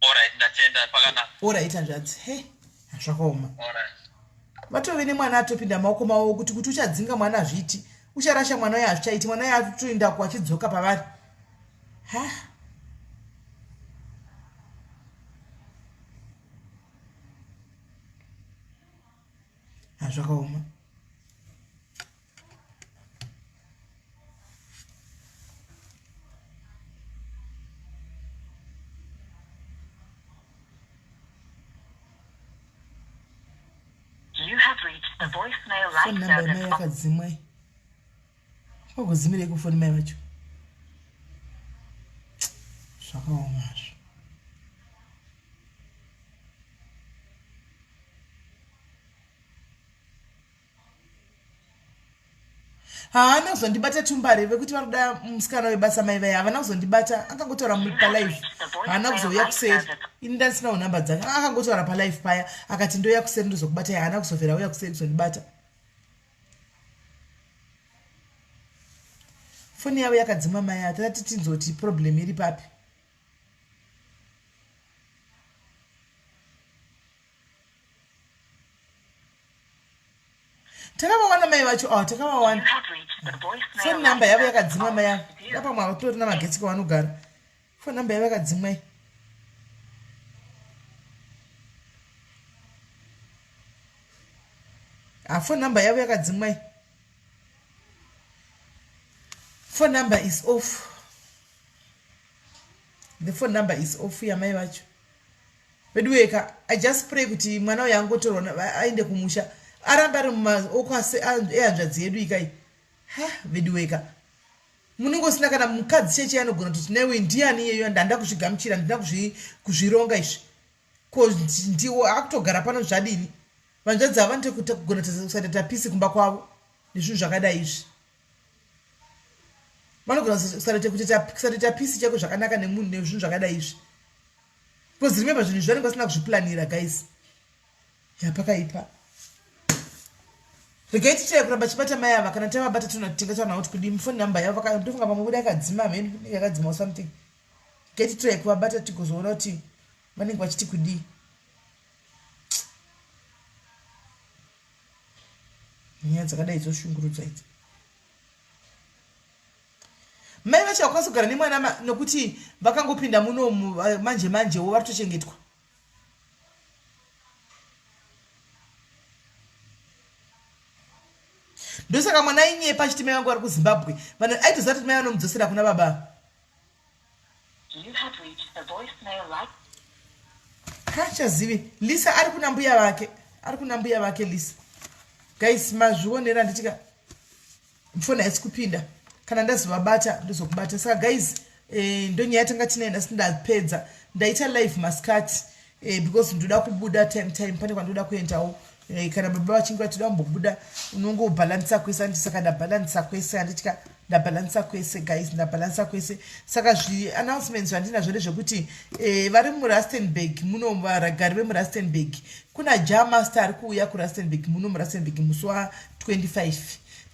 Alright, ndatenda pakanaka. Alright hanzvadzi. Hey, zvakaoma. Alright. Vatove nemwana atopinda maoko mavo kuti kuti uchadzinga mwana hazviiti. Ucharasha mwana uye hazvichaiti. Mwana uye atoenda ko achidzoka pavari. Ha. Hazvakaoma. You have reached the voicemail Phone light number yamai service of yakadzimwa iyi. Wagozimirei kufoni mai vacho? Zvakaoma hazvo. Haana kuzondibata tumbare vekuti vari kuda musikana webasa mai vaya havana kuzondibata akangotaura palife haana kuzouya kuseri ini ndandisinawo nhamba dzake akangotaura palife paya akati ndouya kuseri ndozokubatai haana kuzovhera auya kuseri kuzondibata foni yavo yakadzima mai aya tati tinzoti problem iri papi. Takavawana mai vacho ava takavawana. Phone number yavo yakadzimwa mai ava. Pamwe havatorina magetsi kwavanogara. Phone number yavo yakadzimwa iyi. Ah, phone number yavo yakadzimwa iyi. Phone number is off. The phone number is off yamai vacho. Veduweka, I just pray kuti mwana uyu angotorwa aende kumusha arambe ari mumaoko ehanzvadzi yedu ikai. Ha, veduweka. Munenge usina kana mukadzi cheche anogona kuti newe ndiani iyeyo ndanda kuzvigamuchira ndina kuzvironga izvi. Ko ndiwo akutogara pano zvadini? Vanzvadzi ava vanote kugona kusaita tapisi kumba kwavo nezvinhu zvakadai izvi. Vanogona kusaita tapisi chako zvakanaka nemunhu nezvinhu zvakadai izvi. Because remember zvinhu izvi vanenge vasina kuzviplanira guys. Ya pakaipa. Regai tichaya kuramba chibata mai ava kana tavabata tona tinga taona kuti kudii phone number yavo vaka ndofunga pamwe buda yakadzima mheni inenge yakadzima or something. Regai titry kuvabata tigozoona kuti vanenge vachiti kudii. Nyaya dzakadai dzoshungurudza idzi. Mai vacho vakwanisa kugara nemwana nokuti vakangopinda munomu manje manjewo vari kutochengetwa. Ndosaka mwana ainyepa achiti mai vangu vari kuZimbabwe. Vanhu aitoziva kuti mai vanomudzosera kuna baba. Hachazivi. Lisa ari kuna mbuya vake. Ari kuna mbuya vake Lisa. Guys, mazvionera nditika foni haisi kupinda. Kana ndazovabata ndozokubata. Saka guys, eh, ndonyaya tanga tinayo ndasi ndapedza. Ndaita live masikati eh, because ndoda kubuda time time pane kwandoda kuendawo. Eh, kana baba vachinge vachida kumbobuda unongobhalanisa kwese handiti saka ndabhalanisa kwese handitya ndabhalanisa kwese guys ndabhalanisa kwese saka zviannouncements zvandinazvo ndezvekuti eh, vari murustenburg muno vagari vemurustenburg kuna jamaster ari kuuya kurustenburg muno murustenburg musi wa 25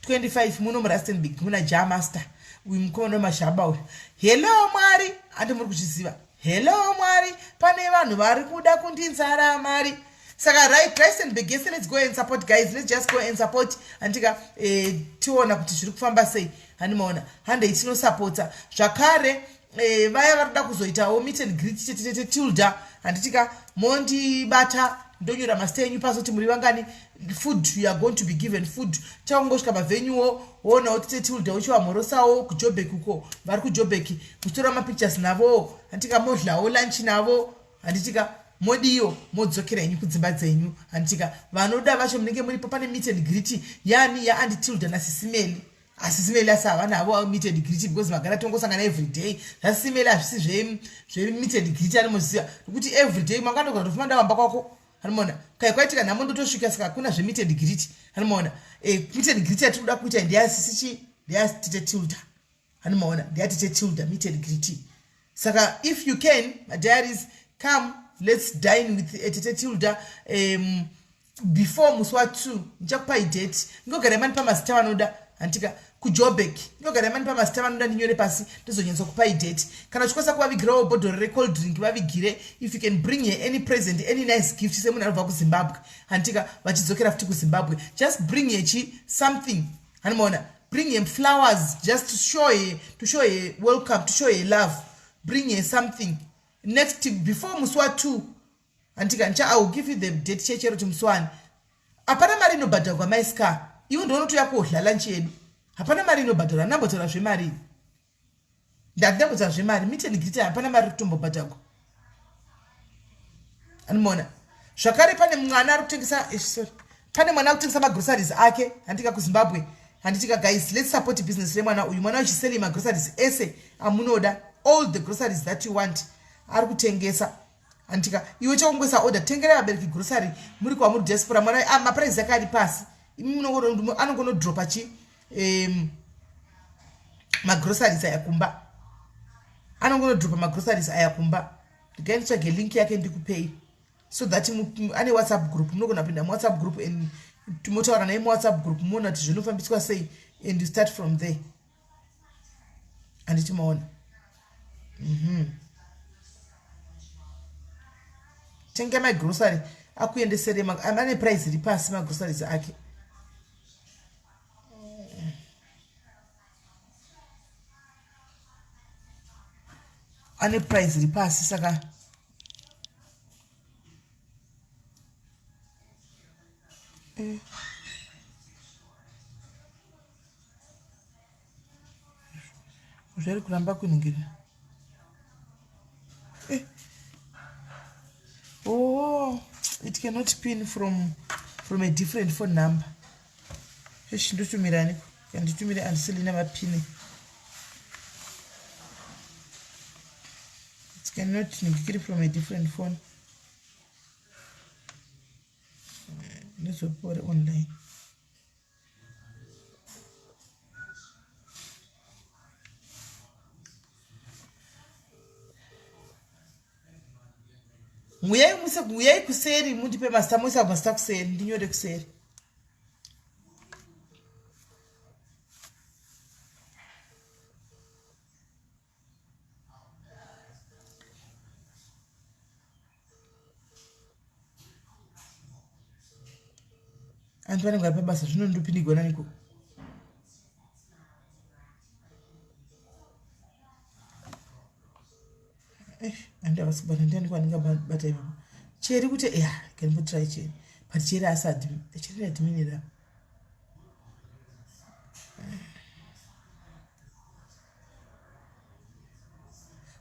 25 muno murustenburg muna jamaster uyu mukomana wemashaba uyu hello mwari andi muri kuzviziva hello mwari pane vanhu vari kuda kundinzara mari saka right Rustenburg yes let's go and support guys let's just go and support handika eh, tiona kuti zviri kufamba sei handimaona handei tinosapota zvakare eh, vaya vari kuda kuzoitawo meet and greet tete tilda handitika mondibata ndonyora masita enyu pasi kuti muri vangani food you are going to be given food chakungosvika pavenuewo woonawo tete tilda uchivamhorosawo kujobek uko vari kujobek muchitora mapictures navowo handitika modlawo lunch navo handitika modiyo modzokera henyu kudzimba dzenyu handitika vanoda vacho munenge muripo pane meet and greet yani yaandi tilda nasisimeli asisimeli asi havana havo meet and greet because magara tongosangana everyday zvasisimeli hazvisi zvemeet and greet animoziva nokuti everyday mangandogona tofuma ndavamba kwako anomaona kai kwaitika nhamo ndotosvika saka hakuna zvemeet and greet anomaona eh, meet and greet yatiri kuda kuita ndeyasisi chi ndeyatite tilda anomaona ndeyatite tilda meet and greet saka if you can madiaries come let's dine with tete tilda um, before musi wa 2 ndichakupai date ndingogarai manipa mazita vanoda handitika kujobek ndingogarai manipa mazita vanoda ndinyore pasi ndizonyatsa kupai date kana uchikwanisa kuvavigirawo bhodhoro recold drink vavigire if you can bring her any present any nice gift semunhu anobva kuzimbabwe handitika vachidzokera futi kuzimbabwe just bring her chi something handimaona bring her flowers just to show her, to show her welcome to show her love bring her something next before musi wa 2 handika ndicha i will give you the date chechero kuti musi wani hapana mari inobhadharwa mai scar iwe ndounotoya kodla lunch yedu hapana mari inobhadharwa ndambotaura zvemari ndati ndambotaura zvemari meet and greet hapana mari kutombobhadharwa anomaona zvakare pane mwana ari kutengesa eh, sorry pane mwana ari kutengesa magroceries ake handika kuzimbabwe handitika guys let's support business remwana uyu mwana uchiseli magroceries ese amunoda all the groceries that you want ari kutengesa Antika iwe chakungoisa order tengera vabereki grocery muri kwamuri diaspora mwana ah, maprice ake ari pasi imi munongono anongonodropa chi um, magroceries aya kumba anongonodropa magroceries aya kumba regai nditsvage link yake ndikupei so that ane whatsapp group munogona kupinda muwhatsapp group and motaura naye muwhatsapp group moona kuti zvinofambiswa sei and you start from there handiti maona mm -hmm. tenga magrocery akuendesere ane price iri pasi magroceries ake ane price iri pasi saka eh. Zvari kuramba kuningirira. Eh. Oh, it cannot pin from from a different phone number. Eish ndotumirani? Kanditumire andisilina mapini. I'm not ningikiri from a different phone. Ndizopore online. Huyai muse huyai kuseri mundipe mazita moisa mazita kuseri ndinyore kuseri. Antu vanenge vari pabasa zvino ndopindigwa naniko? Eh, andi havasi kubata ndiani kwandingabata ipapo cheri kuti ya can put try cheri but cheri asi cheri adminira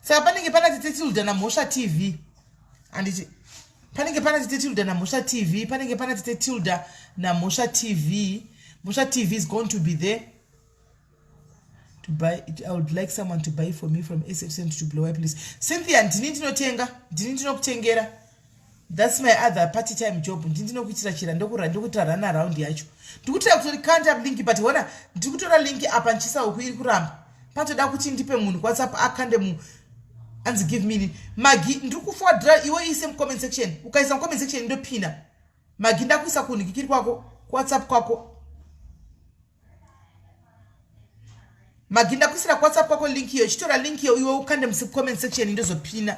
saka panenge pana tete tilda namhosva tv handiti panenge pana tete tilda namhosva tv panenge pana tete tilda namhosva tv mhosva tv is going to be there to buy it, i would like someone to buy for me from sf to blow please cynthia ndini ndinotenga ndini ndinokutengera That's my other party time job ndini ndinokuitira chira ndokuitira run around yacho ndikutoya kutori kanda link but hona ndiri kutora link apa ndichiisa uku iri kuramba patoda kuti ndipe munhu kuwhatsapp akande mu anzi give me magi ndiri kuforwardira iwe iise mucomment section ukaisa mucomment section ndopina magi ndakuisa kunhikikiri kwako kuwhatsapp kwako magi ndakuisira kuwhatsapp kwako link iyo chitora link iyo iwe ukande mucomment section ndozopina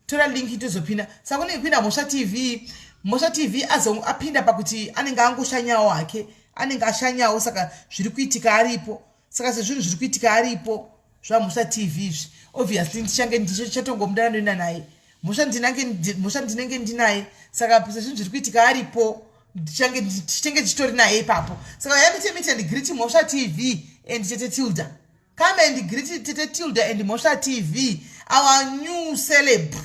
tora link tozopinda saka kunenge kuina mhosva tv mhosva tv azo apinda pakuti anenge angoshanyawo hake anenge ashanyawo saka zviri kuitika aripo saka sezvinhu zviri kuitika aripo zvamhosva tv izvi obviously ndichange ndichatongomuda ndoenda naye mhosva ndinange mhosva ndinenge ndinaye saka sezvinhu zviri kuitika aripo ndichange ndichange ndichitori naye ipapo saka yamite mite and greet mhosva tv and tete tilda Come and greet Tete Tilda and Mosha TV, our new celeb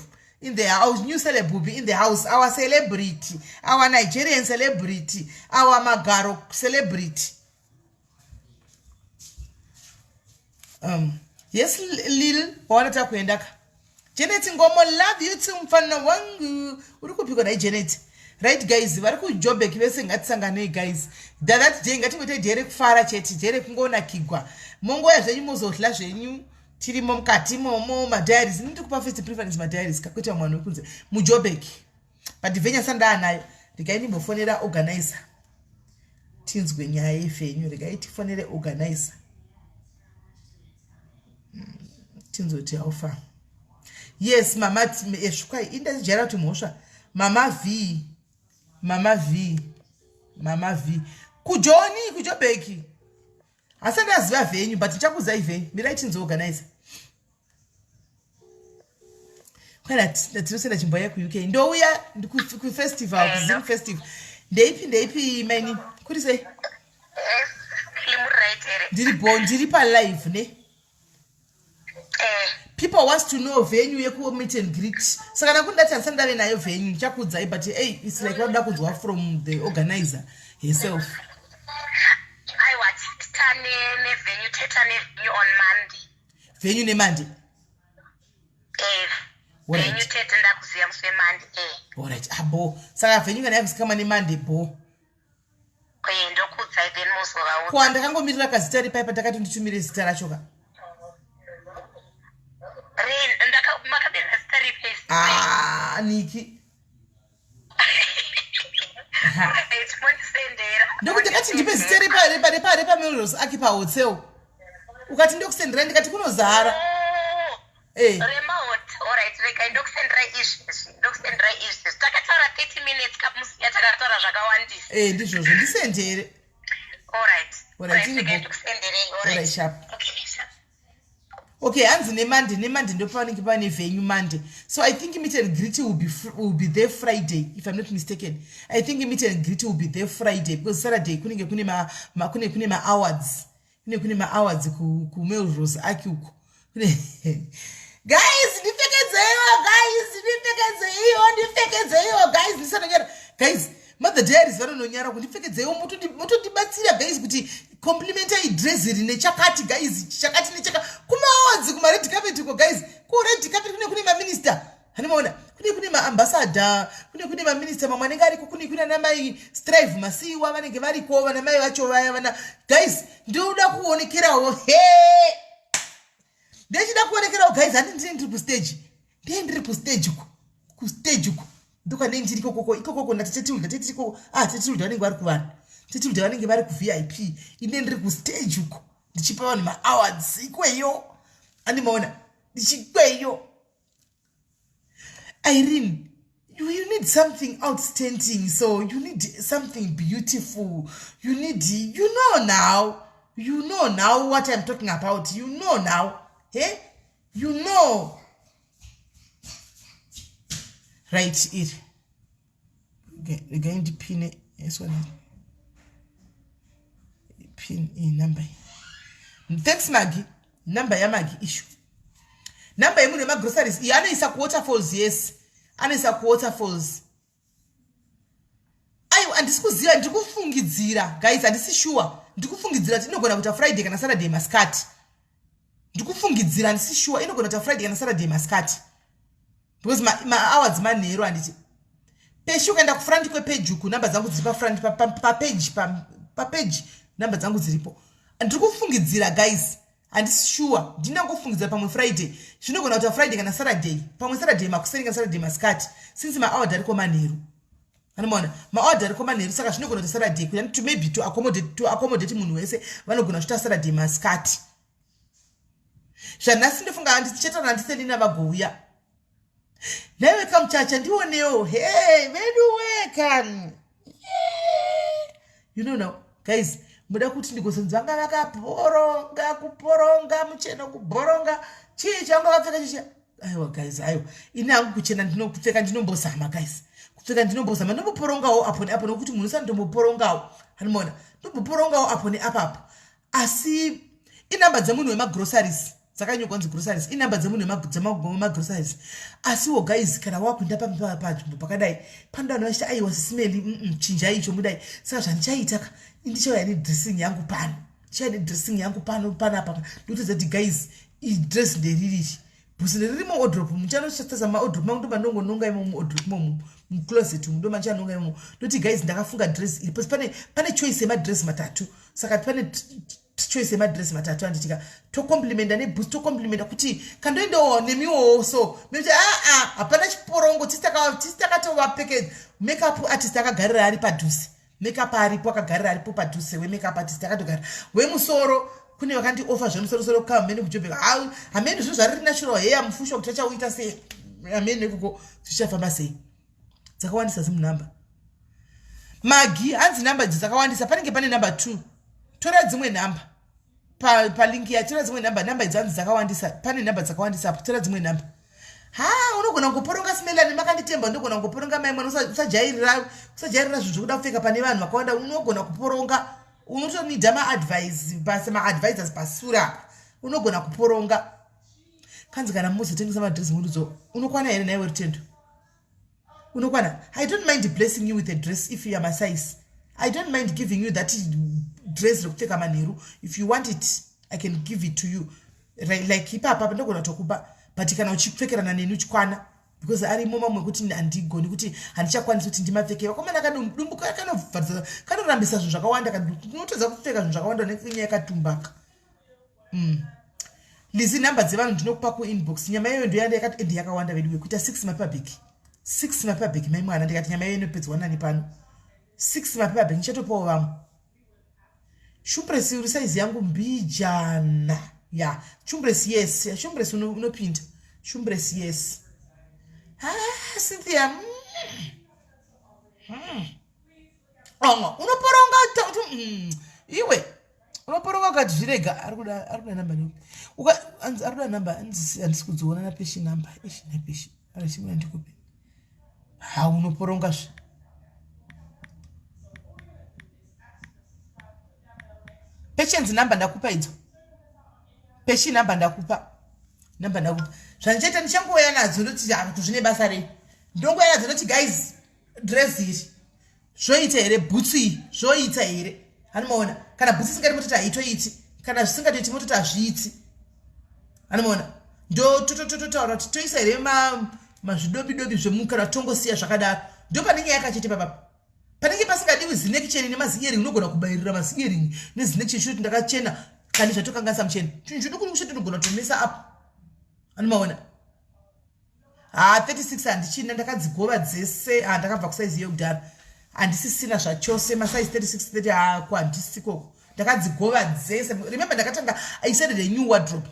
in the house, new celeb will be in the house, our celebrity, our Nigerian celebrity, our Magaro celebrity. Yes, Lil, waona takuendaka. Janet Ngomo, love you too, mfana wangu. Uri kupiko naye Janet? Right guys, vari kuJobek vese ngatisanganei guys. That day ngatingoite day rekufara chete, day rekungonakigwa. Mongoya zvenyu mozodla zvenyu tirimo mukati momo madiaries. Ndiri kupa first preference madiaries kakuita mwana wekunze muJobek. But venue sandaanayo. Regai ndimbofonera organizer. Tinzwe nyaya yevenue, regai tifonere organizer. Tinzoti how far. Yes, mama esvikwai indajaira kuti mhosva. Mama V. Mama V. Mama V. Kujoni, kuJobeki. Asi ndaziva venue but ndichakuzai venue. Mirai tinzo organizer. Kwena tinosenda chimbo yeku UK. Ndouya ku festival, ku Zim festival. Ndeipi ndeipi maini? Kuri sei? Ndiri bo ndiri pa live ne. People wants to know venue yeku meet and greet. Saka ndakundati handisati ndave nayo venue ndichakuudzai but hey, it's like vanoda kunzwa from the organizer herself. Aiwa teta nevenue teta nevenue on Monday. Venue neMonday. Venue tete ndakuziya musi weMonday. Alright, abo. Saka venue kana yakuzikanwa neMonday bo. Ndokuudzai then mozovaudza. Ko ndakangomirira kazita ripai patakati nditumire zita racho ka. Makabira zita ripi? Ah, Niki. Ndokuti ndakati ndipe zita repa repa repa repa Melrose Aki pa hotel. Ukati ndokusendera ndikati kunozara. Eh. Remaot, alright, regai ndokusenderai izvezvi, ndokusenderai izvezvi. Takataura 30 minutes kamusiya takataura zvakawandisa. Eh, ndizvozvo, ndisendere. Alright. Alright, regai ndikusenderei. Alright, sharp. Okay, sharp. Okay, hanzi neMonday, neMonday ndopavanenge pane venue Monday. So I think meet and greet will be there Friday, if I'm not mistaken. I think meet and greet will be there Friday because Saturday kunenge kune ma, ma kune kune ma awards. Kune kune ma awards ku ku Melrose Arch uko. Guys, ndipfekedzeiwo guys, ndipfekedzeiwo, ndipfekedzeiwo guys, ndisanonyara. Guys, Mother Diaries vanononyara kundipfekedzeiwo motondibatsira guys kuti complimentai dress rine chakati guys, chakati nechaka. Kumaawards, kumared carpet uko guys, kured carpet kune kune maminista, hanimaona, kune kune maambassador, kune kune maminista mamwe anenge ariko, kune kune anamai Strive Masiyiwa vanenge variko, vana mai vacho vaya vana. Guys, ndinoda kuonekerawo. He, ndechida kuonekerawo guys. Handi ndini ndiri kustage, ndee ndiri kustage uko, kustage uko ndokwanei ndiri ikokoko, ikokoko natatetilda tete ikoko. Ah, Tetilda vanenge vari kuvanhu, Tetilda vanenge vari kuVIP, ine ndiri kustage uko ndichipa vanhu maawards ikweyo, andimaona ndichikweyo. Irene, you need something outstanding, so you need something beautiful. You need, you know now, you know now what I'm talking about. You know now, hey, you know, right? Iri regai ndipine eswana pin iyi namba iyi. Thanks, Magi. Namba yaMagi ishu, namba yemunhu wemagroceries iyi. Anoisa kuWaterfalls. Yes, anoisa kuWaterfalls. Aiwa, handisi kuziva, ndiri kufungidzira guys, handisi sure. Ndiri kufungidzira kuti inogona kuita Friday kana Saturday masikati. Ndikufungidzira, handisi sure. Inogona kuita Friday kana Saturday masikati because maawards manheru, handiti? Peshi, ukaenda kufront kwepeji uku, namba dzangu dziri pafront papeji, papeji namba dzangu dziripo. Ndiri kufungidzira guys, handisi sure, ndinangofungidzira. Pamwe Friday, zvinogona kuita Friday kana Saturday, pamwe Saturday makuseni kana Saturday masikati, since maaward ariko manheru. Anomaona maaward ariko manheru, saka zvinogona kuita Saturday kuya to maybe to accommodate munhu wese. Vanogona kuchita Saturday masikati. Zvanhasi ndofunga handichataura handiselina vagouya naiwe kamuchacha ndionewo. He, vedu wekani, you know now guys, muda kuti ndigozonzi vanga vakaporonga, kuporonga mucheno, kubhoronga chii chavanga vakapfeka chichi? Aiwa guys, aiwa, ini hangu kuchena ndinokupfeka, ndinombozama guys, kupfeka ndinombozama, ndomboporongawo apo neapo, nokuti munhu usati ndomboporongawo, hanimona, ndomboporongawo apo neapapo. Asi inamba dzemunhu wemagroceries dzakanyorwa kunzi groceries, inamba dzemunhu wemagroceries. Asiwo guys, kana wakuenda panzvimbo pakadai, panoda vanhu vachiti, "Aiwa, sisimeli, chinjai icho mudai." Saka zvandichaita ka, ndichauya nedressing yangu pano, ndichauya nedressing yangu pano panapa, ndikutodza kuti guys, idress ndeririri, bhusi nderiri muwardrobe. Muchanosasa mawardrobe mangu, ndoba ndongononga imo muwardrobe momo, mucloset umu ndoba ndichanonga imomo. Ndoti guys, ndakafunga dress iri pane choice yemadress matatu. Saka pane choice yemadress matatu, anditika tocomplimenta nebhusi, tocomplimenta kuti kandoendawo nemiwowo. So mekuti aa, hapana chiporongo, tisi takatovapfekedza. Makeup artist akagarira ari padhuze, makeup aripo, akagarira aripo padhuze, wemakeup artist akatogara. Wemusoro kune vakandiofa zvemusorosoro kamene kuJobek. Hamene zvinhu zvariri natural hair mufusha kuti vachauita sei, hamene ikoko zvichafamba sei. Dzakawandisa zimunhamba Magi, hanzi namba idzi dzakawandisa, panenge pane namba 2. Tora dzimwe nhamba palinki ya, tora dzimwe namba. Namba idzi hanzi dzakawandisa, pane namba dzakawandisa apo, tora dzimwe namba. Ha, unogona kungoporonga simelani, makanditemba, ndogona kungoporonga. Mai mwana, usajairira, usajairira zvinhu zvokuda kupfeka pane vanhu vakawanda. Unogona kuporonga, unotonida maadvice basa, maadvisors pasure apa. Unogona kuporonga. Kanzi kana muzotengesa madress murudzo, unokwana here naiwe Rutendo? Unokwana? I don't mind blessing you with a dress if you are my size. I don't mind giving you that dress rekupfeka manheru. If you want it, I can give it to you. Like ipapa ndogona kutokupa, but kana uchipfekerana neni uchikwana, because arimo mamwe ekuti handigoni, kuti handichakwanisi kuti ndimapfeke. Vakomana, kadumbu kanovhadzisa, kanorambisa zvinhu zvakawanda, unotadza kupfeka zvinhu zvakawanda nenyaya yakatumbaka. Lizi, nhamba dzevanhu ndinokupa kuinbox. Nyama iyoyo ndoyanda yakati ende yakawanda veduwe, kuita 6 mapaper bag, 6 mapaper bag. Mai mwana, ndikati nyama iyoyo inopedzwa nani pano? 6 mapaper bag, ndichatopawo vamwe. Shumbresi, uri saizi yangu mbijana ya shumbresi. Yes, shumbresi unopinda shumbresi. Yes. Ah, Cynthia, Ongo unoporonga iwe, unoporonga ukati zvirega. Ari kuda namba, ari kuda namba, handisi kudziona napeshi namba ishi napeshi arachimuna ndikupi. Ha, unoporonga zve. Patience, namba ndakupa idzo. Peshi, namba ndakupa, namba ndakupa. Zvandichaita, ndichangoya nadzo, ndoti zvine basa rei? Ndongoya nadzo, ndoti guys, dress iri zvoita here? Bhutsu iyi zvoita here? Hanimaona, kana bhutsu isingati mototi haitoiti, kana zvisingatoiti mototi hazviiti. Anomaona ndo totototaura kuti toisa here mazvidobidobi zvemukana tongosiya zvakadaro. Ndo pane nyaya yakachete papapa. Panenge pasingadiwi zinekicheni nemaziering, unogona kubayirira maziering nezinekicheni choti ndakachena kani zvatokanganisa mucheno. Chinhu chiduku chete unogona kutomesa apo. Anomaona ha 36 handichina, ndakadzigova dzese. Ha, ndakabva kusaizi yekudhara, handisisina zvachose masaizi 36 30. Hako handisikoko, ndakadzigova dzese. Remember ndakatanga, I started a new wardrobe.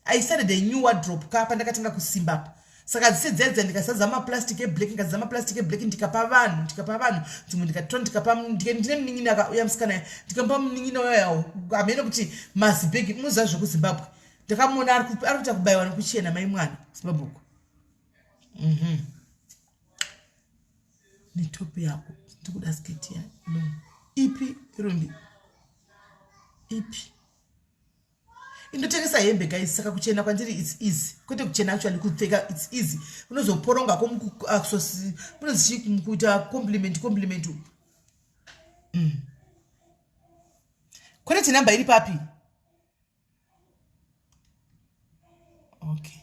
I started a new wardrobe ka pandakatanga kusimba apa. Saka dzise dzedze ndikazadza maplastic eblack, ndikazadza maplastic eblack, ndikapa vanhu, ndikapa vanhu dzimwe, ndikatora ndikapa. Ndine munin'ina akauya musikana, ndikamupa munin'ina uya. Hamene kuti mazibhegi munoziva zvekuZimbabwe, ndakamuona ari kuita kubayiwa nekuchena mai mwana Zimbabwe uko. Netopi yako ndikuda sketi ya no ipi Rumbi ipi indotengesa hembe guys. Saka kuchena kwandiri it's easy, kwete kuchena actually, kupfeka it's easy. Unozoporongako munozichi kuita compliment compliment. Quality number iri papi? Okay,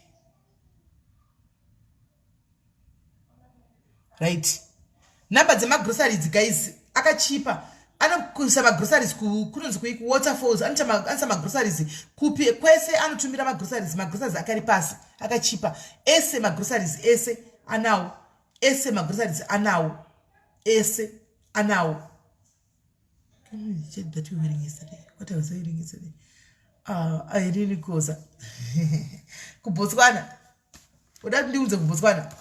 right, number dzemagroceries guys akachipa. Anokuisa magroceries kunonzi kui kuWaterfalls, anoisa magroceries kupi kwese, anotumira magroceries. Magroceries akari pasi akachipa ese, magroceries ese anawo, ese magroceries anawo, ese anawo. Can you check that you wearing yesterday? What I was wearing yesterday? Irene Koza. KuBotswana. Uda kuti ndiudze kuBotswana?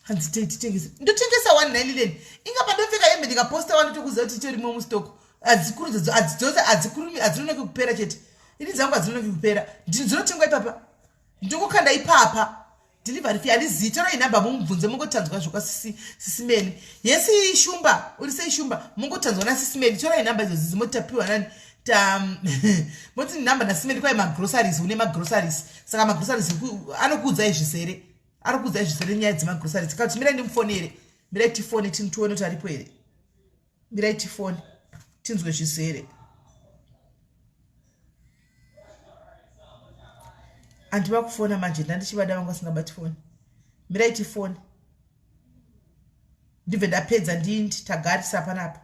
Hanzi titengese. Ndotengesa one nine. Inga pandopfeka hembe ndikaposta wani tokuziva kuti itorimo mustock. Adzikuru adzidzosa adzikurumi adzinonoki kupera chete. Ini dzangu adzinonoki kupera. Dzinotengwa ipapa. Ndokukanda ipapa. Delivery fee handizivi. Torai nhamba mumubvunze mungotanzwa zvokwa Sisimeli. Yesi Shumba, uri sei Shumba? Mungotanzwa naSisimeli. Torai nhamba idzodzo dzimoti tapiwa nani? Ta moti nhamba naSimeli kwai magroceries, une magroceries. Saka magroceries anokuudzai zvizere. Ari kuudzai zvizere nyaya dzemagroceries. Kana kuti mirai ndimufonere. Mirai tifone tione kuti aripo here. Mirai tifone tinzwe zvizere. Andiva kufona manje, ndandichivada vanga vasingabati foni. Mirai tifone ndibve ndapedza ndindi tagarisa panapa.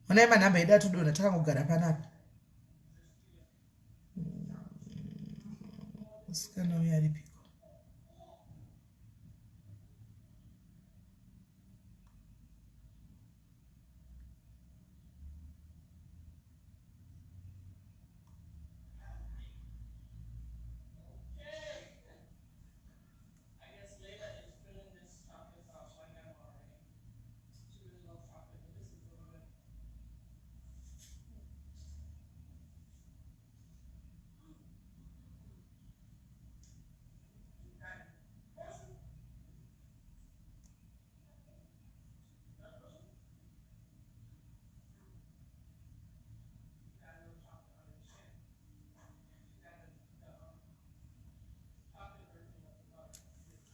Honai manhamba edu atodonha takangogara panapa. Musikana uyo aripiko?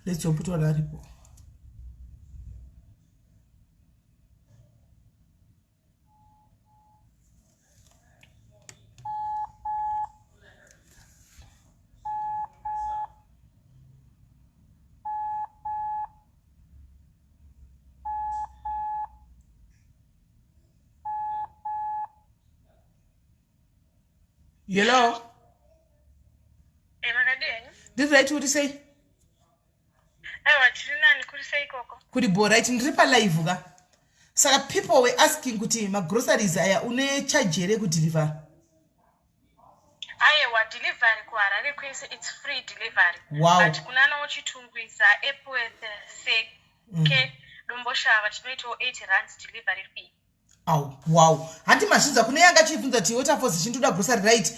Let's hope kuti vanhu aripo. Hello. Makadini? Ndiri right, uri sei? Aiwa, tiri nani, kuri sei ikoko? Kuri bo right, ndiri palive ka. Saka people were asking kuti magroceries aya une charge here kudeliver? Aiwa, delivery kuHarare kwese it's free delivery. But kunanawo Chitungwiza, Epworth, Seke, Domboshava tinoitawo 80 rands delivery fee. Au, wow. Hanti mazvinzwa kune yanga achibvunza kuti Waterfalls chindoda grocery right.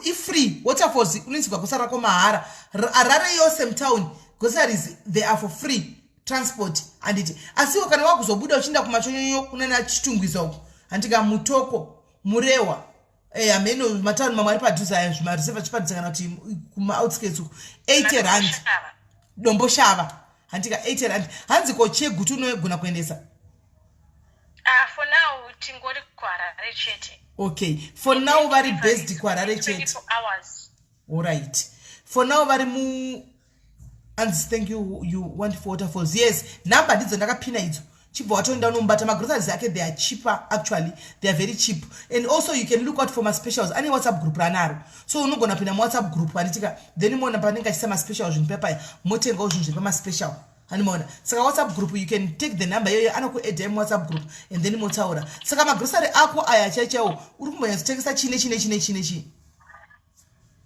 Ifree Waterfalls unoisirwa grocery rako mahara. Harare yose mutown groceries they are for free transport handiti. Asiwo kana wakuzobuda uchienda kumachonyonyo kunana Chitungwiza uko handika Mutoko, Murewa, hameno matauni mamwe ari padhuze aya zvimareserve achipadhuze kana kuti kumaoutskirts uko 80 rand. Domboshava handika 80 rand. Hanzi ko Chegutu unogona kuendesa? For now tingori kuHarare chete. Okay, for now vari based kuHarare chete. Alright, for now vari mu anzi thank you. You want for Waterfalls? Yes, nhamba ndidzo ndakapina idzo. Chibva watoenda unomubata. Magroceries ake, they are cheaper actually, they are very cheap. And also you can look out for maspecials. Ane WhatsApp group ranaro, so unogona pinda muWhatsApp group, handitika? Then moona panenge achisa maspecial zvinhu pepaya, motengawo zvinhu zviri pamaspecial, handimaona? Saka WhatsApp group, you can take the number iyoyo, anokuedai muWhatsApp group and then motaura. Saka magrosary ako aya chaichaiwo, uri kumbonyatsotengesa chine chine chine chine chii?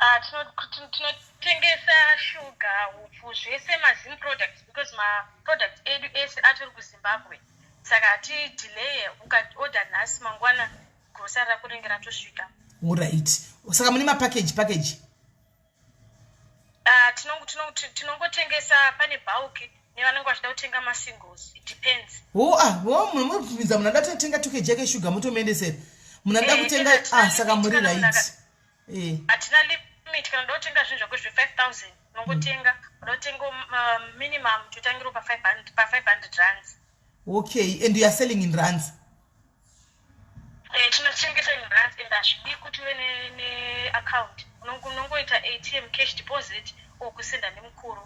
Ah, tinotengesa shuga, upfu, zvese maZim products, because maproducts edu ese atori kuZimbabwe, saka hatideleye. Ukaorder nhasi, mangwana grocery rako rinenge ratosvika. Alright, saka mune mapackage package? Ah, tinongotengesa pane bulk nevanenge vachida kutenga masingles, it depends. O, ah, o munobvumidza munhu anoda kutenga 2 kg yake shuga, motomuendesera? Munhu anoda kutenga, hatina ah, saka limit muri kana munhu right. Hatina limit. Kana uda kutenga zvinhu zvako zve5000, unongotenga. Uda kutenga minimum totangiro pa500, pa500 rands. Okay, and you are selling in rands? Tinotengesa in rands, and hazvidi kuti uve neaccount. Unongoita ATM cash deposit or kusenda nemukuru.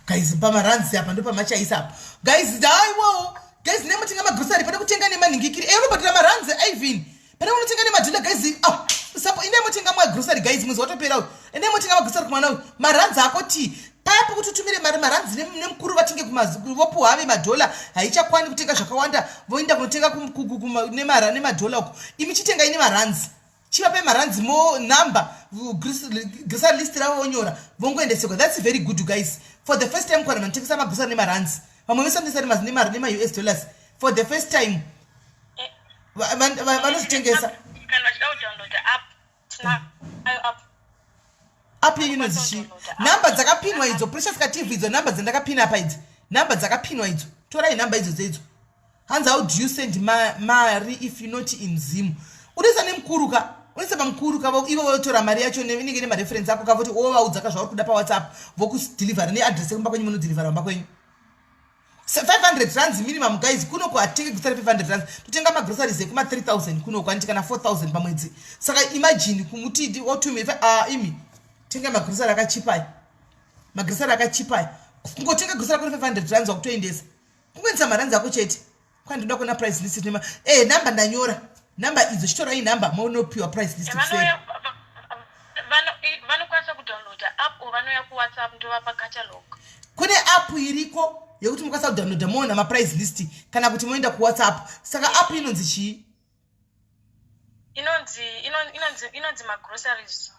Guys, pamarands apa ndo pamachaisa apa, guys. Aiwawo guys, nemutenga magrosary pane kutenga nemanhingikiri. Unobhadhira marands even pane unotenga nemadhula, guys. Ah, sapo ine motenga magrosary, guys, mwedzi watopera uyu. Ine motenga magrosary kumwana uyu, marands ako ti paya pokuti utumire mari marands nemukuru, vatenge vopuhwa ave madhola, haichakwani kutenga zvakawanda. Voenda kunotenga nemadhola uko. Imi chitengai nemarands, chivapai marands mo number, grocery list ravo vonyora, vongoendesekwa. That's very good, guys. For the first time kwana vanotengesa magrosary nemarands. Vamwe vese vanotengesa nema-US dollars. For the first time vanozvitengesa. Kana vachida kudownloada app, tinayo app. App yenyu inonzi chii? Nhamba dzakapinwa idzo, Precious Kativhu, idzo nhamba dzandakapina apa idzi, nhamba dzakapinwa idzo. Torai nhamba idzodzo idzo. Hanzi, how do you send mari if you not in Zim? Unoisa nemukuru ka, unoisa pamukuru ka. Ivo votora mari yacho, inenge nemareference ako kavoti wovaudza ka zvauri kuda paWhatsApp, vokudhilivhara neadress yekumba kwenyu, munodhilivhara kumba kwenyu. 500 rands minimum, guys. Kunoku hatitenge grocery 500 rands, totenga magroceries ekuma 3000 kunoku, handiti? Kana 4000 pamwedzi. Saka imagine kumuti otume, ah, imi tenga magrocery akachipai, magrocery akachipai. Kungotenga grocery kune 500 rands, wakutoendesa, kungoendesa marands ako chete. Kwandoda kuona price list nema namba ndanyora namba idzo. Chitorai namba, monopiwa price list kuseri. Vanokwanisa kudownloada app or vanouya kuWhatsApp, ndovapa catalog. Kune app iriko yekuti mukwanisa kudownloada moona maprice list, kana kuti moenda kuWhatsApp. Saka app inonzi chii? Inonzi magroceries.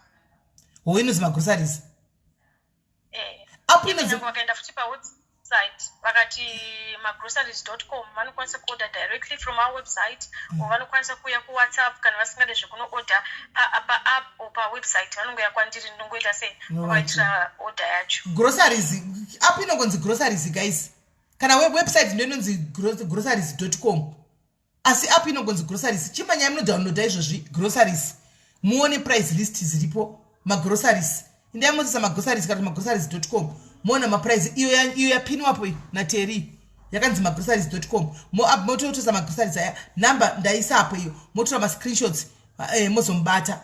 Ho, inonzi magroceries. App inonzi Vakaenda futi pawebsite, vakati magroceries.com, vanokwanisa kuorder directly from our website or vanokwanisa kuuya kuWhatsApp. Kana vasingade zvekunoorder paapp or pawebsite, vanongoya kwandiri, ndinongoita sei, vaitira order yacho. Groceries app inongonzi groceries, guys. Kana website ndo inonzi groceries.com, asi app inongonzi groceries. Chimanyai munodownloada izvozvi groceries, muone price list ziripo. Magroceries, indai motisa magroceries kana kuti magroceries.com, moona maprice. Iyo yapinwapo nateri yakanzi magroceries.com. Mototosa magroceries aya. Namba ndaisapo iyo, motora mascreenshots, mozomubata,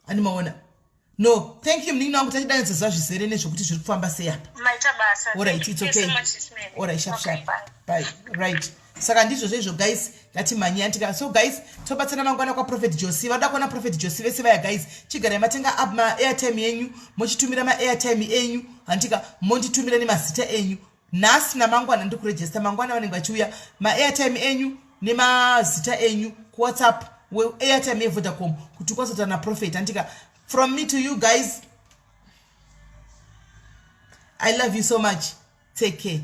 animaona? No, thank you, munin'ina wangu. Tachidanidza zvizere nezvekuti zviri kufamba sei apa. Maita basa. Alright, it's okay. Alright, sharp sharp, bye. Right, saka ndizvo zvezvo, guys. Ngatimhanyei andika. So guys, tobatsana mangwana kwaProphet Josi. Vada kuona Prophet Josi vese vaya, guys, chigarai matenga up maairtime yenyu, mochitumira maairtime enyu, handika? Monditumira nemazita enyu nhasi namangwana. Ndiri kuregister mangwana, vanenge vachiuya. Maairtime enyu nemazita enyu kuWhatsApp, airtime yeVodacom, kuti ukwanise kutaura naprophet, handika? From me to you guys, I love you so much. Take care.